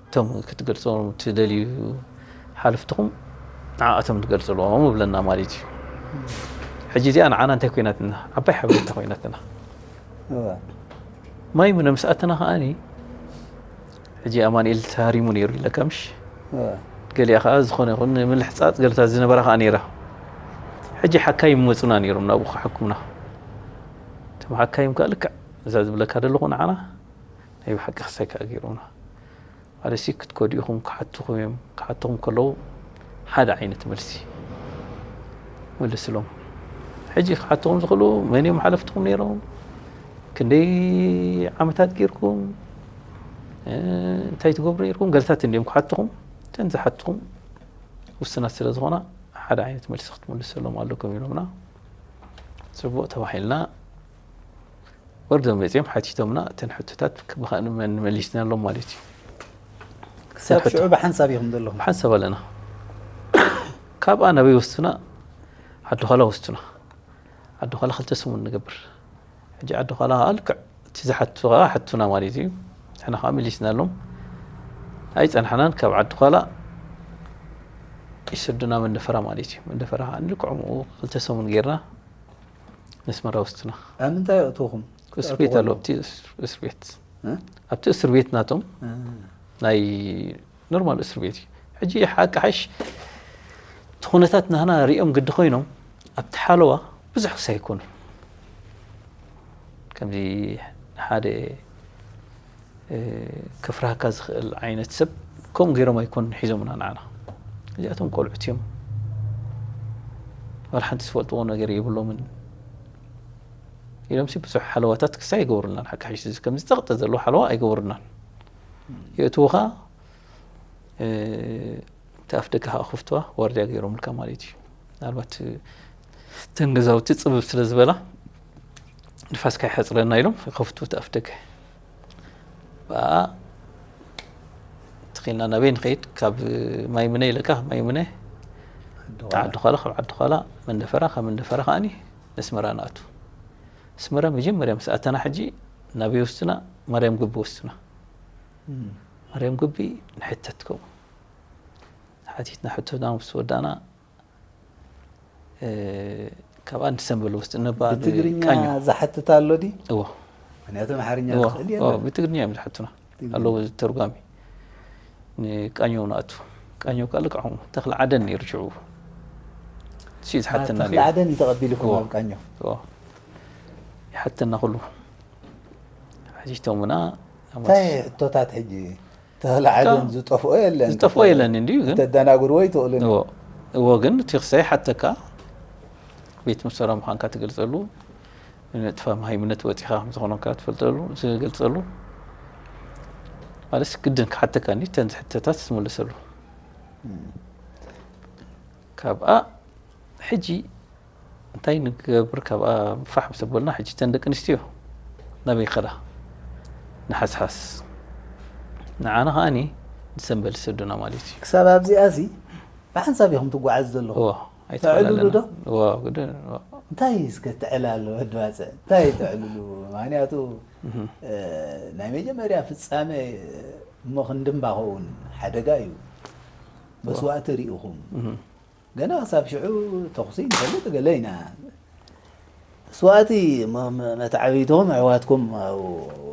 እቶም ክትገልፅሎም ትደልዩ ሓለፍትኹም ንዓኣቶም ትገልፅሎም እብለና ማለት እዩ። ሕጂ እዚኣ ንዓና እንታይ ኮይናትና? ዓባይ ሓበሬታ ኮይናትና። ማይ ምነ ምስ ኣተና ከዓኒ ሕጂ ኣማኑኤል ተሃሪሙ ነይሩ ኢለካ ምሽ ገሊኣ ከዓ ዝኾነ ይኹን ምልሕፃፅ ገለታት ዝነበራ ከዓ ነይራ። ሕጂ ሓካይም ይመፁና ነይሮም ናብኡ ክሓኩምና። እቶም ሓካይም ከዓ ልክዕ እዛ ዝብለካ ዘለኹ ንዓና ናይ ብሓቂ ክሳይ ከዓ ገይሮምና። ማለትሲ ክትከዱ ኢኹም ክሓትኹም እዮም። ክሓትኹም ከለዉ ሓደ ዓይነት መልሲ መልስሎም። ሕጂ ክሓትኹም ዝኽእሉ መን እዮም ሓለፍትኹም ነይሮም? ክንደይ ዓመታት ጌርኩም እንታይ ትገብሩ ነርኩም? ገልታት እንዲዮም ክሓትኹም እተን ዝሓትኹም ውስናት ስለ ዝኾና ሓደ ዓይነት መልሲ ክትመልሰሎም ኣለኩም ኢሎምና። ፅቡቕ ተባሂልና ወርዶም መፅኦም ሓቲቶምና እተን ሕቶታት ብኸንመን መሊስናሎም ማለት እዩ። ክሳብ ሽዑ ብሓንሳብ ኢኹም ዘለኹም። ብሓንሳብ ኣለና። ካብኣ ናበይ ወስዱና? ዓዲ ዃላ ወስዱና። ዓዲ ዃላ ክልተ ሰሙን ንገብር። ሕጂ ዓዲ ዃላ ልክዕ እቲ ዝሓቱ ከዓ ሓቱና ማለት እዩ። ንሕና ከዓ መሊስናሎም ኣይፀናሕናን። ካብ ዓዲ ዃላ ይሰዱና መንደፈራ ማለት እዩ። መንደፈራ ከዓ ልክዕምኡ ክልተ ሰሙን ጌርና ነስመራ ወስዱና። ኣብ ምንታይ ኣእትኹም? እስር ቤት ኣሎ ኣብቲ እስር ቤት ኣብቲ እስር ቤት ናቶም ናይ ኖርማል እስር ቤት እዩ። ሕጂ ሓቂ ሓሽ እቲ ኩነታት ናህና ሪኦም ግዲ ኮይኖም ኣብቲ ሓለዋ ብዙሕ ክሳይ ኣይኮኑን። ከምዚ ሓደ ከፍርሃካ ዝኽእል ዓይነት ሰብ ከምኡ ገይሮም ኣይኮኑን ሒዞምና ንዓና። እዚኣቶም ቆልዑት እዮም። ሓንቲ ዝፈልጥዎ ነገር የብሎምን ኢሎም ሲ ብዙሕ ሓለዋታት ክሳይ ኣይገብሩልናን። ሓቂ ሓይሽ ከምዚ ጠቕጠ ዘለዎ ሓለዋ ኣይገብሩልናን። የእትውኻ እቲ ኣፍ ደገ ከዓ ክፍትዋ ዋርድያ ገይሮምልካ ማለት እዩ። ምናልባት እተን ገዛውቲ ፅብብ ስለ ዝበላ ንፋስ ካይሓፅረና ኢሎም ይኸፍቱ እቲ ኣፍ ደገ። ብኣ ትኽልና ናበይ ንኸይድ? ካብ ማይምነ ኢለካ፣ ማይምነ ዓዲ ዃላ፣ ካብ ዓዲ ዃላ መንደፈራ፣ ካብ መንደፈራ ከዓኒ ነስመራ ንኣቱ። ኣስመራ መጀመርያ ምስ ኣተና ሕጂ ናበይ ወስድና? ማርያም ግቢ ወስድና። ማርያም ግቢ ንሕተት ከምኡ ሓቲትና ሕቶና ምስ ወዳእና ካብኣ ንሰንበል ወስድ ነባ ብትግርኛ ቃኛ ዝሓትት ኣሎ ድዩ? እዎ ምክንያቱ ኣምሓርኛ እዎ ትኽእል እዎ የለን። ብትግርኛ እዮም ዝሓቱና ኣለዎ ተርጓሚ ንቃኘው ንኣቱ ቃኘው ከዓ ልክዖም ተኽለ ዓደን ነይሩ ሽዑ ሲ ዝሓተና ተኽለ ነይሩ ዓደን እዩ ተቐቢልኩም እዎ። ኣብ ቃኘው። እዎ ይሓተና ኩሉ ሓቲቶምና እንታይ ሕቶታት ሕጂ ተኽለ ዓደን ዝጠፍኦ የለን። ዝጠፍኦ የለን እንድዩ ግን ተደናግርዎ ይትኽእሉ። እዎ እዎ ግን እቲ ክሳይ ሓተካ ቤት ምሰራ ምዃንካ ትገልጸሉ ንጥፋ ሃይምነት ወፂኻ ዝኾነካ ትፈልጠሉ ዝገልጸሉ ማለት ግድን ክሓተካ እንዲ ተን ሕተታት ትምልሰሉ ካብኣ ሕጂ እንታይ ንገብር ካብኣ ፋሕ ምስ ኣበልና ሕጂ ተን ደቂ ኣንስትዮ ናበይ ከዳ ንሓስሓስ ንዓና ከዓኒ ንሰንበል ዝሰዱና ማለት እዩ ክሳብ ኣብዚኣ ሲ ብሓንሳብ ኢኹም ትጓዓዝ ዘለኹም። እዎ ተዕልሉ ዶ? እዎ ግድን እዎ እንታይ እስከ ትዕላሉ ወዲ ባፅዕ እንታይ ተዕልሉ? ምክንያቱ ናይ መጀመርያ ፍፃመ እሞ ክንድምባ ከውን ሓደጋ እዩ። መስዋእቲ ርኢኹም ገና ክሳብ ሽዑ ተኹሲ ንፈልጥ ገለ ኢና። መስዋእቲ መተዓብይትኹም ኣሕዋትኩም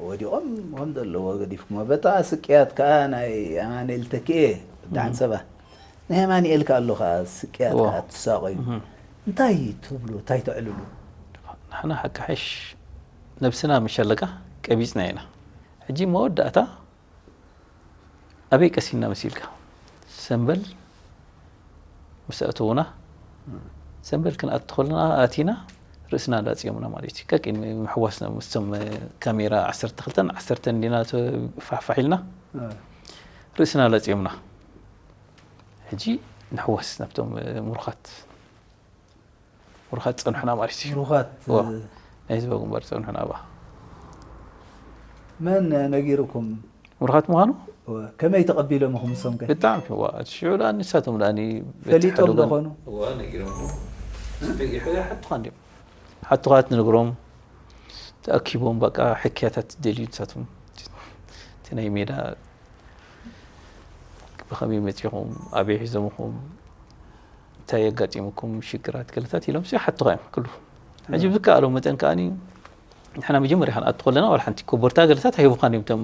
ወዲቖም ከም ዘለዎ ገዲፍኩም በታ ስቅያት ከዓ ናይ ኣማንኤል ተክኤ ወዲ ዓንሰባ ናይ ኣማንኤል ከዓ ኣሎ ከዓ ስቅያት ከዓ ትሳቐዩ እንታይ ትብሉ እንታይ ተዕልሉ? ንሕና ሓቂ ሓሽ ነብስና ምሸለካ ቀቢፅና ኢና ሕጂ መወዳእታ ኣበይ ቀሲና መሲልካ ሰንበል ምስ ኣእተውና ሰንበል ክንኣቲ ከለና ኣቲና ርእስና ላፅዮምና ማለት እዩ ቀቂን ምሕዋስና ምስቶም ካሜራ ዓሰርተ ክልተን ዓሰርተን እንዲና ፋሕፋሕ ኢልና ርእስና ላፅዮምና ሕጂ ንሕወስ ናብቶም ምሩኻት ምሩኻት ፀንሑና ማለት እዩ ምሩኻት ናይ ህዝባዊ ግንባር ፀንሑና ባ መን ነጊሩኩም ምሩኻት ምዃኑ ከመይ ተቐቢሎም ኢኹም ንሶም ከ ብጣዕሚ ዋ እቲ ሽዑ ደኣ ንሳቶም ደኣ ፈሊጦም ዶ ኾኑ ሓቱኻ እንዲም ሓቱኻ ትነግሮም ተኣኪቦም በቃ ሕክያታት ደልዩ ንሳቶም እቲ ናይ ሜዳ ብኸመይ መፂኹም ኣበይ ሒዞምኹም እንታይ የጋጢሙኩም ሽግራት ገለታት ኢሎም ሲ ሓቱኻ እዮም ክሉ ሕጂ ብዝከኣሎም መጠን ከዓኒ ንሕና መጀመርያ ክንኣቱ ከለና ዋላ ሓንቲ ኮቦርታ ገለታት ኣይህቡኻን እዮም እቶም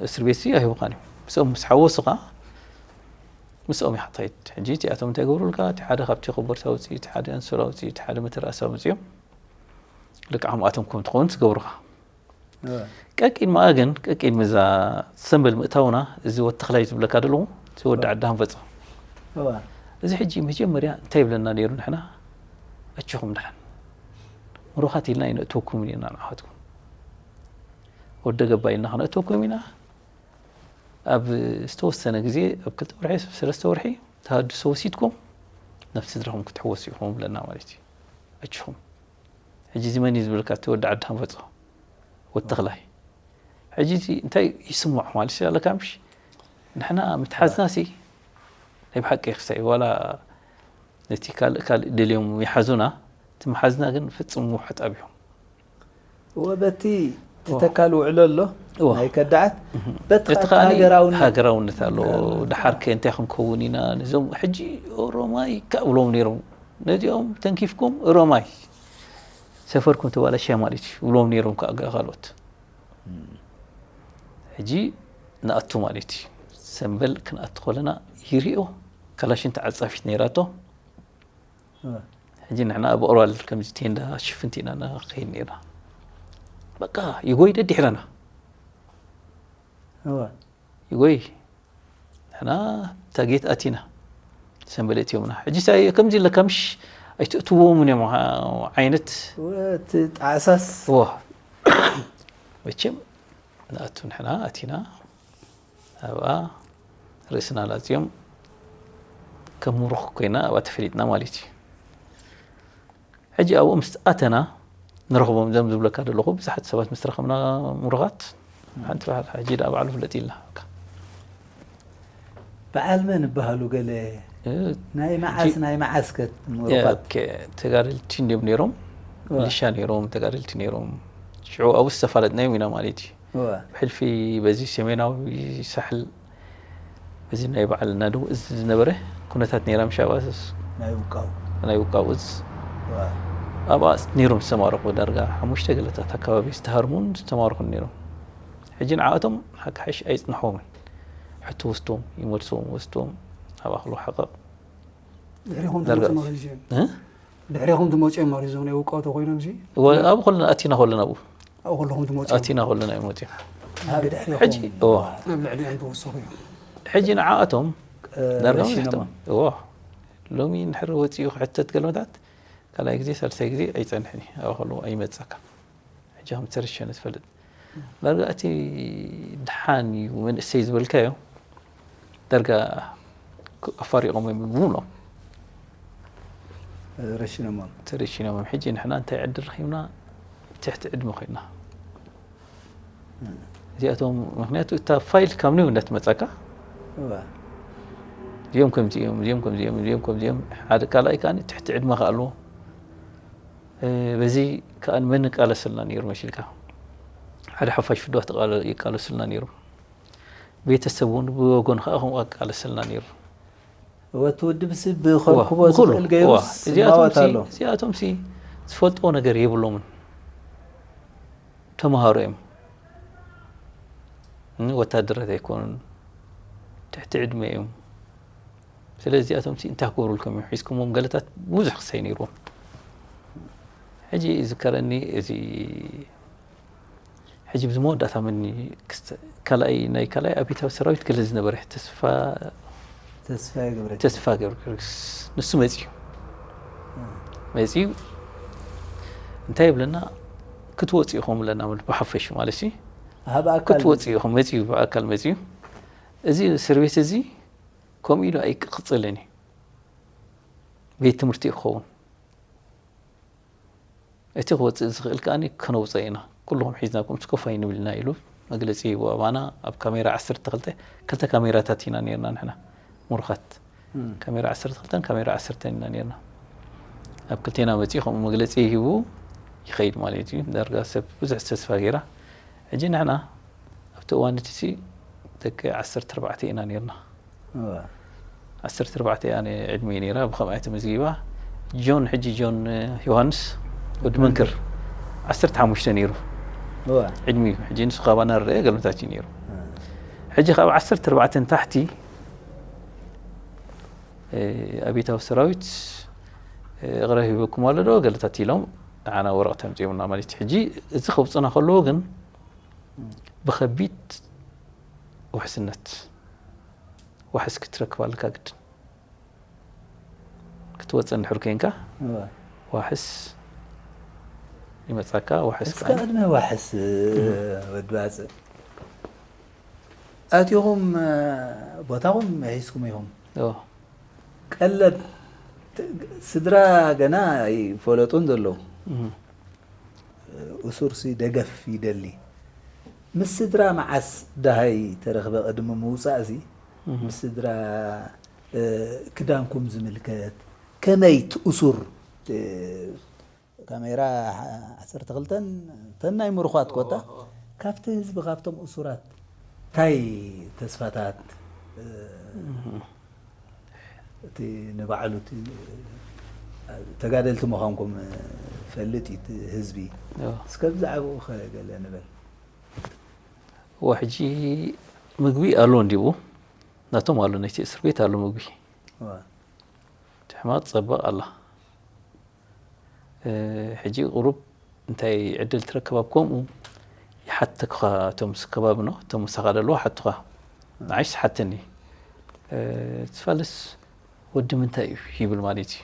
እስር ቤት ሲ ኣይህቡኻን እዮም ምስኦም ምስ ሓወሱ ከዓ ምስኦም ኢኻ ትኸይድ ሕጂ እቲኣቶም እንታይ ገብሩልካ እቲ ሓደ ካብቲ ኮቦርታ ውፅኢ እቲ ሓደ ኣንሶላ ውፅኢ እቲ ሓደ መተርኣሳ ውፅኦም ልክዓም ኣቶም ከም ትኸውን ትገብሩኻ ቀቂን መኣ ግን ቀቂን ምዛ ሰንበል ምእታውና እዚ ወተኽላይ ዝብለካ ደለኹ እዚ ወዲ ዓዲ ሃንፈፀ እዚ ሕጂ መጀመርያ እንታይ ይብለና ነይሩ ንሕና ኣችኹም ድሓን ምሩኻት ኢልና ይነእትወኩም ኢና ንዓኻትኩም ወደ ገባ ኢልና ክነእትወኩም ኢና ኣብ ዝተወሰነ ግዜ ኣብ ክልተ ወርሒ ሰለስተ ወርሒ ተሃድሶ ወሲድኩም ናብ ስድራኹም ክትሕወሱ ኢኹም ብለና ማለት እዩ ኣችኹም ሕጂ እዚ መን እዩ ዝብልካ እቲ ወዲ ዓዲ ሃንፈፆ ወተኽላይ ሕጂ እዚ እንታይ ይስምዖ ማለት ኣለካ ምሽ ንሕና ምትሓዝና ሲ ናይ ብሓቂ ክሳይ ዋላ ነቲ ካልእ ካልእ ደልዮም ይሓዙና እቲ መሓዝና ግን ፍጹም ውሕጥ ኣብዮም ወበቲ ትተካል ውዕሎ ኣሎ ናይ ከዳዓት በቲ ሃገራውነት ኣሎ ድሓር ከ እንታይ ክንከውን ኢና ነዞም ሕጂ ኦሮማይ ከብሎም ነይሮም ነዚኦም ተንኪፍኩም ኦሮማይ ሰፈርኩም ተባላሽያ ማለት እዩ ብሎም ነይሮም ካልኦት ሕጂ ንኣቱ ማለት እዩ ሰንበል ክንኣቱ ከለና ይሪኦ ካላሽን ተዓፃፊት ነይራቶ ሕጂ ንሕና ኣብ ኦራል ከምዚ ቴንዳ ሽፍንቲ ኢና ንኸይድ ነይርና በቃ ይጎይ ደዲሕረና ይጎይ ንሕና ታጌት ኣቲና ሰንበሌጥ እዮምና። ሕጂ ሳይ ከምዚ ኢለ ከምሽ ኣይትእትዎም እዮም ዓይነት ወቲ ጣዕሳስ ዎ መቸም ንኣቱ ንሕና ኣቲና ኣብኣ ርእስና ላፅዮም ከም ምሩኽ ኮይና ኣብኣ ተፈሊጥና ማለት እዩ። ሕጂ ኣብኡ ምስ ኣተና ንረኽቦም ዘም ዝብለካ ዘለኹ ብዙሓት ሰባት ምስ ረኸብና ምሩኻት ሓንቲ በዓል ሕጂ ዳ ባዕሉ ፍለጥ ኢልና በዓል መን ይበሃሉ ገለ ናይ መዓስ ናይ መዓስ ከ ምሩኻት ተጋደልቲ እንዲዮም ነይሮም። ሚሊሻ ነይሮም፣ ተጋደልቲ ነይሮም። ሽዑ ኣብኡ ዝተፋለጥናዮም ኢና ማለት እዩ። ብሕልፊ በዚ ሰሜናዊ ሳሕል በዚ ናይ በዓል ናደው እዚ ዝነበረ ኩነታት ነይራ ምሻ ናይ ውቃው ናይ ውቃው እዚ ኣብኣ ነይሮም ዝተማረኹ ዳርጋ ሓሙሽተ ገለታት ኣካባቢ ዝተሃርሙን ዝተማረኹን ነይሮም። ሕጂ ንዓኣቶም ሓካሕሽ ኣይፅንሖምን። ሕቶ ውስቶም ይመልስዎም ውስቶም ኣብኣ ክሉ ሓቐቕ ድሕሪኹም ዝመፁ መሪዞም ድሕሪኹም ዝመፁ እዮም መሪዞም ናይ ውቃው ተኮይኖም ሲ ኣብ ኮለና ኣቲና ኮለና ኣብኡ ኣብ ከለኹም ዝመፁ ኣቲና ኮለና እዮም መፅዮም። ብድሕሪኹም እዎ ኣብ ልዕሊኦም ተወሰኹ እዮም። ሕጂ ንዓኣቶም ዳርጋ ረሺኖማ። መብዛሕትኦም እዎ ሎሚ እንድሕር ወፂኡ ክሕተት ገለመታት ካልኣይ ግዜ ሳልሳይ ግዜ ኣይፀንሕን እዩ። ኣብ ከለዉ ኣይመፀካ ሕጂ ከም ተረሸነ ትፈልጥ ዳርጋ እቲ ድሓን እዩ መንእሰይ ዝበልካዮ ዳርጋ ኣፋሪቖም እዮም ብሙሉኦም ረሽኖሞም ተረሽኖም እዮም። ሕጂ ንሕና እንታይ ዕድል ረኺብና ትሕቲ ዕድመ ኮይና እዚኣቶም ምክንያቱ እታ ፋይል ካብ ንዩ እንዳትመፀካ እዋ እዚኦም ከምዚ እዮም እዚኦም ከምዚ እዮም እዚኦም ከምዚ እዮም ሓደ ካልኣይ ከዓ ትሕቲ ዕድመ ከ ኣለዎ በዚ ከዓ መን ይቃለስልና ነይሩ መሲልካ ሓደ ሓፋሽ ፍድዋ ይቃለስልና ነይሩ ቤተሰብ እውን ብወገኑ ከዓ ከምኡ ይቃለስልና ነይሩ ወቲ ውድብ ሲ ብኸልክቦ ዝኽእል ገይሩስ ማወት ኣሎ እዚኣቶም ሲ ዝፈልጥዎ ነገር የብሎምን ተምሃሮ እዮም ወታደራት ኣይኮኑን ትሕቲ ዕድመ እዮም ስለዚ እዚኣቶም ሲ እንታይ ክገብሩልኩም እዮም ሒዝኩሞም ገለታት ብዙሕ ክሳይ ነይርዎም ሕጂ ዝከረኒ እዚ ሕጂ ብዚ መወዳእታ መኒ ካልኣይ ናይ ካልኣይ ኣብዮታዊ ሰራዊት ገለ ዝነበረ ተስፋ ተስፋ ገብረ ተስፋ ገብረጊዮርጊስ ንሱ መፅዩ መፅዩ እንታይ ይብለና ክትወፅኡ ኢኹም ብለና ብሓፈሹ ማለት ሲ ኣብ ኣካል ክትወፅኡ ኢኹም መፅዩ ብኣካል መፅዩ እዚ እስር ቤት እዚ ከምኡ ኢሉ ኣይክቕፅልን እዩ ቤት ትምህርቲ እዩ ክኸውን እቲ ክወፅእ ዝኽእል ከኣ ከነውፀ ኢና ኩልኹም ሒዝናኩም ስኮፋይ ንብል ኢና ኢሉ መግለፂ ሂቡ ኣባና ኣብ ካሜራ ዓሰርተ ክልተ ክልተ ካሜራታት ኢና ነርና ንሕና ምሩኻት ካሜራ ዓሰርተ ክልተ ካሜራ ዓሰርተ ኢና ነርና ኣብ ክልቴና መፂኡ ከምኡ መግለፂ ሂቡ ይኸይድ ማለት እዩ ዳርጋ ሰብ ብዙሕ ተስፋ ገይራ ሕጂ ንሕና ኣብቲ እዋን እቲ ሲ ደቂ ዓሰርተ ኣርባዕተ ኢና ነርና ዓሰርተ ኣርባዕተ እያ ዕድመ ነይራ ብከምኣ ተመዝጊባ ጆን ሕጂ ጆን ዮሃንስ ወዲ መንክር ዓሰርተ ሓሙሽተ ነይሩ ዕድሚኡ ሕጂ ንሱ ካባና ርአ ገልምታት እዩ ነይሩ ሕጂ ካብ ዓሰርተ ኣርባዕተ ታሕቲ ኣብዮታዊ ሰራዊት እቕረ ሂበኩም ኣሎ ዶ ገለታት ኢሎም ንዓና ወረቕት ኣምፅኦምና ማለት ሕጂ እዚ ከውፅና ከለዎ ግን ብኸቢድ ውሕስነት ዋሕስ ክትረክብ ኣለካ ግድን ክትወፅእ እንድሕር ኮይንካ ዋሕስ ይመፃካ ዋሕስ እስከ ቅድሚ ዋሕስ ወዲ ባፅእ ኣቲኹም ቦታኹም ሒዝኩም ኢኹም ቀለብ ስድራ ገና ይፈለጡን ዘለዉ እሱርሲ ደገፍ ይደሊ ምስ ስድራ መዓስ ደሃይ ተረኽበ ቅድሚ ምውፃእ እዚ ምስ ስድራ ክዳንኩም ዝምልከት ከመይ ትእሱር ካሜራ ዓሰርተ ክልተን ተን ናይ ምሩኻት ኮታ ካብቲ ህዝቢ ካብቶም እሱራት እንታይ ተስፋታት እቲ ንባዕሉ ተጋደልቲ ምዃንኩም ፈልጥ እዩ ህዝቢ እስከ ብዛዕባኡ ገለ ንበል እዋ ሕጂ ምግቢ ኣሎ እንዲቡ ናቶም ኣሎ ነቲ እስር ቤት ኣሎ ምግቢ ትሕማቕ ጸባቕ ኣላ ሕጂ ቁሩብ እንታይ ዕድል ትረከብ ኣብ ከምኡ ይሓተኩኻ እቶም ከባቢ ኖ እቶም ምሳኻ ደለዎ ሓቱኻ ንዓይስ ሓተኒ ትፋልስ ወዲ ምንታይ እዩ ይብል ማለት እዩ።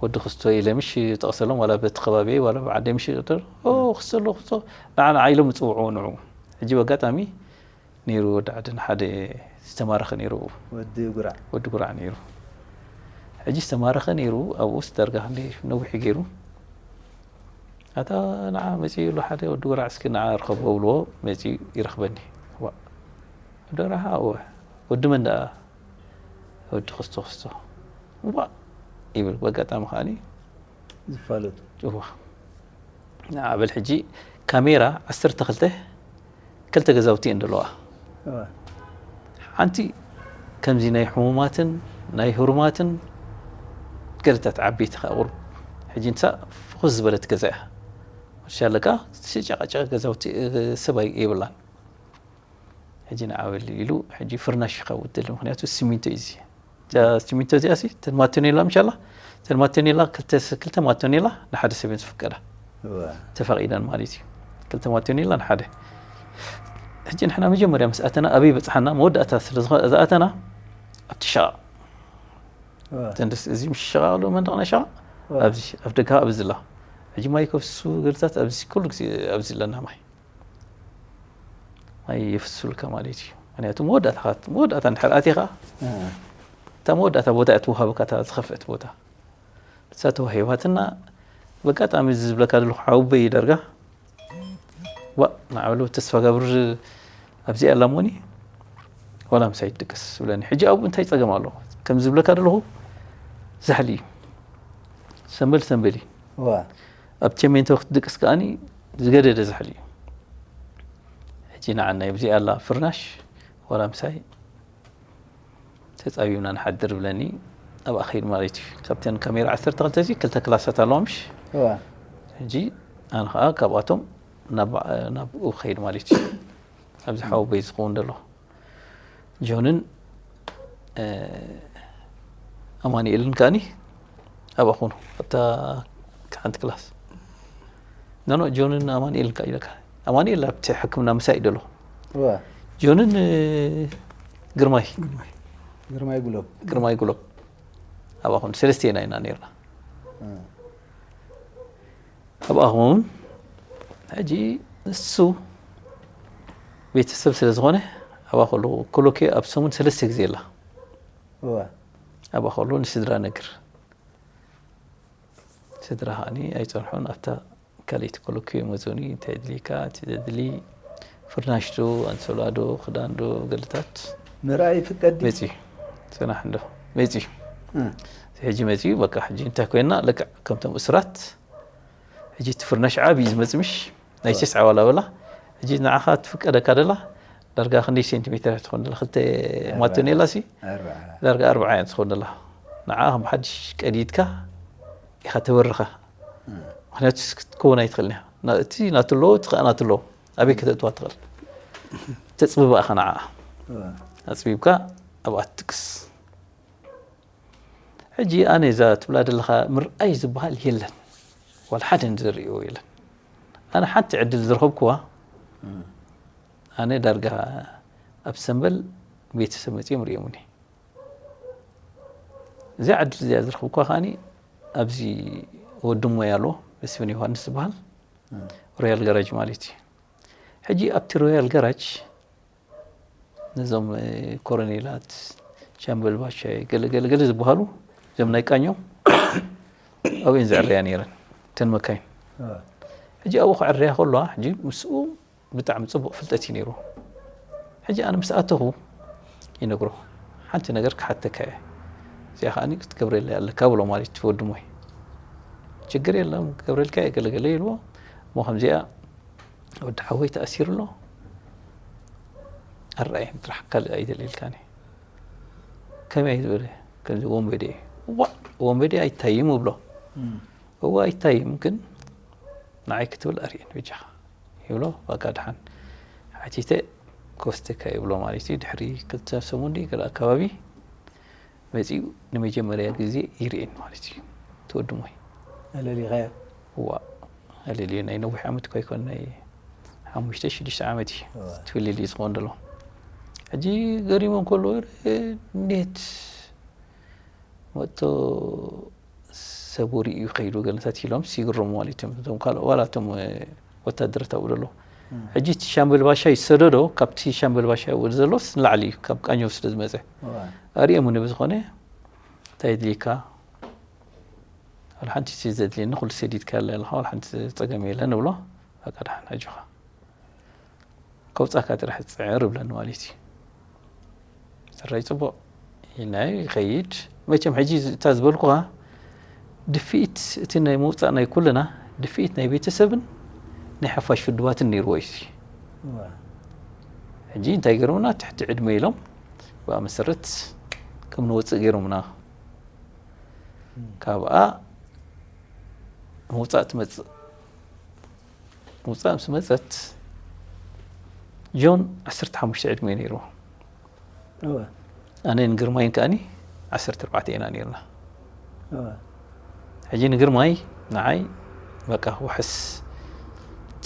ወዲ ክስቶ ኢለ ምሽ ጠቕሰሎም፣ ዋላ በቲ ከባቢ ዋላ ብዓደ ምሽ ይቕደር፣ "ኦ፣ ክስቶ ኣሎ፣ ክስቶ፣ ንዓ፣ ንዓ" ኢሎም ይጽውዕዎ ንዑ። ሕጂ በጋጣሚ ነይሩ ወዲ ዓድን ሓደ ዝተማረኸ ነይሩ፣ ወዲ ጉራዕ። ወዲ ጉራዕ ነይሩ። ሕጂ ዝተማረኸ ነይሩ፣ ኣብኡስ ዳርጋ ክንደይ ነዊሕ ገይሩ። ኣታ ንዓ መጺኡ ኣሎ ሓደ ወዲ ጉራዕ፣ እስኪ ንዓ ርኸቦ እብልዎ፣ መጺኡ ይረኽበኒ። ዋ፣ ወዲ ጉራዕ፣ እወ። ወዲ መን ደኣ? ወዲ ክስቶ ክስቶ። ዋ፣ ይብል። በጋጣሚ ከኣኒ ዝፋለጡ። እዋ። ንዓ በል ሕጂ ካሜራ ዓሰርተ ክልተ፣ ክልተ ገዛውቲ እየን ዘለዋ። እዋ። ሓንቲ ከምዚ ናይ ሕሙማትን ናይ ህሩማትን ገለታት ዓበይቲ ከኣ ቁሩብ። ሕጂ ንሳ ፍኹስ ዝበለት ገዛ እያ። ሕርሻ ኣለካ፣ ዝጨቃጨቀ ገዛውቲ፣ እ፣ ሰብ ኣይ-፣ የብላን። ሕጂ ንዓ በል ኢሉ፣ ሕጂ ፍርናሽ እዩ ካብኡ ዝደሊ፣ ምኽንያቱ ሲሚንቶ እዩ እዚ። እዛ ሲሚንቶ እዚኣ ሲ፣ እተን ማቶኔላ ምሻላ፣ እተን ማቶኔላ፣ ክልተ ስ-፣ ክልተ ማቶኔላ ንሓደ ሰብ እየን ዝፍቀዳ። እዋ። ተፈቒደን ማለት እዩ። ክልተ ማቶኔላ ንሓደ። ሕጂ ንሕና መጀመርያ ምስ ኣተና ኣበይ በጽሓና? መወዳእታ ስለ ዝኾ-፣ ዝኣተና ኣብቲ ሸቓቕ። እዋ። እተን ደስ፣ እዚ ምሽ ሸቓቕ ኣሎ፣ መንደቕ ናይ ሸቓቕ? እዋ። ኣብዚ፣ ኣብ ደገ ኣብዚ ዘላ። ሕጂ ማይ ከፍስሱ ገለታት ኣብዚ ኩሉ ግዜ ኣብዚ ኣለና ማይ። ማይ የፍስሱልካ ማለት እዩ። ምኽንያቱ መወዳእታ፣ መወዳእታ እንድሕር ኣቲኻ፣ እ። እታ መወዳእታ ቦታ እያ ትወሃበካ፣ እታ ዝኸፍአት ቦታ። ንሳ ተዋሂባትና፣ በጋጣሚ እዚ ዝብለካ ዘለኹ ሓወቦይ ዳርጋ፣ ዋ፣ ንዓ በሉ ተስፋ ጋብር ኣብዚኣ ኣላ እሞኒ፣ ዋላ ምሳይ ትድቅስ ዝብለኒ። ሕጂ ኣብኡ እንታይ ጸገም ኣሎ? ከም ዝብለካ ዘለኹ ዛሕሊ እዩ። ሰንበል ሰንበል እዩ። ዋ። ኣብ ቸሜንቶ ክትድቅስ ከኣኒ ዝገደደ ዛሕሊ እዩ። ሕጂ ንዓናይ ኣብዚኣ ኣላ ፍርናሽ፣ ዋላ ምሳይ ተጻቢብና ንሓድር ብለኒ፣ ኣብኣ ኸይድ ማለት እዩ። ካብተን ካሜራ ዓሰርተ ክልተ እዚ ክልተ ክላሳት ኣለዋ ምሽ? እዋ። ሕጂ ኣነ ኸኣ ካብኣቶም ናብ፣ ናብኡ ኸይድ ማለት እዩ። ኣብዚ ሓወቦይ ዝኸውን ዘሎ ጆንን፣ እ፣ ኣማኑኤልን ከኣኒ ኣብኣ ኾኑ፣ ኣብታ ሓንቲ ክላስ። ኖ፣ ኖ፣ ጆንን ኣማኑኤልን ከኣ ኢለካ። ኣማኑኤል ኣብቲ ሕክምና ምሳይ እዩ ዘሎ። እዋ። ጆንን፣ እ፣ ግርማይ። ግርማይ። ግርማይ ጉሎም። ግርማይ ጉሎም። ኣብኣ ኾኑ ሰለስቴና ኢና ነይርና። እ። ኣብኣ ኾን ሕጂ ንሱ ቤተሰብ ስለ ዝኾነ ኣብኣ ከሎ ኮሎኬ ኣብ ሰሙን ሰለስተ ግዜ ኣላ። እዋ። ኣብኣ ከሎ ንስድራ ነግር። ስድራ ከኣኒ ኣይጸንሑን። ኣብታ ካልኣይቲ ኮሎኬ መጹኒ፣ እንታይ ድልይካ፣ እቲ ዘድሊ ፍርናሽ ዶ፣ ኣንሶላ ዶ፣ ክዳን ዶ፣ ገለታት ምርኣይ ይፍቀድ ድዩ? መጺኡ። ጽናሕ እንዶ። መጺኡ። እ። ሕጂ መጺኡ፣ በቃ፣ ሕጂ እንታይ ኮይና፣ ልክዕ ከምቶም እስራት፣ ሕጂ እቲ ፍርናሽ ዓቢ እዩ ዝመጽእ ምሽ? ናይ እ። ሴስ ዓዋላ በላ። ሕጂ ንዓኻ ትፍቀደካ ደላ፣ ዳርጋ ክንደይ ሴንቲሜተር ትኾን ደላ? ክልተ ኣርባዓ። ማቶኔላ ሲ? ኣርባዓ። ዳርጋ ኣርባዓ እያ ትኾን ደላ። ንዓ ከም ሓድሽ ቀዲድካ ኢኻ ተበርኻ። እ። ምኽንያቱ ክትከውን ኣይትኽእልን ኢኻ። ና-፣ እቲ ናቱ ኣለዎ፣ እቲ ኸኣ ናቱ ኣለዎ። ኣበይ ከተእትዋ ትኽእል? ተጽብባ ኢኻ ንዓ። እ። ኣጽቢብካ ኣብኣ ትጥቅስ። ሕጂ ኣነ እዛ ትብላ ዘለኻ ምርኣይ ዝበሃል የለን። ዋላ ሓደ ዝርእዮ የለን። ኣነ ሓንቲ ዕድል ዝረኸብኩዋ፣ እ። ኣነ ዳርጋ ኣብ ሰምበል ቤተሰብ መጺኦም ርእዮምኒ። እዚኣ ዕድል እዚኣ ዝረኸብኩዋ ከኣኒ ኣብዚ ወዲ እሞይ ኣሎ፣ መስፍን ዮሃንስ ዝበሃል፣ እ። ሮያል ጋራጅ ማለት እዩ። ሕጂ ኣብቲ ሮያል ጋራጅ ነዞም፣ እ፣ ኮሎኔላት፣ ሻምበል ባሻይ፣ ገለ፣ ገለ፣ ገለ ዝበሃሉ፣ እዞም ናይ ቃኘው፣ ኣብኡ እየን ዝዕረያ ነይረን፣ እተን መካይን። እ። ሕጂ ኣብኡ ክዕረያ ከለዋ፣ ሕጂ ምስኡ ብጣዕሚ ጽቡቕ ፍልጠት እዩ ነይሩ። ሕጂ ኣነ ምስ ኣተኹ ይነግሮ፣ "ሓንቲ ነገር ክሓተካ እየ፣ እዚኣ ከኣ ክትገብረለይ ኣለካ" ብሎ ማለት እዩ፣ ወዲ እሞይ። "ችግር የለም፣ ክገብረልካ እየ" ገለ ገለ ኢልዎ። እሞ ከምዚኣ ወዲ ሓወይ ተኣሲሩ ኣሎ፣ ኣረኣየኒ ጥራሕ፣ ካልእ ኣይደልየልካን እየ። "ከመይ?" ዝበለ፣ "ከምዚ ወንበዴ እየ።" "ዋእ፣ ወንበዴ ኣይታይም" እብሎ። እም። "እወ ኣይታይም፣ ግን ንዓይ ክትብል ኣርእየኒ በጃኻ" ይብሎ። በቃ ደሓን ሓቲተ ክወስደካ ይብሎ ማለት እዩ። ድሕሪ ክልተ ሰሙን ድዩ ገለ ኣካባቢ መጺኡ ንመጀመርያ ግዜ ይርእየኒ ማለት እዩ። እቲ ወዲ እሞይ። ኣለሊኻዮ? እዋ፣ ኣለልዮ። ናይ ነዊሕ ዓመት እኳ ኣይኮን፣ ናይ ሓሙሽተ ሽዱሽተ ዓመት እዩ። እዋ። እቲ ፍልልይ ዝኸውን ዘሎ። ሕጂ ገሪሞም ከለዉ፣ "እንዴት?" መጥቶ ሰብ ወሪኡ እዩ ከይዱ ገለታት ኢሎም ይግረሙ ማለት እዮም። እቶም ካልኦ ዋላ እቶም ወታደራት ኣብኡ ዘለዉ ሕጂ እቲ ሻምበል ባሻ ይሰደዶ፣ ካብቲ ሻምበል ባሻ ወዲ ዘሎስ ንላዕሊ እዩ፣ ካብ ቃኘው ስለ ዝመፀ ኣርእየሙኒ። ብዝኾነ እንታይ ድልካ? ዋላ ሓንቲ ዘድልየኒ ኩሉ ሰዲድካ ኣለኻ፣ ዋላ ሓንቲ ፀገም የለን ንብሎ። በቃ ደሓን ኣጆኻ ከውፃካ ጥራሕ ፅዕር ይብለኒ ማለት እዩ። ሰራይ ፅቡቕ ኢልና ይኸይድ። መቸም ሕጂ እታ ዝበልኩኻ ድፍኢት እቲ ናይ ምውፃእ ናይ ኩልና ድፍኢት ናይ ቤተሰብን ናይ ሓፋሽ ውድባትን ነይርዎ እዩ። ሕጂ እንታይ ገይሮምና? ትሕቲ ዕድመ ኢሎም ብኣ መሰረት ከም ንወፅእ ገይሮምና። ካብኣ ምውፃእ ትመፅእ። ምውፃእ ምስ መፀት ጆን ዓሰርተ ሓሙሽተ ዕድመ ነይርዎ። ኣነ ንግርማይን ከኣኒ ዓሰርተ ኣርባዕተ ኢና ነይርና። ሕጂ ንግርማይ ንዓይ በቃ ዋሕስ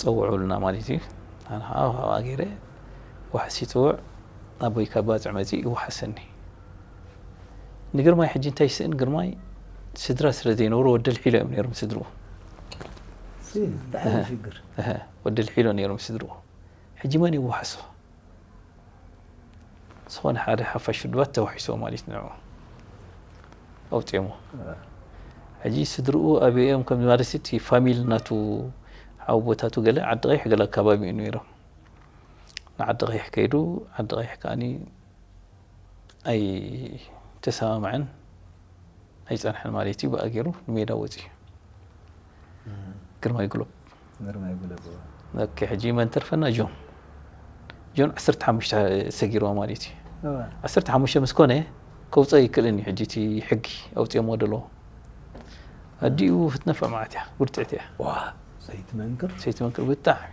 ፀውዑልና ማለት እዩ። ኣነ ከዓ ካብኣ ገይረ ዋሕስ ይፅውዕ፣ ኣቦይ ካብ ባፅዕ መፂኡ ይዋሓሰኒ። ንግርማይ ሕጂ እንታይ ይስእን? ግርማይ ስድራ ስለ ዘይነበሩ ወዲ ኣልሒሎ እዮም ነይሮም ስድርኡ። እንታይ ዓይነት ሽግር? እህ፣ ወዲ ኣልሒሎ ነይሮም ስድርኡ። ሕጂ መን ይዋሓሶ? ዝኾነ ሓደ ሓፋሽ ውድባት ተዋሒሶ ማለት ንዕኡ ኣውፅኦሞ። ሕጂ ስድርኡ ኣበይ እዮም? ከም ማለት እቲ ፋሚሊ ናቱ ሓወቦታቱ ገለ ዓዲ ቀይሕ ገለ ኣካባቢ እዩ ነይሮም። ንዓዲ ቀይሕ ከይዱ፣ ዓዲ ቀይሕ ከኣኒ ኣይተሰማምዐን ኣይፀንሐን ማለት እዩ። ብኣ ገይሩ ንሜዳ ወፂኡ። ግርማይ ጉሎብ ግርማይ ጉለቦ ኦኬ። ሕጂ መን ተርፈና? ጆን። ጆን ዓሰርተ ሓሙሽተ ሰጊርዋ ማለት እዩ። ዓሰርተ ሓሙሽተ ምስ ኮነ ከውፀ ይክእልን እዩ። ሕጂ እቲ ሕጊ ኣውፅኦሞ ደለዎ። ኣዲኡ ክትነፍዕ ማለት እያ፣ ብርትዕቲ እያ። ዋ ሰይቲ መንክር ሰይቲ መንክር ብጣዕሚ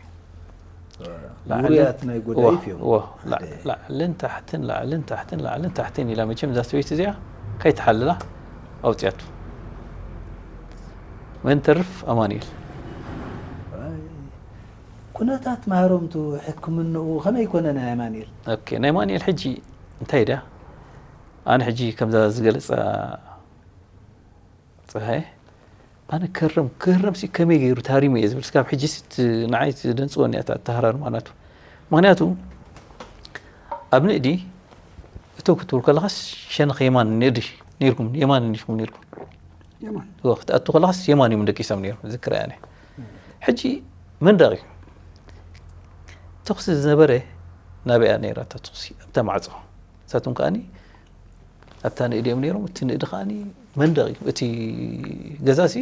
ውሩያት ናይ ጎዳይፍ እዮም። ዎ፣ ላ- ላዕልን ታሕትን ላዕልን ታሕትን ላዕልን ታሕትን ኢላ መቸም እዛ ሰበይቲ እዚኣ ከይትሓልላ ኣውፅያቱ። መን ተርፍ? ኣማኑኤል። ኩነታት ማህረምቱ ሕክምንኡ ከመይ ኮነ ናይ ኣማኑኤል? ኦኬ፣ ናይ ኣማኑኤል ሕጂ እንታይ ድያ? ኣነ ሕጂ ከምዛ ዝገለፃ ፀሃየ ኣነ ክህረም ክህረም ሲ ከመይ ገይሩ ታሪሙ እየ ዝብል ስካብ ሕጂ ሲ ንዓይ ደንፅወኒ እያ ተሃራርማ ናቱ። ምክንያቱ ኣብ ንእዲ እቶ ክትብል ከለኻስ ሸነኽ የማን ንእዲ ነይርኩም የማን ኢኹም ነይርኩም የማን እዎ ክትኣቱ ከለኻስ የማን እዮም ደቂሶም ነይሮም ዝክረ ኣነ። ሕጂ መንደቕ እዩ ተኹሲ ዝነበረ ናበይ እያ ነይራ እታ ተኹሲ ኣብታ ማዕፆ። ንሳቶም ከኣኒ ኣብታ ንእዲ እዮም ነይሮም። እቲ ንእዲ ከኣኒ መንደቕ እዩ። እቲ ገዛሲ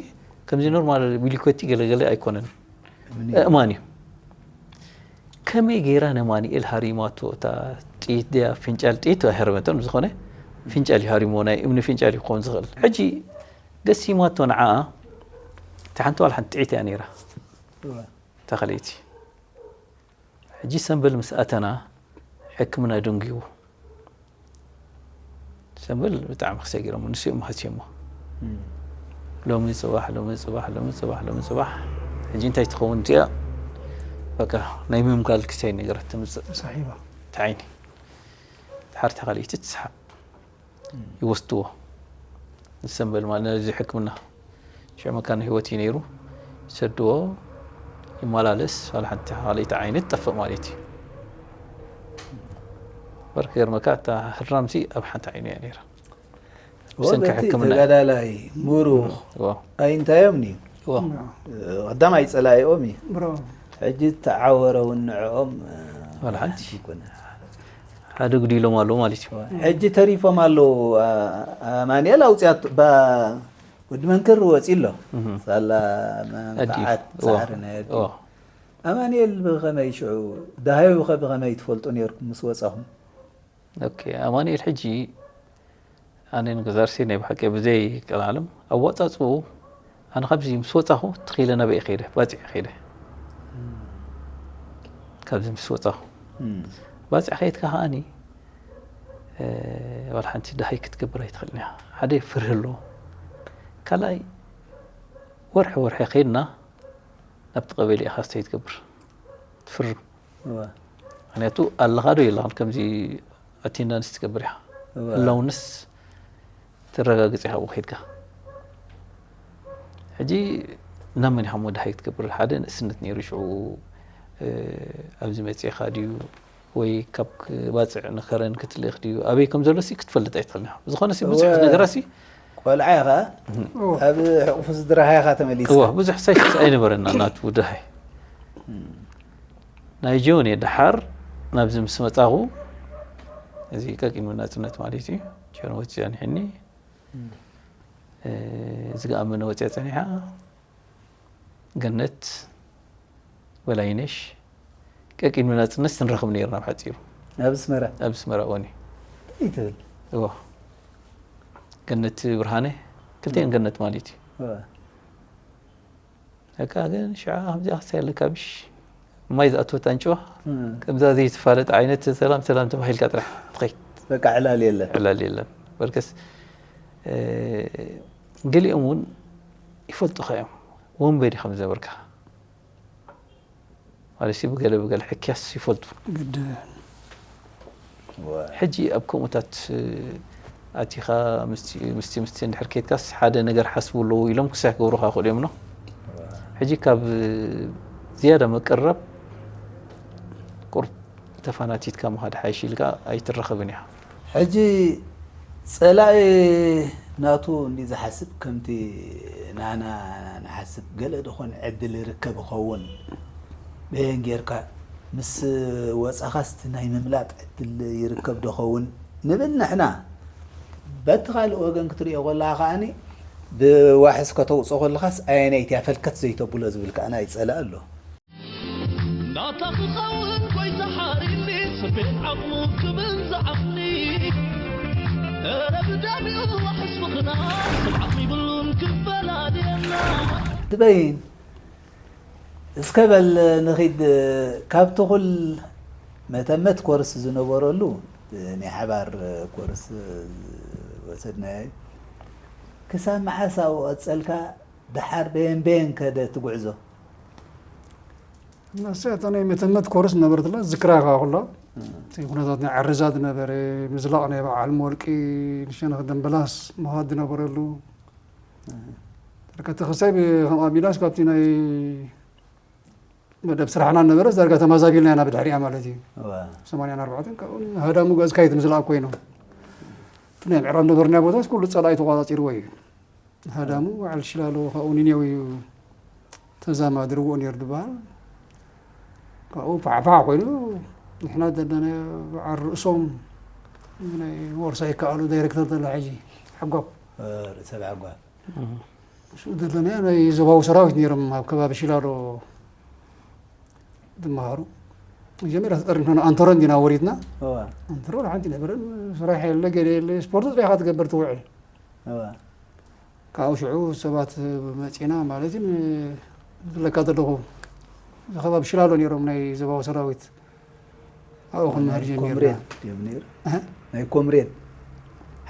ከምዚ ኖርማል ቢሊኮቲ ገለገለ ኣይኮነን፣ እማን እዩ። ከመይ ገይራ ነማኒኤል ሃሪማቶ? እታ ጥይት ድያ ፍንጫል? ጥይት ኣይሃረመቶን፣ ብዝኾነ ፍንጫል እዩ ሃሪሞ፣ ናይ እምኒ ፍንጫል እዩ ክኸውን ዝኽእል። ሕጂ ገሲማቶ ንዓኣ። እታ ሓንቲ ዋላ ሓንቲ ጥይት እያ ነይራ፣ እታ ካልኣይቲ። ሕጂ ሰምበል ምስ ኣተና ሕክምና ደንጉይዎ። ሰምበል ብጣዕሚ ክሰጊሮም ንሱ እዮም ሃስዮሞ። ሎሚ ፅባሕ ሎሚ ፅባሕ ሎሚ ፅባሕ ሎሚ ፅባሕ ሕጂ እንታይ ትኸውን እቲኣ በቃ ናይ ምምጋል ክሳይ ነገራት ትምፅእ ሳሒባ ትዓይኒ ድሓር ተኻሊእቲ ትስሓብ ይወስድዎ። ንሰምበል ማለት ነዚ ሕክምና ሽዑ መካነ ህይወት እዩ ነይሩ። ይሰድዎ ይመላለስ ዋላ ሓንቲ ተኻሊእቲ ዓይኒ ትጠፍእ ማለት እዩ። በር ክገርመካ እታ ህራምሲ ኣብ ሓንቲ ዓይኑ እያ ነይራ። ብሰንኪ ወበቲ ሕክምና ተጋዳላይ ምሩኽ ዎ ኣይንታዮም እዩ ዎ ቀዳማይ ጸላኢኦም እዩ። ብሮ ሕጂ ተዓወረ እውን ንዕኦም ዋላ ሓንቲ ይኮነ። ሓደ ጉዲሎም ኣለዉ ማለት እዩ። ሕጂ ተሪፎም ኣለዉ። ኣማንኤል ኣውፅያቱ ባ ወዲ መንክር ወፂ ኣሎ። ሳላ መንፈዓት ዎ ፃዕሪ ናይ ኣዲ ዎ ኣማንኤል ብኸመይ ሽዑ ደሃዩ ኸ ብኸመይ ትፈልጡ ነርኩም ምስ ወፃኹም? ኦኬ ኣማኑኤል ሕጂ ኣነ ንገዛርሲ ናይ ብሓቂ ብዘይ ቀልዓለም ኣወፃፅኡ ኣነ ካብዚ ምስ ወፃኹ ትኽኢለ ናበይ ከይደ ባፂዕ ከይደ ካብዚ ምስ ወፃኹ ባፂዕ ከይድካ ከዓኒ ዋላ ሓንቲ ደሃይ ክትገብር ኣይትኽእልን እያ። ሓደ ፍርህ ኣለዎ። ካልኣይ ወርሒ ወርሒ ከይድና ናብቲ ቀበሌ ኢኻ ስተይ ትገብር ትፍርም እወ፣ ምክንያቱ ኣለኻ ዶ የለኻን ከምዚ ኣቴንዳንስ ትገብር ኢኻ እወ። ህላውንስ ተረጋግጽ ኢኻ ኣብኡ ከይድካ። ሕጂ ናብ መን ኢኻ ወደሃይ ክትገብር? ሓደ ንእስነት ነይሩ ሽዑ፣ እ፣ ኣብዚ መጺእኻ ድዩ ወይ ካብ ክ-፣ ባጽዕ ንኸረን ክትልእኽ ድዩ? ኣበይ ከም ዘሎሲ ክትፈልጥ ኣይትኽእልን ኢኻ። ብዝኾነሲ ብዙሕ እወ። ነገራሲ ቆልዓ ኢኻ፣ እህ። እወ። ኣብ ሕቑፊ ስድራኻ ኢኻ ተመሊስካ። እወ፣ ብዙሕ ሳይክስ ኣይነበረና ናቱ ደሃይ። እም። ናይ ጆን እየ ደሓር ናብዚ ምስ መጻኹ፣ እዚ ቀቂኑ ናጽነት ማለት እዩ። ጆን ወጺኡ ኣንሒኒ፣ እም። እ፣ ዝገኣመነ ወጺኣ ጸኒሓ፣ ገነት በላይነሽ፣ ቀቂኑ ናጽነት ንረኽብ ነይርና ብሓጺሩ። ኣብ ኣስመራ? ኣብ ኣስመራ፣ እወኒ። እንታይ ትብል? እወ። ገነት ብርሃነ፣ ክልቲኤን እም። ገነት ማለት እዩ። እወ። በቃ ግን ሽዓ ከምዚኣ ክሳይ ኣለካ ብሽ ማይ ዝኣትወት ኣንጭዋ እም። ከምዛ ዘይትፋለጥ ዓይነት ሰላም ሰላም ተባሂልካ ጥራሕ ትኸይድ። በቃ ዕላል የለን። ዕላል የለን። በርከስ፣ እ፣ ገሊኦም እውን ይፈልጡኻ እዮም። ወንበዴ ከም ዝነበርካ። ማለትሲ ብገለ ብገለ ሕክያስ ይፈልጡ። ግድ። ወ- ሕጂ ኣብ ከምኡታት፣ እ፣ ኣቲኻ ምስቲ፣ ምስቲ፣ ምስቲ እንድሕር ከይድካስ ሓደ ነገር ሓስቡ ኣለዉ ኢሎም ክሳይ ክገብሩኻ ይኽእሉ እዮም፣ ኖ? ወ- ሕጂ ካብ ዝያዳ ምቅርራብ ቁሩብ ተፋናቲትካ ምኻድ ሓይሽ ኢልካ ኣይትረኸብን ኢኻ። ሕጂ ጸላኢ ናቱ እንዲ ዝሓስብ ከምቲ ናና ንሓስብ ገለ ዝኾነ ዕድል ይርከብ ይኸውን። በየን ጌርካ ምስ ወጻኻስ እቲ ናይ ምምላጥ ዕድል ይርከብ ዶ ኸውን ንብል ንሕና። በቲ ካልእ ወገን ክትሪኦ ከለኻ ከኣኒ ብዋሕስ ከተውጽኦ ከለኻስ ኣየነይቲ እያ ፈልከት ዘይተብሎ ዝብል ከኣ ናይ ጸላኢ ኣሎ። ናታ ክኸውን ጎይታ ሓሪኒ፣ ስርቤን ዓቕሙ ክብል ዝዓቕኒ። እረ ብዳሚኡ ዋሕስ ምኽና፣ ስርዓት ይብሉን ክፈላልየና። ትበይን፣ እስከ በል ንኺድ፣ ካብ ትኹል መተመት ኮርስ ዝነበረሉ፣ ናይ ሓባር ኮርስ ወሰድናዮ። ክሳብ መዓስ ኣብኡ ቀጸልካ? ደሓር በየን በየን ከደ ትጉዕዞ? እናሰ እታ ናይ መተመት ኮርስ ነበረትላ፣ ዝክራ ኢኻ ኩላ። እም። እቲ ኩነታት ናይ ዓረዛ ዝነበረ፣ ምዝላቕ ናይ በዓል ሞልቂ፣ ንሸነኽ ደምበላስ ምኻድ ዝነበረሉ። እም። ዳርጋ እቲ ክሳብ ከም ኣቢላስ ካብቲ ናይ መደብ ስራሕና ነበረ፣ ዳርጋ ተማዛቢልና ኢና ብድሕሪኣ ማለት እዩ። እወ። ሰማንያን ኣርባዕተን ካብኡ ሃዳሙ ገዝካ እዩ እቲ ምዝላቕ ኮይኑ። እቲ ናይ ምዕራብ ነበርና ቦታስ ኩሉ ጸላኢ ተቋጻጺርዎ እዩ። ሃዳሙ በዓል ሽላሎ ካብኡ ኒኔው እዩ ተዛማዲ ርውእ ነይሩ ዝበሃል። ካብኡ ፋሕፋሕ ኮይኑ ንሕና ዘለና በዓል ርእሶም ናይ ወርሳ ይከኣሉ ዳይሬክተር ዘሎ ሕጂ ሓጓብ። እ፣ ርእሰ ብሓጓብ። እም። ምስኡ ዘለና ናይ ዞባዊ ሰራዊት ነይሮም ኣብ ከባቢ ሽላሎ ዝመሃሩ። መጀመርያ ተጠሪፍና ኣንተሮ እንዲና ወሪድና። እዋ። ኣንተሮ ሓንቲ ነበረ፣ ስራሕ የለ፣ ገለ የለ፣ ስፖርት ጥራይ ኢኻ ትገብር ትውዕል። እዋ። ካብኡ ሽዑ ሰባት መጺና ማለት እዩ፣ ዝብለካ ዘለኹ፣ እዚ ከባቢ ሽላሎ ነይሮም ናይ ዞባዊ ሰራዊት። ኣብኡ ክንምህር ናይ ጀሚርና። ኮምሬድ ድዮም ነይሩ? ኣህ? ናይ ኮምሬድ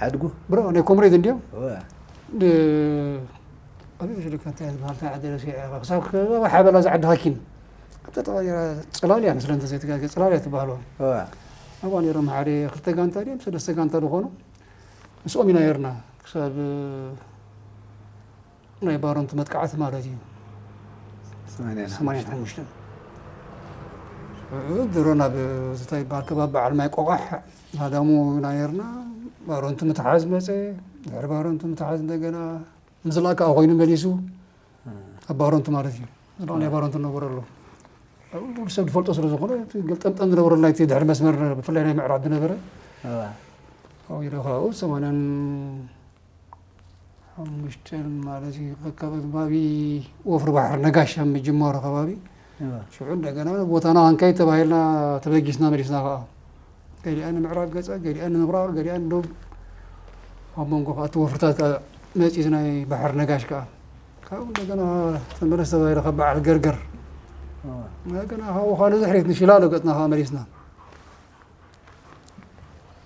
ሓድጉ? ብሮ፣ ናይ ኮምሬድ እንድዮም? እዋ። ድ-፣ ኣበይ ወሲዱካ እንታይ ዝበሃል እንታይ ዓዲ ረሲዐ ኢኻ? ክሳብ ከባቢ ሓበላ ዝዓዲ ሃኪን። ኣብታ ተቐይራ ጽላል እያ፣ ንስለ እንተዘይተጋገ ጽላል እያ ትበሃል። እዋ። ኣብኣ ነይሮም ሓደ ክልተ ጋንታ ድዮም ሰለስተ ጋንታ ዝኾኑ። ምስኦም ኢና ነይርና። ክሳብ ናይ ባሮንት መጥቃዕቲ ማለት እዩ። ሰማንያን ሓሙሽተን። ሰማንያን ሓሙሽተን። ሽዑ ድሮ ናብ ዝታይ ይበሃል ከባቢ በዓል ማይ ቆቋሕ ሃዳሙ ኢና ነይርና። ባሮንት ምትሓዝ መጸ። ድሕሪ ባሮንት ምትሓዝ እንደገና ምዝላእ ከኣ ኮይኑ መሊሱ። እ። ኣብ ባሮንት ማለት እዩ። ዝለኣለ ባሮንት ነበረ ኣሎ። ኣብ ኩሉ ሰብ ዝፈልጦ ስለ ዝኾነ፣ እቲ ገልጠምጠም ዝነበረ ናይቲ ድሕሪ መስመር፣ ብፍላይ ናይ ምዕራብ ዝነበረ። እዋ። ኣብኡ ኢለ ካብኡ ሰማንያን ሓሙሽተን ማለት እዩ፣ ኣብ ከባቢ ወፍሪ ባሕሪ ነጋሽ ኣብ ምጅማሩ ከባቢ። እዋ። ሽዑ እንደገና ቦታና ክንከይድ ተባሂልና ተበጊስና መሊስና ከኣ። ገሊኣን ንምዕራብ ገጻ፣ ገሊኣን ንምብራቕ፣ ገሊኣን ንደቡብ። ኣብ መንጎ ከኣ እቲ ወፍርታት ከኣ መጺኡ ናይ ባሕሪ ነጋሽ ከኣ። ካብኡ እንደገና ተመለስ ተባሂለ ካብ በዓል ገርገር። እዋ። እንደገና ካብኡ ካልእ ድሕሪት ንሽላሎ ገጽና ከኣ መሊስና።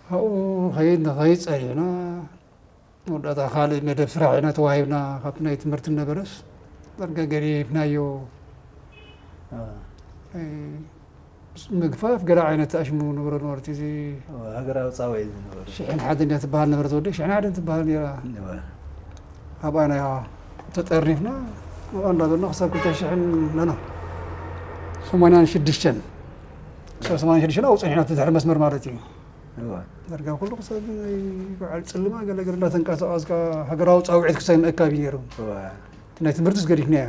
ካብኡ ንኸይድ ንኸይድ ጸኒሕና። መወዳእታ ካልእ መደብ ስራሕ ኢና ተዋሂብና፣ ካብቲ ናይ ትምህርቲ ነበረስ ዳርጋ ገዲፍናዮ። አ። ናይ ምግፋፍ ገለ ዓይነት ኣሽሙ ንብረት ማለት እዩ። እዚ እወ፣ ሃገራዊ ጻውዒት ዝነበረ። ሽሕን ሓደን እያ ትበሃል ነበረት ወደይ፣ ሽሕን ሓደን ትበሃል ነይራ። እወ። ኣብኣ ኢና ተጠርኒፍና፣ ኣብኣ እንዳበልና ክሳብ ክልተ ሽሕን ነና፣ ሰማንያን ሽዱሽተን፣ ክሳብ ሰማንያን ሽዱሽተን ኣብኡ ጸኒሕና፣ እቲ ድሕሪ መስመር ማለት እዩ። እወ። ዳርጋ ኩሉ ክሳብ ናይ በዓል ጽልማ ገለ ገለ እንዳተንቀሳቐስካ ሃገራዊ ጻውዒት ክሳብ ምእካብ እዩ ነይሩ። እወ። እቲ ናይ ትምህርትስ ገዲፍናዮ።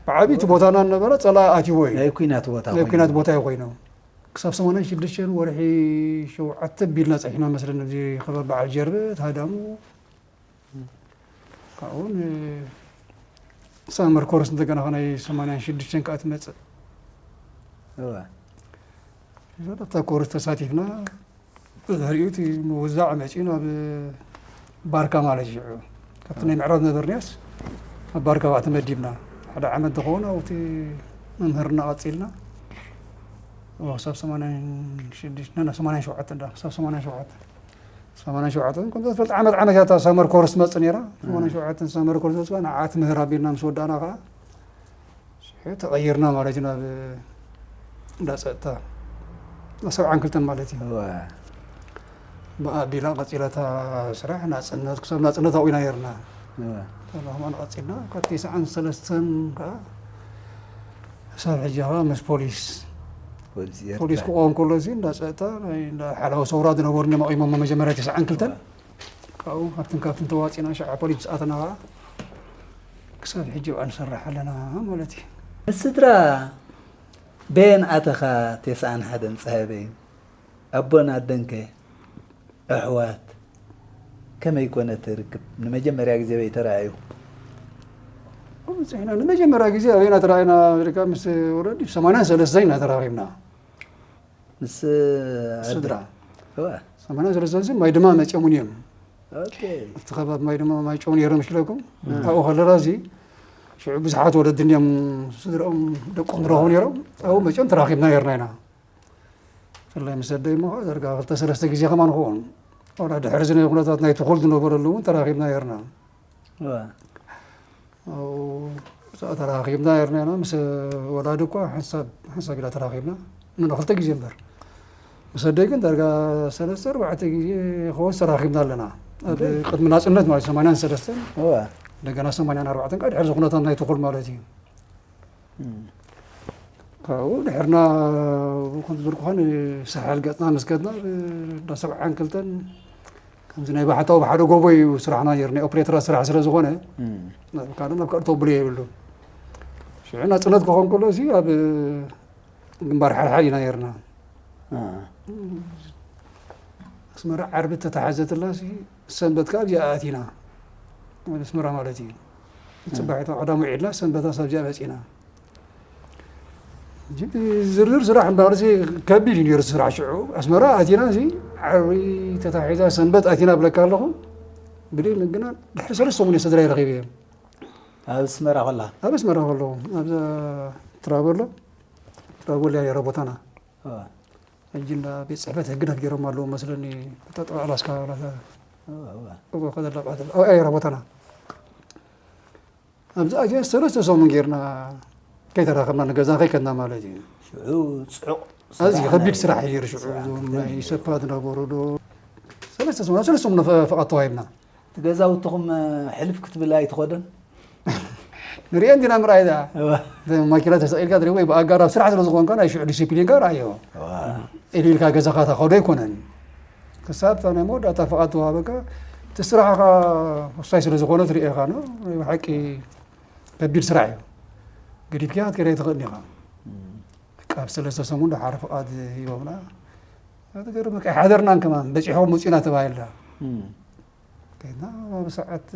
ብዓቢ እቲ ቦታና ነበረ፣ ጸላኢ ኣትይዎ እዩ። ናይ ኲናት ቦታ ናይ ኮይኑ። ኲናት ቦታ እዩ ኮይኑ። ክሳብ ሰማንያን ሽዱሽተን ወርሒ ሸውዓተ ቢልና ጸኒሕና መስለኒ፣ ኣብዚ ከባቢ በዓል ጀርበ፣ እቲ ሃዳሙ። ካብኡ ን-፣ ሳመር ኮርስ እንደገና ናይ ሰማንያን ሽዱሽተን ከኣ ትመጽእ። እወ። ኣብታ ኮርስ ተሳቲፍና፣ ብድሕሪኡ እቲ ምውዛዕ መጺኡ ናብ ባርካ ማለት እዩ። ሽዑ ካብቲ ናይ ምዕራብ ነበርናዮስ ኣብ ባርካ ከኣ ተመዲብና። ሓደ ዓመት ዝኸውን ኣብቲ መምህርና ቀጺልና። እወ፣ ክሳብ ሰማንያን ሽዱሽተ፣ ና፣ ና፣ ሰማንያን ሸውዓተ እንዳ፣ ክሳብ ሰማንያን ሸውዓተ። ሰማንያን ሸውዓተ፣ ከምቲ ትፈልጥ ዓመት ዓመት እያ እታ ሳመር ኮርስ ትመጽእ ነይራ። እም። ሰማንያን ሸውዓተ ሳመር ኮርስ መጽእ፣ ንዓ ትምህር ኣቢልና ምስ ወዳእና ከኣ ሽዑ ተቐይርና ማለት እዩ ናብ እንዳ ጸጥታ። ናብ ሰብዓን ክልተን ማለት እዩ። እወ። ብኣቢላ ቀጺላ እታ ስራሕ ናጽነት፣ ክሳብ ናጽነት ኣብኡ ኢና ነይርና። እወ። ሰላም ቀጺልና፣ ካብ ተስዓን ሰለስተን ከኣ ክሳብ ሕጂ ከኣ ምስ ፖሊስ፣ ፖሊስ ኤርትራ። ፖሊስ ክኸውን ከሎ እዚ እንዳ ጸጥታ፣ ናይ እንዳ ሓላዊ ሰውራ ዝነበሩ እዮም ኣቑሞሞ መጀመርያ ተስዓን ክልተን። እወ። ካብኡ ካብትን ካብትን ተዋጺና ሸዓ ፖሊስ ምስ ኣተና ከኣ ክሳብ ሕጂ ኣብኣ ንሰርሕ ኣለና ማለት እዩ። ምስ ስድራ በየን ኣተኻ ተስዓን ሓደን ጸሃበይ? ኣቦን ኣደንከ? ኣሕዋት? ከመይ ኮነ እቲ ርክብ? ንመጀመርያ ግዜ ኣበይ ተራእዩ? ከምኡ ጽሕና ንመጀመርያ ግዜ ኣበይና ተራእዩና ኢልካ ምስ ወለዲ ሰማንያን ሰለስተን ኢና ተራኺብና። ምስ ኣደ-? ስድራ። እወ። ሰማንያን ሰለስተን ማይ ድማ መጺኦምን እዮም። ኦኬ። ኣብቲ ከባቢ ማይ ድማ ማይ ጨው ነይሮም ሽለኩም። እም። ኣብኡ ከለና እዚ ሽዑ ብዙሓት ወለዲ እንዲኦም ስድራኦም ደቆም ዝረኽቡ ነይሮም። ኣብኡ መጺኦም ተራኺብና ነይርና ኢና። ብፍላይ ምስ ኣደይ እሞ ዳርጋ ክልተ ሰለስተ ግዜ ከማን ንኸውን። ዋላ ድሕሪ እዚ ናይ ኩነታት ናይ ትኹል ዝነበረሉ እውን ተራኺብና ነይርና። እወ። ኣብኡ ተራኺብና ነይርና ኢና። ምስ ወላዲ እኳ ሓንሳብ፣ ሓንሳብ ኢላ ተራኺብና። ኖ፣ ክልተ ግዜ እምበር። ምስ ኣደይ ግን ዳርጋ ሰለስተ ኣርባዕተ ግዜ ክኸውን ተራኺብና ኣለና። ኣብ እንዴ? ቅድሚ ናጽነት ማለት ሰማንያን ሰለስተን፣ እወ። እንደገና ሰማንያን ኣርባዕተን፣ ካብ ድሕሪ እዚ ኩነታት ናይ ትኹል ማለት እዩ። እም። ካብኡ ድሕርና ከምቲ ዝበልኩኻ ንሳሕል ገጽና ምስ ከድና፣ እንዳ ሰብዓን ክልተን ከምዚ ናይ ባሕታዊ ብሓደ ጎቦ እዩ ስራሕና ነይሩ፣ ናይ ኦፕሬተራት ስራሕ ስለ ዝኾነ፣ እም። ናብ ካልእ ናብ ካልእ ተብሎ የብሉን። ሽዑ ናጽነት ክኸውን ከሎ እዚ ኣብ ግንባር ሓልሓል ኢና ነይርና። አ። ኣስመራ ዓርቢ ተታሓዘትላ ሲ፣ ሰንበት ከኣ ኣብዚኣ ኣቲና። ወደ ኣስመራ ማለት እዩ። እ። ጽባሒት ቀዳም ውዒልና፣ ሰንበት ኣብዚኣ መጺና። ሕጂ ዝርዝር ስራሕ እምበኣር ሲ ከቢድ እዩ ነይሩ ስራሕ ሽዑ። ኣስመራ ኣቲና ሲ፣ ዓርቢ ተታሒዛ ሰንበት ኣቲና እብለካ ኣለኹ። ብደይ ምግና ድሕሪ ሰለስተ ሰሙን እየ ስድራይ ረኺበ እየ። ኣብ ኣስመራ ከላ? ኣብ ኣስመራ ከለኹ፣ ኣብዛ ትራበሎ፣ ትራበሎ እያ ነይራ ቦታና። አ። ሕጂ እንዳ ቤት ጽሕፈት ህግደፍ ገይሮም ኣለዉ መስለኒ። እታ ጥቓ ኣላስካ፣ ኣላስካ። እወ፣ እወ። እወ፣ ከዘላ ባዕዳ። ኣብኣ እያ ቦታና። ኣብዚ ኣትያ ሰለስተ ሰሙን ጌርና ከይተራኸብና ንገዛ ከይከድና ማለት እዩ። ሽዑ ጽዑቕ ኣዝዩ ስራሕ ከቢድ ናይ ስራሕ እዩ ነይሩ ሽዑ። ስራሕ እዞም ናይ ክትከድ። ሰፓ ዝነበሩ ዶ ሰለስተ ሰሙን፣ ሰለስተ ሰሙን ፈ-፣ ፍቓድ ተዋሂብና። እቲ ገዛውትኹም ሕልፍ ክትብል ኣይትኸዶን? ንሪኦ እንዲና ምርኣይ ደኣ። እወ። ማኪና ተሰቒልካ ትሪኦ ወይ ብኣጋር ኣብ ስራሕ ስለ ዝኾንካ ናይ ሽዑ ዲሲፕሊንካ ርኣዮ። እወ። ኢሉ ኢልካ ገዛኻ ተኸዶ ኣይኮነን። ክሳብ እታ ናይ መወዳእታ ፍቓድ ተዋህበካ፣ እቲ ስራሕኻ ወሳኝ ስለ ዝኾነ ትሪኦ ኢኻ፣ ኖ? ናይ ብሓቂ ከቢድ ስራሕ እዩ። ገዲፍካ ክትከይድ ኣይትኽእልን ኢኻ። እም። በቃ፣ ኣብ ሰለስተ ሰሙን ደሓር ፍቓድ ሂቦምና። ዝገርመካ፣ ኣይሓደርናን ከማን፣ በጺሕኩም ውጹ ኢና ተባሂልና። እም። ከይድና፣ ኣብ ሰዓት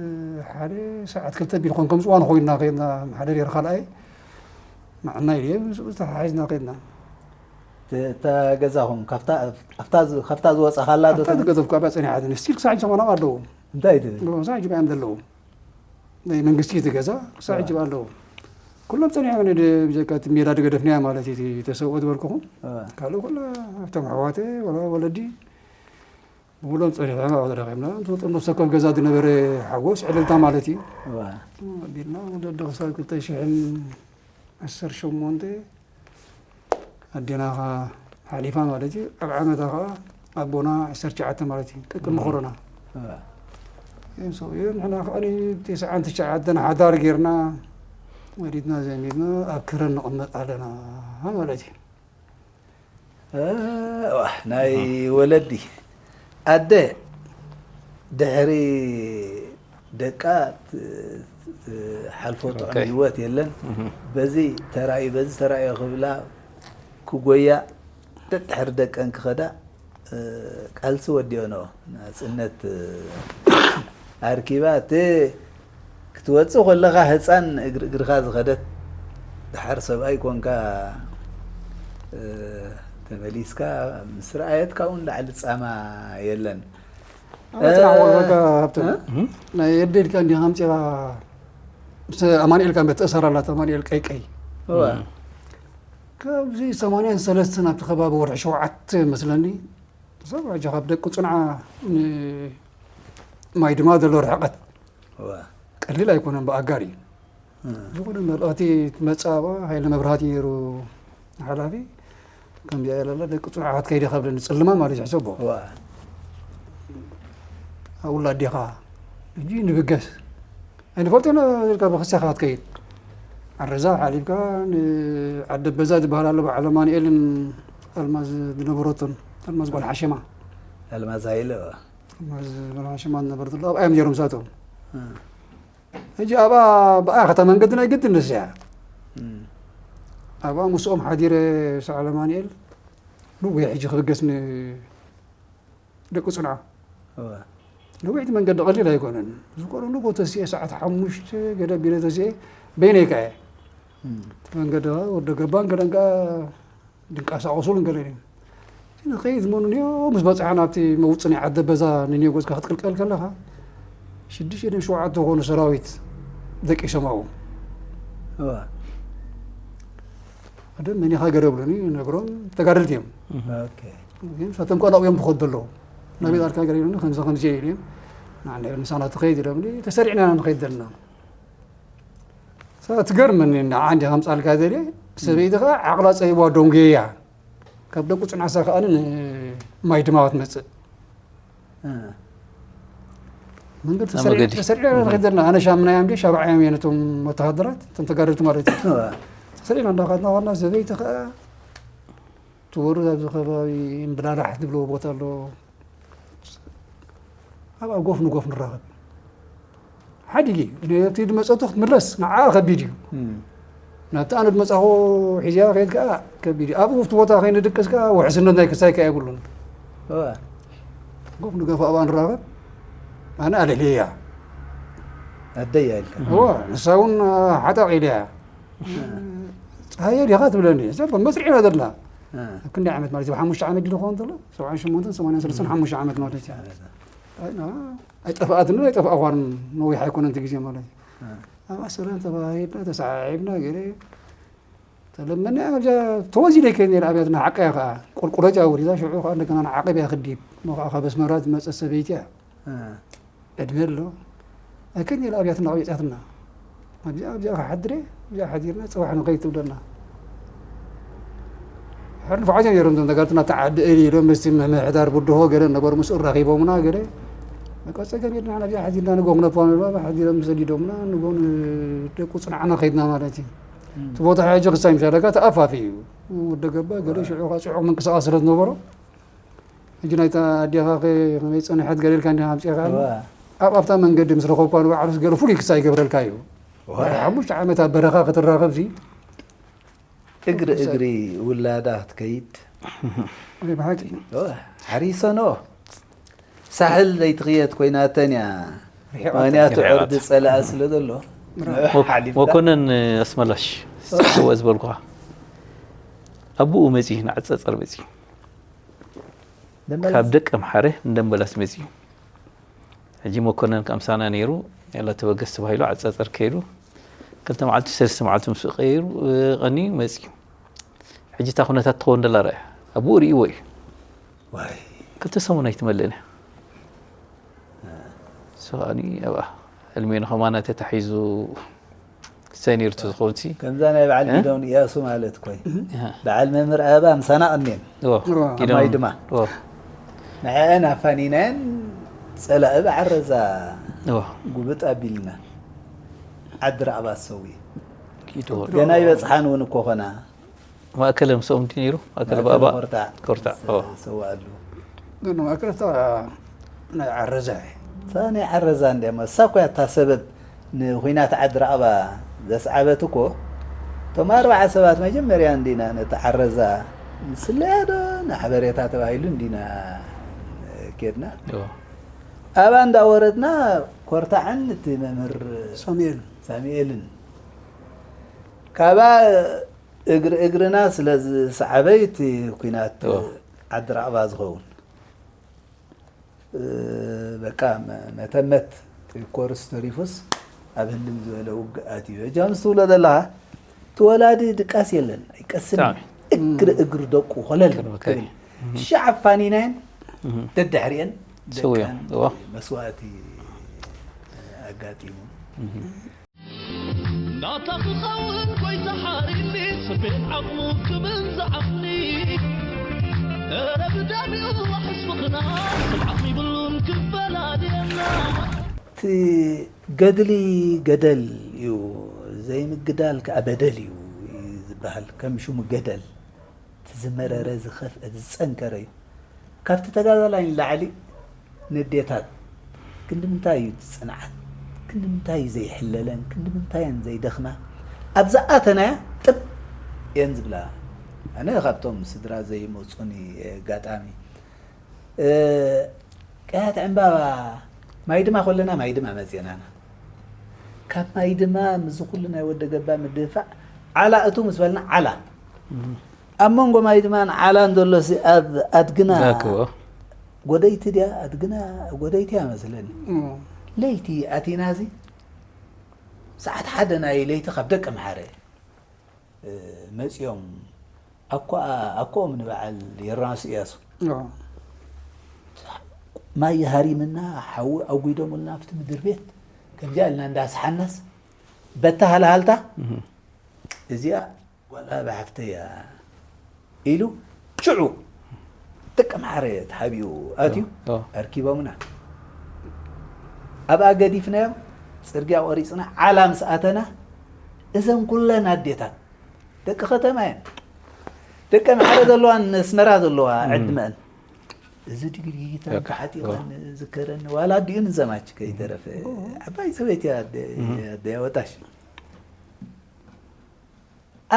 ሓደ፣ ሰዓት ክልተ ቢል ኮን፣ ከም ዝዋን ኮይንና ከይድና፣ ሓደ ነይሩ ካልኣይ፣ ንዓና ኢሉ፣ ምስኡ ተታሒዝና ከይድና። እተ-፣ እታ ገዛኹም፣ ካብታ፣ ኣብታ ዝ-፣ ካብታ ዝወጻኻላ ዶ ኣብታ ተመ-? ዝገዘፍኩ ኣብያ ጸኒሓትኒ። ስቲል ክሳዕ ሕጂ ሰማና ኣለዉ። እንታይ ትብል? ክሳዕ ሕጂ ብኣዮም ዘለዉ። ናይ መንግስቲ እቲ ገዛ ክሳብ ሕጂ ኣለዉ። ኩሎም ጸኒሖም፣ ን-፣ ብጀካ እቲ ሜዳ ዝገደፍናዮ ማለት እዩ፣ እቲ ተሰውኦ ዝበልኩኹም። እ። ካልእ ኩሉ ኣብቶም ኣሕዋተይ፣ ወላ ወለዲ፣ ብኩሎም ጸኒሖም ኣብኡ ተረኺብና። እቲ ነፍሲ ወከፍ ገዛ ዝነበረ ሓጎስ፣ ዕልልታ ማለት እዩ። እዋ። ኣቢልና ወለዲ ክሳብ ክልተ ሽሕን ዓሰርተ ሸሞንተ ኣዴና ኸዓ ሓሊፋ ማለት እዩ። ኣብ ዓመታ ኸዓ ኣቦና ዓሰርተ ትሽዓተ ማለት እዩ፣ ቅድሚ ኮሮና። እዮም ሰብኡት። ንሕና ኸዓ ን ተስዓን ትሽዓተን ሓዳር ጌርና፣ ወሊድና ዘሚድና ኣብ ከረን ንቕመጥ ኣለና ማለት እዩ። ዋ፣ ናይ ወለዲ ኣደ ድሕሪ ደቃ ት- ትሓልፎ ጥዑም ኦኬ። ህይወት የለን። እህ። በዚ ተራእዩ በዚ ተራእዩ ክብላ ክጎያ ደድሕሪ ደቀን ክኸዳ እ፣ ቃልሲ ወዲኦ ነው ናፅነት እ፣ ኣርኪባ እቲ ክትወፅእ ከለኻ ህፃን እግሪ እግርኻ ዝኸደት ድሓር ሰብኣይ ኮንካ እ፣ ተመሊስካ ምስ ረኣየት ካብኡ ንላዕሊ ፃማ የለን። ኣመፅና ወረካ ሃብተ እ? ናይ የደልካ እንዲኻ ኣምፂኻ ምስ ኣማኑኤል ካብ ተእሰራላት ኣማኑኤል ቀይቀይ እዋ። ካብዚ ሰማንያን ሰለስተን ኣብቲ ከባቢ ወርሒ ሸውዓተ መስለኒ ሰብ ሕጂ ካብ ደቂ ፅንዓ ማይ ድማ ዘሎ ርሕቀት እዋ። ቀሊል ኣይኮነን ብኣጋር እዩ። እም። ዝኾነ መልእኽቲ ትመፅእ ኣብኣ ሃይለ መብራህቲ ነይሩ ሓላፊ ከምዚኣ ኢላላ ደቂ ፅንዓ ክትከይዲ ካብለኒ ፅልማ ማለት እዩ ሕሰቦ እዋ። ኣብኡ ኣዴኻ ሕጂ ንብገስ ኣይንፈልጦ ኢና ኢልካ ብክስያኻ ክትከይድ ዓረዛ ሓሊፍካ ንዓደ በዛ ዝበሃል ኣሎ በዓል ኣማኑኤልን ኣልማዝ ዝነበረቶን ኣልማዝ ጓል ሓሸማ ኣልማዝ ሃይለ እዋ። ኣልማዝ ጓል ሓሸማ ዝነበረትሉ ኣብኣ እዮም ነይሮም ሳቶም እም። ሕጂ ኣብኣ ብኣ ከታ መንገዲ ናይ ግድን ንስያ እም። ኣብኣ ምስኦም ሓዲረ ሰዓል ኣማኑኤል ንወይ ሕጂ ክብገስ ንደቂ ፅንዓ እዋ። ነዊሕ እቲ መንገዲ ቀሊል ኣይኮነን። ዝኮነ ንጎ ተሲኤ ሰዓት ሓሙሽተ ገለ ቢለ ተሲኤ በይነይ ከኣ እም። እቲ መንገዲ ከኣ ወደ ገባን ገለን ከኣ ድንቀሳቀሱን ገለን እዮም። ንኸይድ መኑ ንዮ ምስ በፅሓ ናብቲ መውፅእ ናይ ዓደ በዛ ንንዮ ገፅካ ክትቅልቀል ከለኻ ሽዱሽተ ድም ሸውዓተ ዝኾኑ ሰራዊት ደቂሶም ኣብኡ። እዋ። ሓደ መን ኢኻ ገለ ብሉኒ ነግሮም ተጋደልቲ እዮም። ኦኬ። ግን ሳቶም ከኣ ናብኡ እዮም ዝኸዱ ዘለዉ። ናበይ ጣልካ ገለ ኢሉኒ ከምዚ ከምዚ ኢሉ እዮም። ንዓና ምሳና ትኸይድ ኢሎምኒ ተሰሪዕና ኢና ንኸይድ ዘለና። ትገርመኒ ንዓ እንዲ ከምፃልካ ዘለ ሰበይቲ ከዓ ዓቕላ ፀቢባ ደንጉየያ ካብ ደቁ ፅንዓሳ ከዓ ማይ ድማ ክትመፅእ እ። መንገዲ ኣብ ተሰሪዕ- መገዲ። ተሰሪዕና ንኸይድ ዘለና ኣነ ሻምናዮም ድየ ሻብዓዮም እየ ነቶም ወተሃደራት እቶም ተጋደልቲ ማለት እዩ ተሰሪዕና እንዳኻትና ዋና ሰበይቲ ከዓ ትወርድ ኣብዚ ከባቢ እምብላላሕ ዝብልዎ ቦታ ኣሎ ኣብኣ ጎፍ ንጎፍ ንራኸብ ሓዲግ እዩ ነቲ ዝመፀቱ ክትምለስ ንዓ ከቢድ እዩ እም። ናብቲ ኣነ ዝመፃኹ ሒዝያ ከይድ ከዓ ከቢድ እዩ ኣብኡ እቲ ቦታ ከይንድቅስ ከዓ ውሕስነት ናይ ክሳይ ከዓ የብሉን እዋ። ጎፍ ንጎፍ ኣብኣ ንራኸብ ኣነ ኣለልየያ ኣደይ እያ ኢልካ እዋ ንሳ እውን ሓጣቕ ኢለያ ፀሃየ ዲኻ ትብለኒ እዛ መስርዕ ኢና ዘለና እ። ኣብ ክንደይ ዓመት ማለት እዩ ሓሙሽተ ዓመት ድኾን ተሎ ሰብዓን ሸሞንተን ሰማንያን ሰለስተን ሓሙሽተ ዓመት ማለት እዩ ኣይና- ኣይጠፍኣትን ኣይጠፍኣኳን ነዊሕ ኣይኮነን እቲ ግዜ ማለት እዩ እ። ኣብኣ ሰላም ተባሂልና ተሰዓዒብና ገለ ተለመና ኣብዛ ተወዚደ ከይድ ነይረ ኣብያትና ሓቀያ ከዓ ቁልቁለት እያ ወሪዳ ሽዑ ከዓ እንደገና ንዓቐብ እያ ክዲብ እሞ ከዓ ካብ ኣስመራ ዝመፀ ሰበይቲ እያ እ። ዕድመ ኣሎ ኣይከይድ ነይረ ኣብያትና ቀቢፃትና ኣብዚኣ ኣብዚኣ ክሓድረ ኣብዚኣ ሓዲርና ፅባሕ ንኸይድ ትብለና ሕር ንፋዓት እዮም ነይሮም እዞም ተጋድልትና ኣብቲ ዓዲ እሊ ኢሎም ምስቲ ምምሕዳር ብድሆ ገለ ነበሩ ምስኡ ራኺቦምና ገለ በቃ ፀገም የለን ኣብዚኣ ሓዲርና ንጎ ክነፋ ሓዲሮም ሰዲዶምና ንጎ ደቁ ፅንዓና ከይድና ማለት እዩ እቲ ቦታ ሕጂ ክሳይ ምሻለካ ተኣፋፊ እዩ ወደ ገባ ገለ ሽዑ ከዓ ፅዑቕ ምንቅስቃስ ስለ ዝነበሮ ሕጂ ናይታ ኣዴኻ ከ ከመይ ፀንሐት ገለ ኢልካ እንዲኻ ኣምፂእካ እዋ። ኣብ ኣብታ መንገዲ ምስ ረኸብኳ ንባዕሉስ ገለ ፍሉይ ክሳይ ይገብረልካ እዩ እዋ። ድሕሪ ሓሙሽተ ዓመት ኣብ በረኻ ክትራኸብ ሲ እግሪ እግሪ ውላዳ ክትከይድ ወይ ብሓቂ እዋ፣ ሓሪሰኖ ሳሕል ዘይትኽየድ ኮይናተን እያ ርሒቓተን። ምክንያቱ ዕርዲ ርሒቓተን። ፀላእ ስለ ዘሎ ሓሊፍካ። መኮነን ኣስመላሽ ስወ ዝበልኩኻ ኣቡኡ መፂ ንዓፀፀር መፂ ካብ ደቂ ኣምሓረ ንደምበላስ መፂ ሕጂ መኮነን ከምሳና ነይሩ ያላ ተበገስ ተባሂሉ ዓፀፀር ከይዱ ክልተ መዓልቲ ሰለስተ መዓልቲ ምስ ቀይሩ ቀኒ መፂ ሕጂ እታ ኩነታት ትኸውን ደላ ረኣያ ኣቡኡ ርእይዎ እዩ ዋይ ክልተ ሰሙን ኣይትመልእን እያ ሰኣኒ ኣብኣ ዕልሜኑ ከማና ተታሒዙ ክሳይ ነይሩ ተዝኸውን ሲ ከምዛ ናይ በዓል ጊዶን እያሱ ማለት ኮይ እህ፣ በዓል መምህር ኣበባ ምሳና ቀኒየን እዎ፣ እዎ። ጊዶን፣ ኣማይ ድማ። እዎ፣ ንዕአን ኣፋኒናየን ጸላኢ ብዓረዛ እዎ፣ ጉብጥ ኣቢልና ዓዲ ራዕባ ሰዊ ጊዶን። ገና ይበጽሓን እውን እኮ ኾና ማእከለ ምስኦም ድዩ ነይሩ? ማእከለ ባባ ኮርታ ኮርታ። እዎ። ሰዋኣሉ ግን ማእከለታ ናይ ዓረዛ እየ። እታ ናይ ዓረዛ እንዲያ እሳ እኮ እያ እታ ሰበብ ንኹናት ዓዲ ራዕባ ዘስዓበት እኮ። እቶም ኣርባዓ ሰባት መጀመርያ እንዲና ነቲ ዓረዛ ንስለያ ዶ ንሓበሬታ ተባሂሉ እንዲና ኬድና። እዎ። ኣብኣ እንዳወረድና ኮርታዕን እቲ መምህር ሳሙኤል ሳሙኤልን ካባ እግሪ እግርና ስለ ዝሰዓበይ እቲ ኩናት እዎ። ዓዲ ራዕባ ዝኸውን እ፣ በቃ መ- መተመት ኮርስ ተሪፉስ ኣብ ህልም ዝበለ ውግእ ኣትዩ። ሕጂ ከምዚ ትብሎ ዘለኻ እቲ ወላዲ ድቃስ የለን ኣይቀስን ብጣዕሚ። እግሪ እግሪ ደቁ ኮለል ከርበካይ። ክብል ሻዕ ኣፋኒናየን እህ፣ ደድሕሪአን ስውዮም። ደቀን እዎ። መስዋእቲ ኣጋጢሙ። እህ። ናታ ክኸውን ጎይታ ሓሪኒ ስቤት ዓቕሙ ክብል ዝዓቕኒ እረ ብደሚኡ ዋሕስ ምኽና ስምዓኽ ይብሉን ክፈላልየና እቲ ገድሊ ገደል እዩ ዘይምግዳል ከዓ በደል እዩ ዝበሃል ከም ሽሙ ገደል እቲ ዝመረረ ዝኸፍአ ዝፀንከረ እዩ ካብቲ ተጋዳላይ ንላዕሊ ንዴታት ክንዲ ምንታይ እዩ እቲ ፅንዓት ክንዲ ምንታይ እዩ ዘይሕለለን ክንዲ ምንታይ እየን ዘይደኽማ ኣብዛ ኣተናያ ጥብ እየን ዝብላ ኣነ ካብቶም ስድራ ዘይመፁኒ ኣጋጣሚ ቀያት ዕምባባ ማይ ድማ ኮለና ማይ ድማ መፅናና ካብ ማይ ድማ ምዚ ኩሉ ናይ ወደ ገባ ምድፋዕ ዓላ እቱ ምስ በልና ዓላ ኣብ መንጎ ማይ ድማ ዓላን ዘሎ ኣብ ኣድግና ዳክዎ። ጎደይቲ ድያ ኣድግና ጎደይቲ እያ መስለኒ ለይቲ ኣቲና እዚ ሰዓት ሓደ ናይ ለይቲ ካብ ደቂ ምሓረ መፂኦም ኣኮኦም ንበዓል የራስ እያሱ ማይ ሃሪምና ሓዊ ኣጉዶምልና ኣብቲ ምድር ቤት ከምዚኣ ኢልና እንዳስሓናስ በታ ሃልሃልታ እዚኣ ጓል ኣበ ሓፍተይ እያ ኢሉ ሽዑ ደቂ ማሕረ ተሓቢኡ ኣትዩ ኣርኪቦምና ኣብኣ ገዲፍናዮም ፅርግያ ቆሪፅና ዓላ ምስ ኣተና እዘን ኩለን ኣዴታት ደቂ ከተማ እየን ደቂ ማሕረ ዘለዋን ኣስመራ ዘለዋ ዕድመአን እዚ ድግሪጊታን ተዓጢቐን ዝከረኒ ዋላ ኣዲኡ ንዘማች ከይተረፈ ዓባይ ሰበይቲ ኣደያ ወጣሽ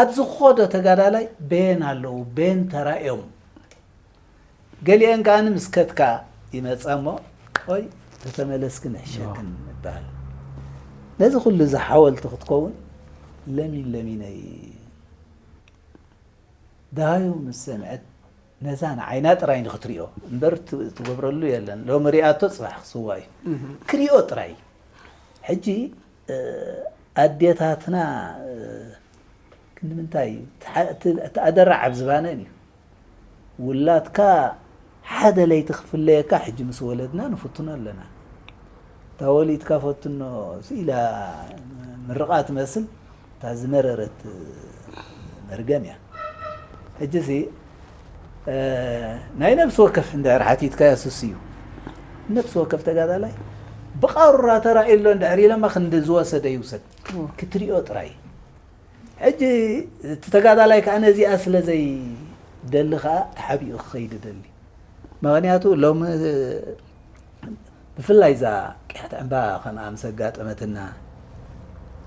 ኣብ ዝኾዶ ተጋዳላይ በየን ኣለዉ በየን ተራእዮም ገሊአን ከኣ ንምስከትካ ይመጻ እሞ ቆይ ተተመለስክን ሕሸክን ይበሃል ነዚ ኩሉ እዚ ሓወልቲ ክትከውን ለሚን ለሚነይ ደሃዩ ምስ ሰምዐት ነዛ ንዓይና ጥራይ ንክትሪኦ እምበር ትገብረሉ የለን ሎሚ ሪኣቶ ፅባሕ ክስዋ እዩ ክሪኦ ጥራይ ሕጂ ኣዴታትና ክንዲ ምንታይ እዩ እቲ ኣደራዕ ኣብ ዝባነን እዩ ውላድካ ሓደ ለይቲ ክፍለየካ ሕጂ ምስ ወለድና ንፍትኖ ኣለና እታ ወሊድካ ፈትኖ ኢላ ምርቓ ትመስል እታ ዝመረረት መርገም እያ ሕጂ ሲ ናይ ነብሲ ወከፍ እንድሕር ሓቲትካዮ ስስ እዩ ነብሲ ወከፍ ተጋዳላይ ብቃሩራ ተራእዩ ኣሎ እንድሕር ኢለማ ክንዲ ዝወሰደ ይውሰድ ክትሪኦ ጥራይ ሕጂ እቲ ተጋዳላይ ከዓ ነዚኣ ስለ ዘይደሊ ከዓ ተሓቢኡ ክኸይድ ደሊ ምክንያቱ ሎም ብፍላይ እዛ ቅያት ዕምባ ከምኣ ምስ ኣጋጠመትና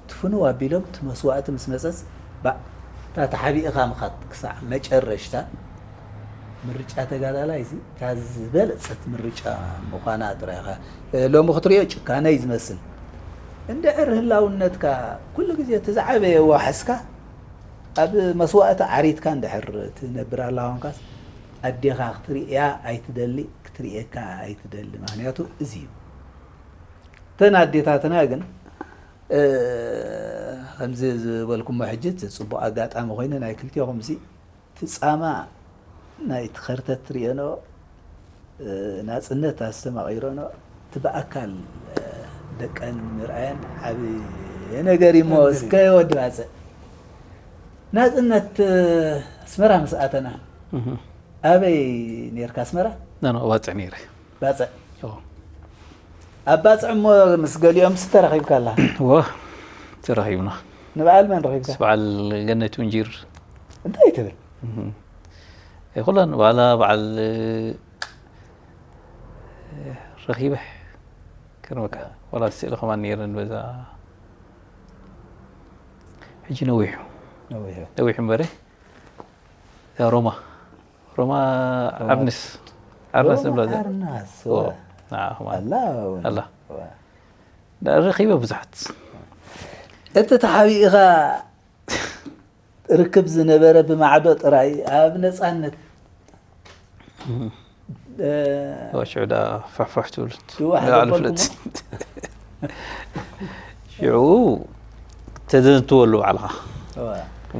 ትፍንው ኣቢሎም እቲ መስዋእቲ ምስ መፀስ እታ ተሓቢእኻ ምኻት ክሳዕ መጨረሽታ ምርጫ ተጋዳላይ እዚ እታ ዝበለፀት ምርጫ ምዃና ጥራይ ኢኻ ሎሚ ክትሪኦ ጭካነ እዩ ዝመስል እንድሕር ህላውነትካ ኩሉ ግዜ እቲ ዝዓበየ ዋሕስካ ኣብ መስዋእቲ ዓሪትካ እንድሕር ትነብር ኣላ ኮንካስ ኣዴኻ ክትርእያ ኣይትደሊ ክትርእየካ ኣይትደሊ ምክንያቱ እዚ እዩ እተን ኣዴታትና ግን ከምዚ ዝበልኩሞ ሕጂ እቲ ፅቡቅ ኣጋጣሚ ኮይኑ ናይ ክልቲኹም እዚ እቲ ፃማ ናይ እቲ ከርተት ትርእየኖ ናፅነት ኣስተማቒሮኖ እቲ ብኣካል ደቀን ምርኣየን ዓብ ነገር እሞ እስከ ወዲ ባጽዕ ናጽነት ኣስመራ ምስ ኣተና ኣበይ ነርካ? ኣስመራ ኖ ኖ ባጽዕ ነይረ። ባጽዕ ኣብ ባጽዕ እሞ ምስ ገሊኦም ምስ ተራኺብካ ኣላ? ዎ ተራኺብና። ንበዓል መን ረኺብካ? በዓል ገነት ምንጂር እንታይ ትብል? ይኹላን በዓላ በዓል ረኺበ ከርመካ ዋላ ስእሊ ከማን ነይረን በዛ ሕጂ ነዊሑ ነዊሑ እምበረ እዛ ሮማ ሮማ ዓርነስ ዓርነስ ንብላ እዛ ዓርናስ ንዓ ከማን ኣላ እውን ኣላ ዋ። ረኺበ ብዙሓት እቲ ተሓቢእኻ ርክብ ዝነበረ ብማዕዶ ጥራይ ኣብ ነፃነት እ፣ ሽዑ ዳ ፋሕፋሕ ትብሉት ይዋሕ ንባዕሉ ዘበልኩሞ። ፍለጥ ሽዑ ተዘንትወሉ ባዕልኻ እዋ።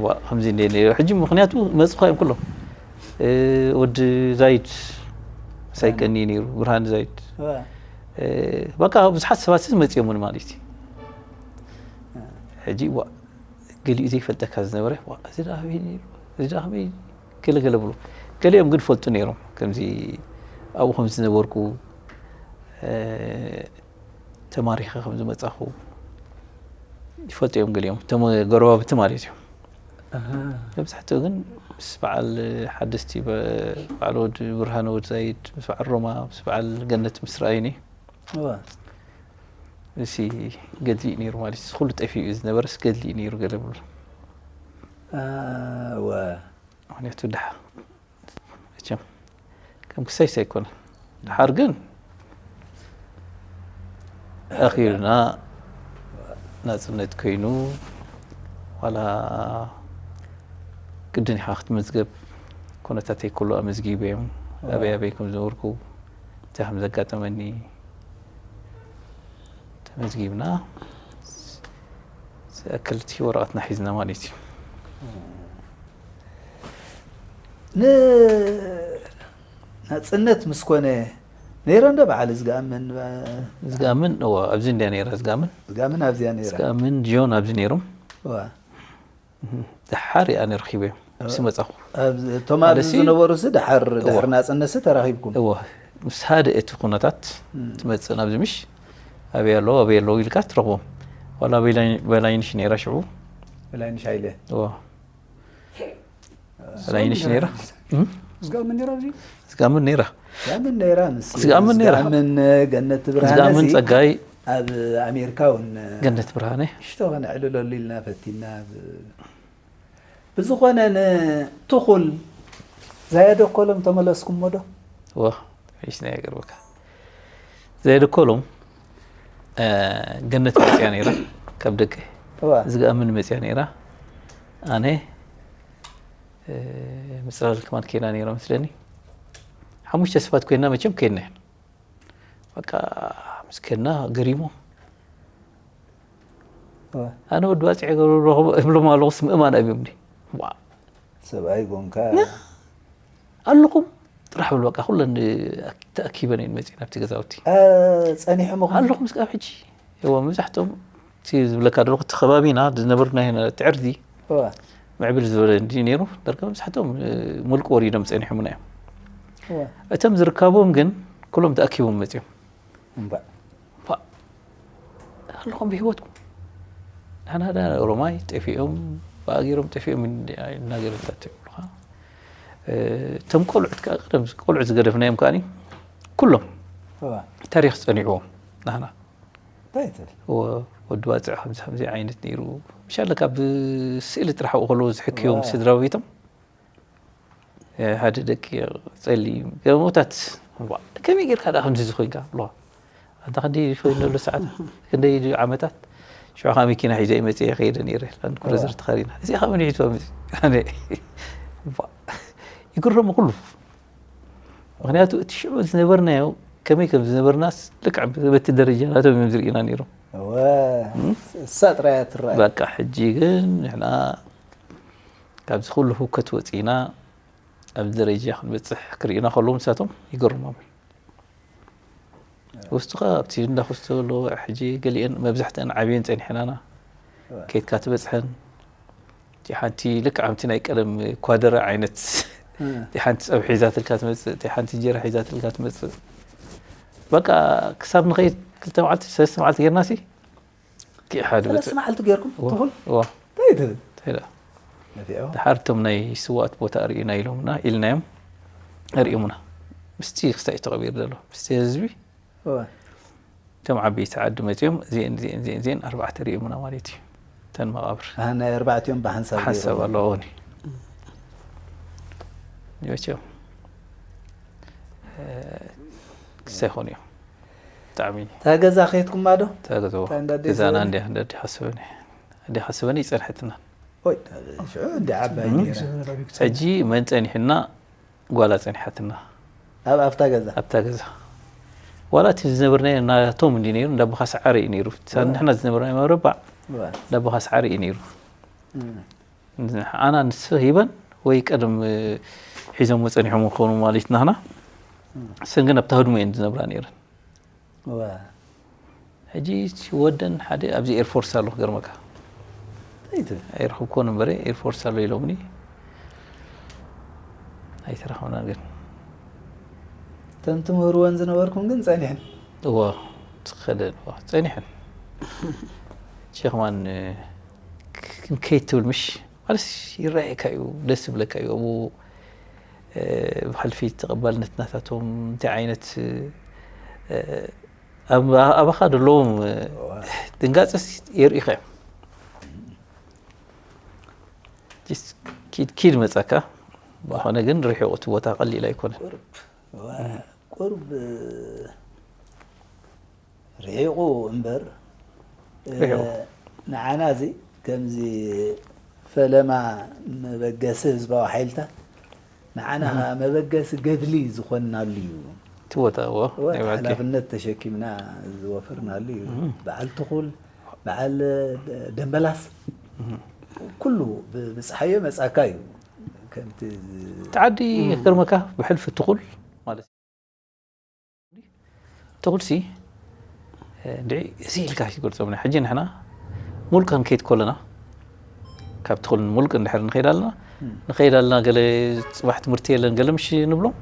ዋ፣ ከምዚ እንደ ነይሩ ሕጂ ምክንያቱ መፅኻ እዮም ኩሎም እ፣ ወዲ ዛይድ ሳይቀኒ ነይሩ ብርሃን ዛይድ እዋ። እ፣ በቃ ብዙሓት ሰባት መፅኦምን ማለት እዩ ሕጂ ዋ ገሊኡ ዘይፈልጠካ ዝነበረ ዋ እዚ ዳ ኣበይ ነይሩ እዚ ዳ ከመይ ገለገለ ብሉ ገሊኦም ግን ፈልጡ ነይሮም ከምዚ ኣብኡ ከም ዝነበርኩ እ፣ ተማሪኸ ከም ዝመፃኹ ይፈልጡ እዮም ገሊኦም እቶም ጎረባብቲ ማለት እዩ ኣሃ። መብዛሕትኡ ግን ምስ በዓል ሓደስቲ በ- በዓል ወድ ብርሃነ ወድ ዛይድ ምስ በዓል ሮማ ምስ በዓል ገነት ምስ ረኣዩኒ እዋ። እሲ ገድሊ እዩ ነይሩ ማለት እዩ ኩሉ ጠፊኡ እዩ ዝነበረስ ገድሊ እዩ ነይሩ ገለ ብሉ አ፣ እዋ። ምክንያቱ ድሓር መቸም ከም ክሳይስ ኣይኮነን ድሓር ግን ኣኺርና ናፅነት ኮይኑ ዋላ ግድን ኢኻ ክትመዝገብ ኩነታተይ ኩሉ ኣመዝጊበ እዮም ኣበይ ኣበይ ከም ዝነበርኩ እንታይ ከም ዘጋጠመኒ ተመዝጊብና ዝኣክል እቲ ወረቐትና ሒዝና ማለት እዩ ንናፅነት ምስ ኮነ ነይረ እንዶ በዓል ዝገኣምን ዝገኣምን እዎ ኣብዚ እንድያ ነይራ ዝገኣምን ዝገኣምን ኣብዚያ ነይራ ዝገኣምን ጆን ኣብዚ ነይሮም እዋ። ድሓር እያ ነርኪበ ምስ መፃኹ ኣብ- እቶም ኣብዚ ኣነሲ- ዝነበሩ ሲ ድሓር ድሕር እዋ። ናፅነት ሲ ተራኺብኩም እዎ ምስ ሓደ እቲ ኩነታት ትመፅእ ናብዚ ምሽ ኣበይ ኣለዉ ኣበይ ኣለዉ ኢልካ ትረኽቦም ዋላ በላይንሽ ነይራ ሽዑ በላይንሽ ሃይለ እዎ በላይንሽ ነይራ ዝገርም ነይራ ኣብዚ ዝጋምን ነይራ ዝጋምን ነይራ ምስ ዝጋምን ነይራ። ዝጋምን ገነት ብርሃነ ዝጋምን ሲ ፀጋይ ኣብ ኣሜሪካ እውን ገነት ብርሃነ ሽቶ ከነዕልለሉ ኢልና ፈቲና ብ- ብዝኾነ ንትኹል ዘየደኮሎም ተመለስኩሞ ዶ ዋ ሒሽ ናይ ገርበካ ዘየደኮሎም ገነት መፅያ ነይራ ካብ ደገ እዋ ዝጋምን መፅያ ነይራ ኣነ ምፅላል ከማን ኬና ነይራ መስለኒ ሓሙሽተ ሰባት ኮይና መቸም ከይድና በቃ ምስ ከድና ገሪሞም እዋ ኣነ ወዲ ባፅዕ ገብሩ ረኽቦ እብሎም ኣለኹስ ምእማን ኣብዮምኒ ዋ ሰብኣይ ጎንካ ኣለኹም ጥራሕ በሉ በቃ ኩለን ተኣኪበን እየን መፅኤን ኣብቲ ገዛውቲ ጸኒሖም ኣለኹም እስካብ ሕጂ እዎ መብዛሕትኦም እቲ ዝብለካ ዘለኹ እቲ ከባቢና ዝነበርና ትዕርዲ እዋ ምዕብል ዝበለ እንዲ ነይሩ ደርጋ መብዛሕትኦም ሙልቂ ወሪዶም ፀኒሖምና እዮም እዋ እቶም ዝርከቦም ግን ኩሎም ተኣኪቦም መፅኦም እምባእ ኣለኹም ብሂወትኩም ንሕና ዳ ኦሮማይ ጠፊኦም ብኣጊሮም ጠፊኦም እናገረታት ይብሉኻ እቶም ቆልዑት ከዓ ቀደም ቆልዑት ዝገደፍናዮም ከዓኒ ኩሎም እዋ ታሪክ ዝፀኒዕዎም ንሕና እንታይ ትብል ወዲ ባፅዕ ከምዚ ከምዚ ዓይነት ነይሩ ምሻለ ካብ ስእሊ ጥራሕ ኣብኡ ከለዉ ዝሕክዮም ዋ። ስድራ ቤቶም ሓደ ደቂ ጸሊም ገሞታት ዋ፣ ከመይ ጌርካ ደኣ ከምዚ ዝኾንካ ብለዋ ኣንታ ክንደይ ኮይኑ ዘሎ ሰዓት ክንደይ ድዩ ዓመታት ሽዑ ከዓ መኪና ሒዘ ይመፅእ ይኸይደ ነይረ ላንድ ክሩዘር ተኸሪና እዚኣ ከዓ መን ሒዝዋ መፅእ ኣነ ዋ፣ ይግረሙ ኩሉ ምክንያቱ እቲ ሽዑ ዝነበርናዮ ከመይ ከም ዝነበርናስ ልክዕ በቲ ደረጃ ናቶም እዮም ዝርእዩና ነይሮም እወ እሳ ጥራያ ትረኣይ በቃ ሕጂ ግን ንሕና ካብዚ ኩሉ ህውከት ወፂና ኣብዚ ደረጃ ክንበፅሕ ክርእዩና ከለዉ ንሳቶም ይገርሞም ውስጥኻ ኣብቲ እንዳ ክስቶ ኣለዎ ሕጂ ገሊአን መብዛሕትአን ዓብየን ፀኒሐናና ከይድካ ትበፅሐን። እቲ ሓንቲ ልክዕ ከምቲ ናይ ቀደም ኳደረ ዓይነት፣ እቲ ሓንቲ ፀብሒ ሒዛትልካ ትመፅእ፣ እቲ ሓንቲ እንጀራ ሒዛትልካ ትመፅእ። በቃ ክሳብ ንኸይድ ክልተ መዓልቲ ሰለስተ መዓልቲ ጌርናሲ፣ ክሓድ ሰለስተ መዓልቲ ጌርኩም ትኹል ዋ እንታይ ትብል ተይዳ ነፊዖ ድሓር እቶም ናይ ስዋኣት ቦታ ርእዩና ኢሎምና ኢልናዮም። ርእዮምና ምስቲ ክሳይ ተቐቢር ዘሎ ምስቲ ህዝቢ እወ። እቶም ዓበይቲ ዓዲ መፅኦም እዚአን እዚአን እዚአን እዚአን ኣርባዕተ ርእዮምና ማለት እዩ። እተን መቓብር ኣህ፣ ናይ ኣርባዕቲኦም ብሓንሳብ ሓንሳብ ገይሮም። ኣለዎ ኒ መቸም ክስታይ ኾኑ እዮም። ብጣዕሚ እታ ገዛ ከየትኩማ ዶ ተገዘቦ እታ እንዳ ኣደይ ገዛና ሰበኒ? እንዲ ሓሰበኒ ሓሰበኒ ይፀንሐትና። ኦይ ሽዑ እንዲ ዓባይ ነይራ። ሕጂ መን ፀኒሕና? ጓላ ፀኒሓትና ኣብ ኣብታ ገዛ ኣብታ ገዛ። ዋላ እቲ ዝነበርናዮ ናቶም እንዲ ነይሩ፣ እንዳ ኣቦኻ ሰዓረ እዩ ነይሩ። ሳ- ንሕና ዝነበርናዮ መረባዕ እወ። እንዳ ኣቦኻ ሰዓረ እዩ ነይሩ። እም። ኣና ንስ ሂበን ወይ ቀደም እ፣ ሒዞም ጸኒሖም ክኾኑ ማለት ናህና። እሰን ግን ኣብታ ህድሞ እየን ዝነብራ ነይረን። እወ። ሕጂ እቲ ወደን ሓደ ኣብዚ ኤርፎርስ ኣሎ ክገርመካ። እንታይ ትብል? ኣይረኽብኮን እምበረ ኤርፎርስ ኣሎ ኢሎምኒ። ኣይተረኸብና ግን እተን ትምህርወን ዝነበርኩም ግን ጸኒሕን እዎ ትኸደን እዎ ጸኒሐን። ሸኽማን ክንከይድ ትብል ምሽ ማለት ይረኣየካ እዩ፣ ደስ ዝብለካ እዩ። ኣብኡ ብሕልፊ ተቐባልነት ናታቶም እንታይ ዓይነት ኣባኻ ዘለዎም ድንጋፀ የርእኻ እዮም። ኪድ መፀካ ብኾነ ግን ርሒቑ እቲ ቦታ ቀሊል ኣይኮነ። ቁርብ ንዓና እዚ ከምዚ ፈለማ መበገሲ ህዝባዊ ሓይልታት ንዓና ከዓ መበገሲ ገድሊ ዝኾንናሉ እዩ። እቲ ቦታ እዎ ናይ ብሓቂ ሓላፍነት ተሸኪምና ዝወፈርናሉ እዩ። በዓል ትኹል በዓል ደንበላስ ኩሉ ብፀሓዮ መፃካ እዩ። ከምቲ እቲ ዓዲ ክገርመካ ብሕልፊ ትኹል ማለት ትኹልሲ እንድዒ እዚ ኢልካ ይገልፆምና። ሕጂ ንሕና ሙሉእ ክንከይድ ከለና ካብ ትኹል ሙሉእ እንድሕር ንኸይድ ኣለና ንኸይድ ኣለና ገለ ፅባሕ ትምህርቲ የለን ገለ ምሽ ንብሎም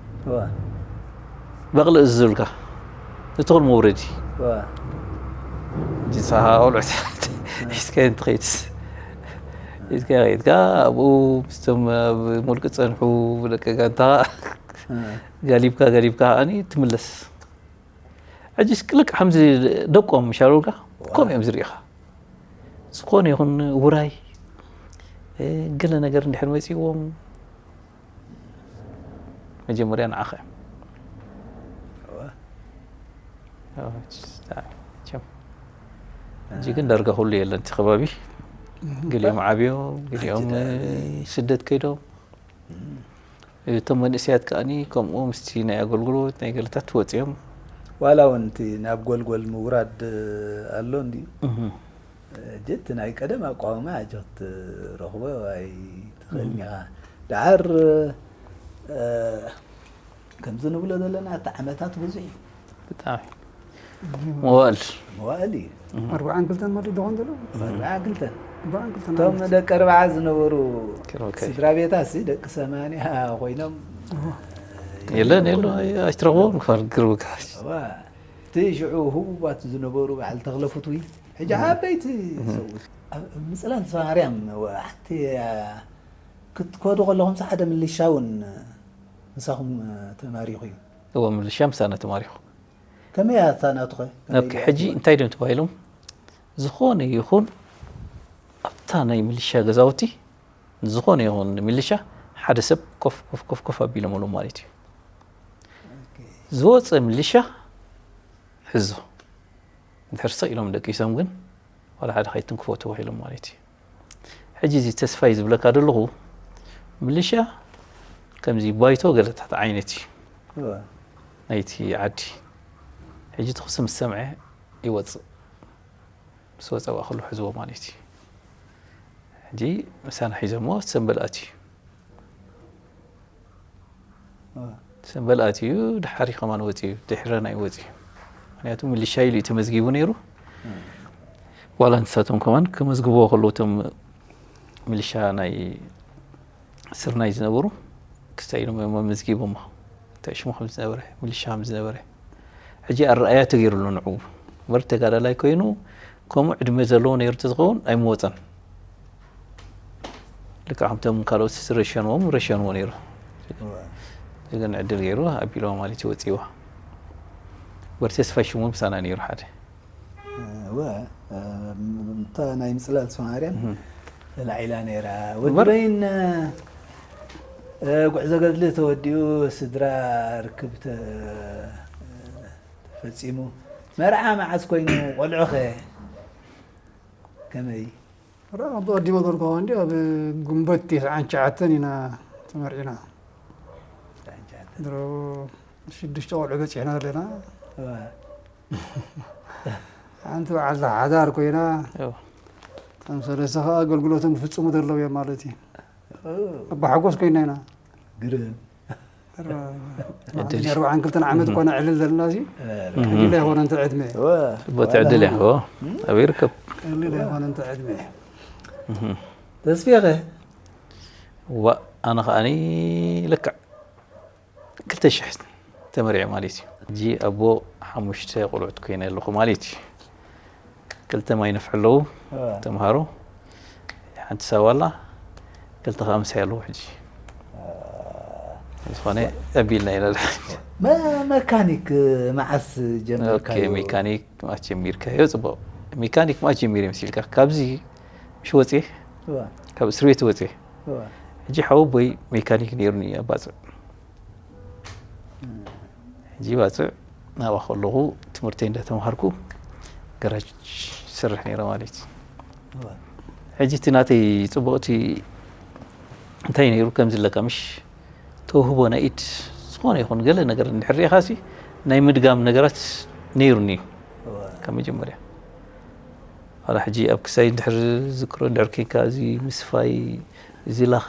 በቕሊ እዚ ዝብልካ ንትኹል መውረዲ ጅንሳኻ ቆልዑት ሒዝካ እንትኸይድስ ሒዝካ ከይድካ ኣብኡ ምስቶም ኣብ ሙሉእ ፀንሑ ደቂ ጋንታ ጋሊብካ ጋሊብካ ከዓኒ ትምለስ። ሕጂስ ልክዕ ከምዚ ደቆም ምሻሉልካ ከምኡ እዮም ዝርእኻ። ዝኾነ ይኹን ውራይ ገለ ነገር እንድሕር መፂዎም መጀመርያ ንዓኻ እዮም። ሕጂ ግን ዳርጋ ኩሉ የለን እቲ ከባቢ። ገሊኦም ዓብዮም ገሊኦም ስደት ከይዶም እቶም መንእሰያት ከዓኒ ከምኡ ምስቲ ናይ ኣገልግሎት ናይ ገለታት ወፂኦም ዋላ እውን እቲ ናብ ጎልጎል ምውራድ ኣሎ እንድዩ። ሕጂ እቲ ናይ ቀደም ኣቋውማ ሕጂ ክትረኽቦ ኣይትኽእልን ኢኻ። ደሓር ከምዚ ንብሎ ዘለና እቲ ዓመታት ብዙሕ እዩ። ብጣዕሚ መዋእል መዋእል እዩ። ኣርባዓን ክልተን ማለት ዶ ኾን ዘሎ? ኣርባዓ ክልተን ኣርባዓን ክልተን እቶም ደቂ ኣርባዓ ዝነበሩ ኦኬ። ስድራ ቤታሲ ደቂ ሰማንያ ኮይኖም የለን የሎ ኣይትረኽቦም ክፋል ግርብካ እዋ፣ እቲ ሽዑ ህቡባት ዝነበሩ በዓል ተኽለ ፍትዊ ሕጂ ዓበይቲ ሰብኡት ኣብ ምፅላል ተስፋ ማርያም ሓንቲ ክትከዱ ከለኹም ሓደ ምልሻ እውን ምሳኹም ተማሪኹ እዩ። እዎ ምልሻ ምሳና ተማሪኹ። ከመይ እያ እታ ናቱኸ? ከመይ ኦኬ፣ ሕጂ እንታይ ድም ተባሂሎም ዝኾነ ይኹን ኣብታ ናይ ምልሻ ገዛውቲ ዝኾነ ይኹን ምልሻ ሓደ ሰብ ኮፍ ኮፍ ኮፍ ኮፍ ኣቢሎምሉ ማለት እዩ። ዝወፀ ምልሻ ሕዞ እንድሕር ስቕ ኢሎም ደቂሶም ግን ዋላ ሓደ ከይትንክፎ ተባሂሎም ማለት እዩ። ሕጂ እዚ ተስፋይ ዝብለካ ዘለኹ ምልሻ ከምዚ ባይቶ ገለታት ዓይነት እዩ እዋ፣ ናይቲ ዓዲ። ሕጂ ተኹሲ ምስ ሰምዐ ይወፅእ። ምስ ወፀ ብኣ ከሎ ሕዝዎ ማለት እዩ። ሕጂ ምሳና ሒዞሞ ሰንበል ኣትዩ። እዋ። ሰንበል ኣትዩ ድሓሪ ከማን ወፅዩ ድሕረና እዩ ወፅዩ። ምክንያቱ ምልሻ ኢሉ እዩ ተመዝጊቡ ነይሩ። ዋላ ንሳቶም ከማን ከመዝግብዎ ከለዉ እቶም ሚሊሻ ናይ ስርናይ ዝነበሩ ክስታይ ኢሎም እዮም መዝጊቦሞ። እንታይ ሽሙ ከም ዝነበረ፣ ሚሊሻ ከም ዝነበረ። ሕጂ ኣረኣያ ተገይሩሉ ንዕኡ። እምበር ተጋዳላይ ኮይኑ ከምኡ ዕድመ ዘለዎ ነይሩ ተዝኸውን ኣይምወፀን። ልክዕ ከምቶም ካልኦት ዝረሸንዎም ረሸንዎ ነይሩ። እዋ። ግን ዕድል ገይሩ ኣቢልዋ ማለት እዩ ወፂዋ። እምበር ተስፋይ ሽሙ ምሳና ነይሩ ሓደ። እወ፣ እታ ናይ ምጽላል ሰማርያን እህ። ተላዒላ ነይራ። እምበር ወዲ በይን፣ እ፣ ጉዕዞ ገድሊ ተወዲኡ ስድራ ርክብ ተ-፣ ተፈጺሙ። መርዓ መዓስ ኮይኑ? ቆልዑኸ ከመይ? መርዓ ብቐዲሞ ተልኮ እንዲ ኣብ ግንቦት ተስዓን ትሽዓተን ኢና ተመርዒና። ተስዓን ትሽዓተን። ድሮ ሽዱሽተ ቆልዑ በጺሕና ኣለና። እወ። ሓንቲ በዓልቲ ሓዳር ኮይና፣ እዎ። እቶም ሰለስተ ኸዓ ኣገልግሎቶም ክፍጽሙ ዘለዉ እዮም ማለት እዩ። እዎ። ኣባ ሓጎስ ኮይና ኢና። ግርም። ኣርባ-፣ ዕድል እዩ። ኣርባዓን ክልተን ዓመት እህ። እኳ ነዕልል ዘለና እዚ፣ እህ። ቀሊል ኣይኮነን እቲ ዕድመ። እዎ። ጽቡቕ ዕድል እዩ። እዎ። እም? ኣበይ ይርከብ? ቀሊል ኣይኮነን እቲ ዕድመ። እህ። ተስፌኸ? ዋ፣ ኣነ ኸዓኒ ልክዕ ክልተ ሽሕ ተመሪዐ ማለት እዩ። ሕጂ ኣቦ ሓሙሽተ ቆልዑት ኮይነ ኣለኹ ማለት እዩ። ክልተ ማይ ነፍሒ ኣለዉ አ። ተምሃሮ፣ ሓንቲ ሳዋ ኣላ፣ ክልተ ኸዓ ምሳይ ኣለዉ። ሕጂ አ። ዝኾነ ኣቢልና ኢና። መ-፣ መካኒክ መዓስ ጀመርካዮ? ኦኬ፣ ሜካኒክ መዓስ ጀሚርካዮ? ጽቡቕ። ሜካኒክ መዓስ ጀሚረ መሲልካ? ካብዚ ምሽ ወጽየ፣ እዋ። ካብ እስር ቤት ወጽየ። እዋ። ሕጂ ሓወቦይ ሜካኒክ ነይሩኒ ኣብ ባጽዕ። ሕጂ ባጽዕ ናብኣ ከለኹ ትምህርተይ እንዳተምሃርኩ ገራጅ ዝሰርሕ ነይረ ማለት እዩ። እዋ። ሕጂ እቲ ናተይ ጽቡቕቲ እንታይ ነይሩ ከምዚ ኣለካ ምሽ ተውህቦ ናይ ኢድ ዝኾነ ይኹን ገለ ነገር እንድሕር ርኢኻሲ ናይ ምድጋም ነገራት ነይሩኒ እዩ እዋ። ካብ መጀመርያ። ዋላ ሕጂ ኣብ ክሳይ እንድሕር ዝዝክሮ እንድሕር ኬንካ እዚ ምስፋይ፣ እዚ ላኻ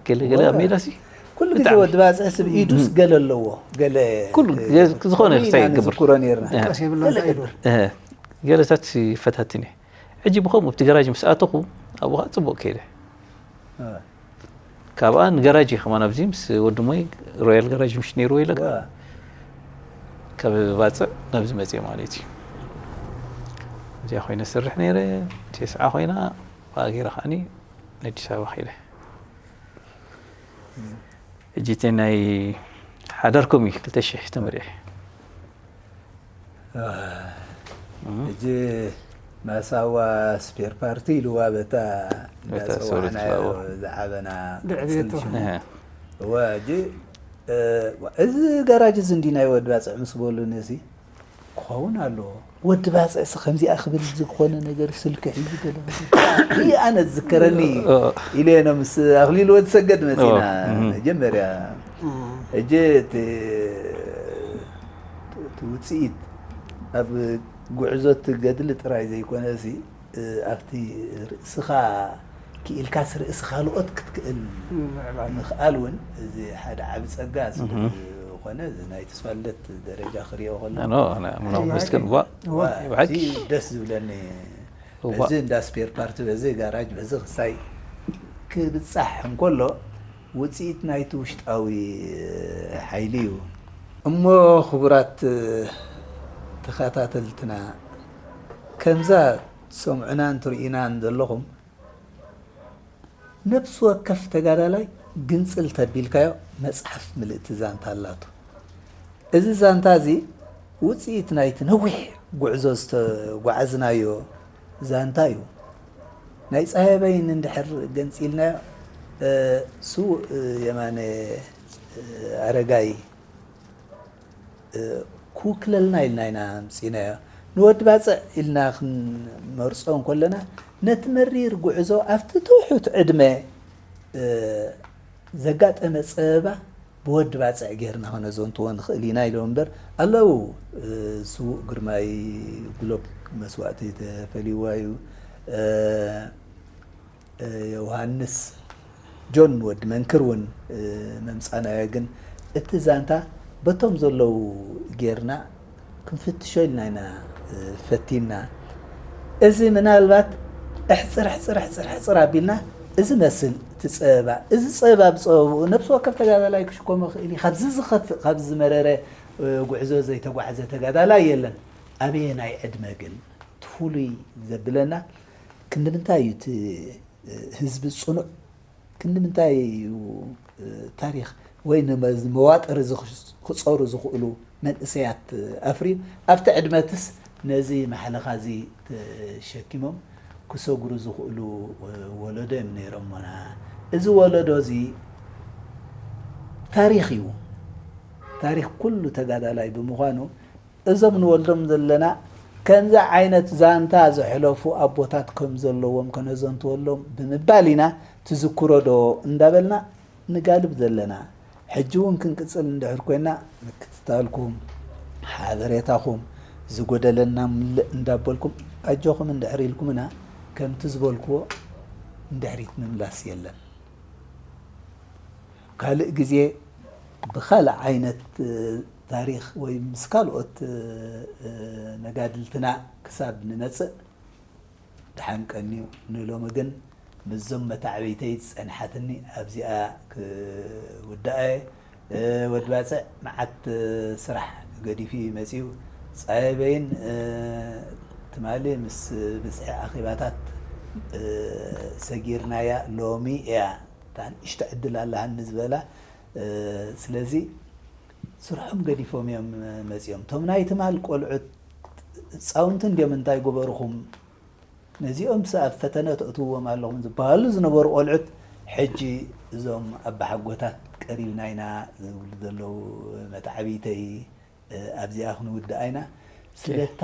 ገለ ገለ ኣብ ወላ ሜዳሲ ኩሉ ግዜ ብጣዕሚ። ወዲ ባጽዕ ስብ ኢዱስ እም። ገለ ኣለዎ፣ ገለ ኩሉ እ፣ ገ-፣ ዝኾነ ኩሉ ክሳይ ኢና ይገብር። ንዝክሮ ነይርና። እህ። ቀስ የብሎ ገለ እንታይ ገለ። ይብል? እህ። ገለታት ይፈታትን እየ። ሕጂ ብኸምኡ ኣብቲ ገራጅ ምስ ኣተኹ ኣብኡ ኸዓ ጽቡቕ ከይደ። እ። ካብኣ ንገራጅ እየ ከማን ኣብዚ ምስ ወዲ ሞይ ሮያል ገራጅ ምሽ ነይርዎ ኢለካ። ዋ። ካብ ባጽዕ ናብዚ መጽየ ማለት እዩ። እዚኣ ኮይነ ዝሰርሕ ነይረ፣ ቴስዓ ኮይና፣ ብኣ ገይረ ከዓኒ ንኣዲስ ኣበባ ከይደ። ሕጂ እቲ ናይ ሓዳርኩም እዩ ክልተ ሽሕ ተመሪዐ። ኣህ፣ እም። ሕጂ ማሳዋ ስፔር ፓርቲ ኢልዋ በታ በታ እንዳጸዋዕናዮ ሰውረት ዝዓበና ድዕብየቱ። ቅጽል ሽሙ። እህ። እወ፣ ሕጂ፣ እ፣ እዚ ጋራጅ እዚ እንዲ ናይ ወዲ ባጽዕ ምስ በሉኒ እዚ ክኸውን ኣለዎ። ወዲ ባጽዕሲ ከምዚኣ ክብል ዝኾነ ነገር ስልኪ ሒዙ ገለ ይህ ኣነ ዝዝከረኒ እ። ኢለ እየ ምስ ኣኽሊሉ ወዲ ሰገድ መጺና እ፣ እህ። መጀመርያ። እም። ሕጂ እቲ፣ እቲ ውጽኢት ኣብ ጉዕዞ እቲ ገድሊ ጥራይ ዘይኮነ እዚ፣ እ፣ ኣብቲ ርእስኻ ክኢልካስ ርእሲ ካልኦት ክትክእል ምዕባለ። ምኽኣል እውን እዚ ሓደ ዓቢ ጸጋ እህ። ስለዝኾነ እዚ ናይ ተስፋ ልደት ደረጃ ክሪኦ ከለኹ ኣኖ፣ ኣነ ምናምን ኣይ፣ ምስክን ባ-፣ እዋ። ዋ፣ ብሓቂ። እቲ ደስ ዝብለኒ እዋ። በዚ እንዳ ስፔር ፓርቲ፣ በዚ ጋራጅ፣ በዚ ክሳይ ክብጻሕ እንከሎ ውጽኢት ናይቲ ውሽጣዊ ሓይሊ እዩ። እሞ ክቡራት ተኸታተልትና፣ ከምዛ ትሰምዑናን ትርእዩናን ዘለኹም፣ ነፍሲ ወከፍ ተጋዳላይ ግንጽል ተቢልካዮ መጽሓፍ ምልእቲ ዛንታ ኣላቶ። እዚ ዛንታ እዚ ውጽኢት ናይቲ ነዊሕ ጉዕዞ ዝተጓዓዝናዮ ዛንታ እዩ። ናይ ጸሃየ በይን እንድሕር ገንጺልናዮ፣ እ፣ ስዉእ፣ እ፣ የማነ፣ እ፣ ኣረጋይ፣ እ፣ ክውክለልና ኢልና ኢና ኣምጺእናዮ። ንወዲ ባጽዕ ኢልና ክንመርጾ እንከለና፣ ነቲ መሪር ጉዕዞ ኣብቲ ትሑት ዕድመ፣ እ፣ ዘጋጠመ ጸበባ ብወዲ ባጽዕ ጌርና ክነዘንትዎ ንኽእል ኢና ኢሎም እምበር ኣለዉ። እ፣ ስዉእ ግርማይ ጉሎብ መስዋእቲ ተፈልይዋ እዩ። እ፣ እ፣ ዮሃንስ ጆን ወዲ መንክር እውን፣ እ፣ መምጻናዮ፣ ግን እቲ ዛንታ በቶም ዘለዉ ጌርና ክንፍትሾ ኢልና ኢና፣ እ፣ ፈቲና። እዚ ምናልባት እሕፅር ሕፅር ሕፅር ሕፅር ኣቢልና እዚ መስል እቲ ፀበባ፣ እዚ ፀበባ ብፀበብኡ ነብሲ ወከፍ ተጋዳላይ ክሽከሞ ይኽእል እዩ። ካብዚ ዝኸፍእ፣ ካብዚ ዝመረረ እ፣ ጉዕዞ ዘይተጓዕዘ ተጋዳላይ የለን። ኣበየናይ ዕድመ ግን? እቲ ፍሉይ ዘብለና ክንዲ ምንታይ እዩ እቲ እ፣ ህዝቢ ፅኑዕ፣ ክንዲ ምንታይ እዩ እ፣ ታሪኽ ወይ ንመ- መዋጥር እዚ ክስ- ክፀሩ ዝኽእሉ መንእሰያት ኣፍርዩ ኣብቲ ዕድመትስ ነዚ ማሕለኻ እዚ ተሸኪሞም ክሰግሩ ዝኽእሉ ወለዶ እዮም ነይሮሞና። እዚ ወለዶ እዚ ታሪኽ እዩ። ታሪኽ ኩሉ ተጋዳላይ ብምዃኑ እዞም ንወልዶም ዘለና ከምዚ ዓይነት ዛንታ ዘሕለፉ ኣቦታት ከም ዘለዎም ከነዘንትወሎም ብምባል ኢና። ትዝክሮ ዶ እንዳበልና ንጋልብ ዘለና። ሕጂ እውን ክንቅፅል እንድሕር ኮይና ምክትታልኩም ሓበሬታኹም ዝጎደለና ምልእ እንዳበልኩም ኣጆኹም እንድሕር ኢልኩምና ከምቲ ዝበልክዎ እንድሕሪት ምምላስ የለን። ካልእ ግዜ ብኻልእ ዓይነት ታሪኽ ወይ ምስ ካልኦት መጋድልትና ክሳብ ንመፅእ ደሓን ቀንዩ። ንሎሚ ግን ምስዞም መታዕብይተይ ዝፀንሓትኒ ኣብዚኣ ክውድኣ እየ። ወዲ ባፅዕ መዓት ስራሕ ገዲፉ እዩ መፂኡ። ፀበበይን ትማሊ ምስ ብፅሒ ኣኼባታት ሰጊርናያ ሎሚ እያ። እታ ንእሽቶ ዕድል ኣላሃኒ ዝበላ። ስለዚ ስርሖም ገዲፎም እዮም መፂኦም። እቶም ናይ ትማል ቆልዑት ህፃውንቲ እንዲዮም እንታይ ገበርኹም ነዚኦም ኣብ ፈተነ ተእትውዎም ኣለኹም ዝበሃሉ ዝነበሩ ቆልዑት ሕጂ እዞም ኣባሓጎታት ቀሪብና ኢና ዝብሉ ዘለዉ መታዕብይተይ ኣብዚኣ ክንውድኣ ኢና። ስለታ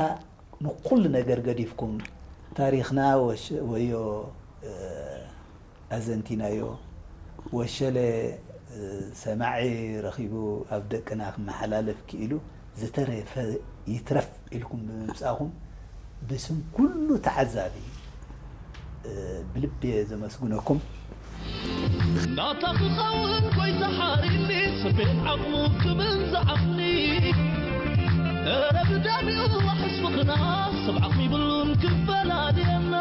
ንኩሉ ነገር ገዲፍኩም ታሪኽና ወዮ ኣዘንቲናዮ ወሸለ ሰማዒ ረኺቡ ኣብ ደቅና ክመሓላለፍ ክኢሉ ዝተረፈ ይትረፍ ኢልኩም ብምምፃእኹም ብስም ኩሉ ተዓዛቢ ብልቢ እየ ዘመስግነኩም። ናታ ክኸውን ጎይታ ሓሪኒ ሰብ ቤት ዓቕሙ ክብል ዝዓቕኒ እረ ብደም ይብላሕ ህዝብኽና ሰብ ዓቕሚ ይብሉን ክፈላልየና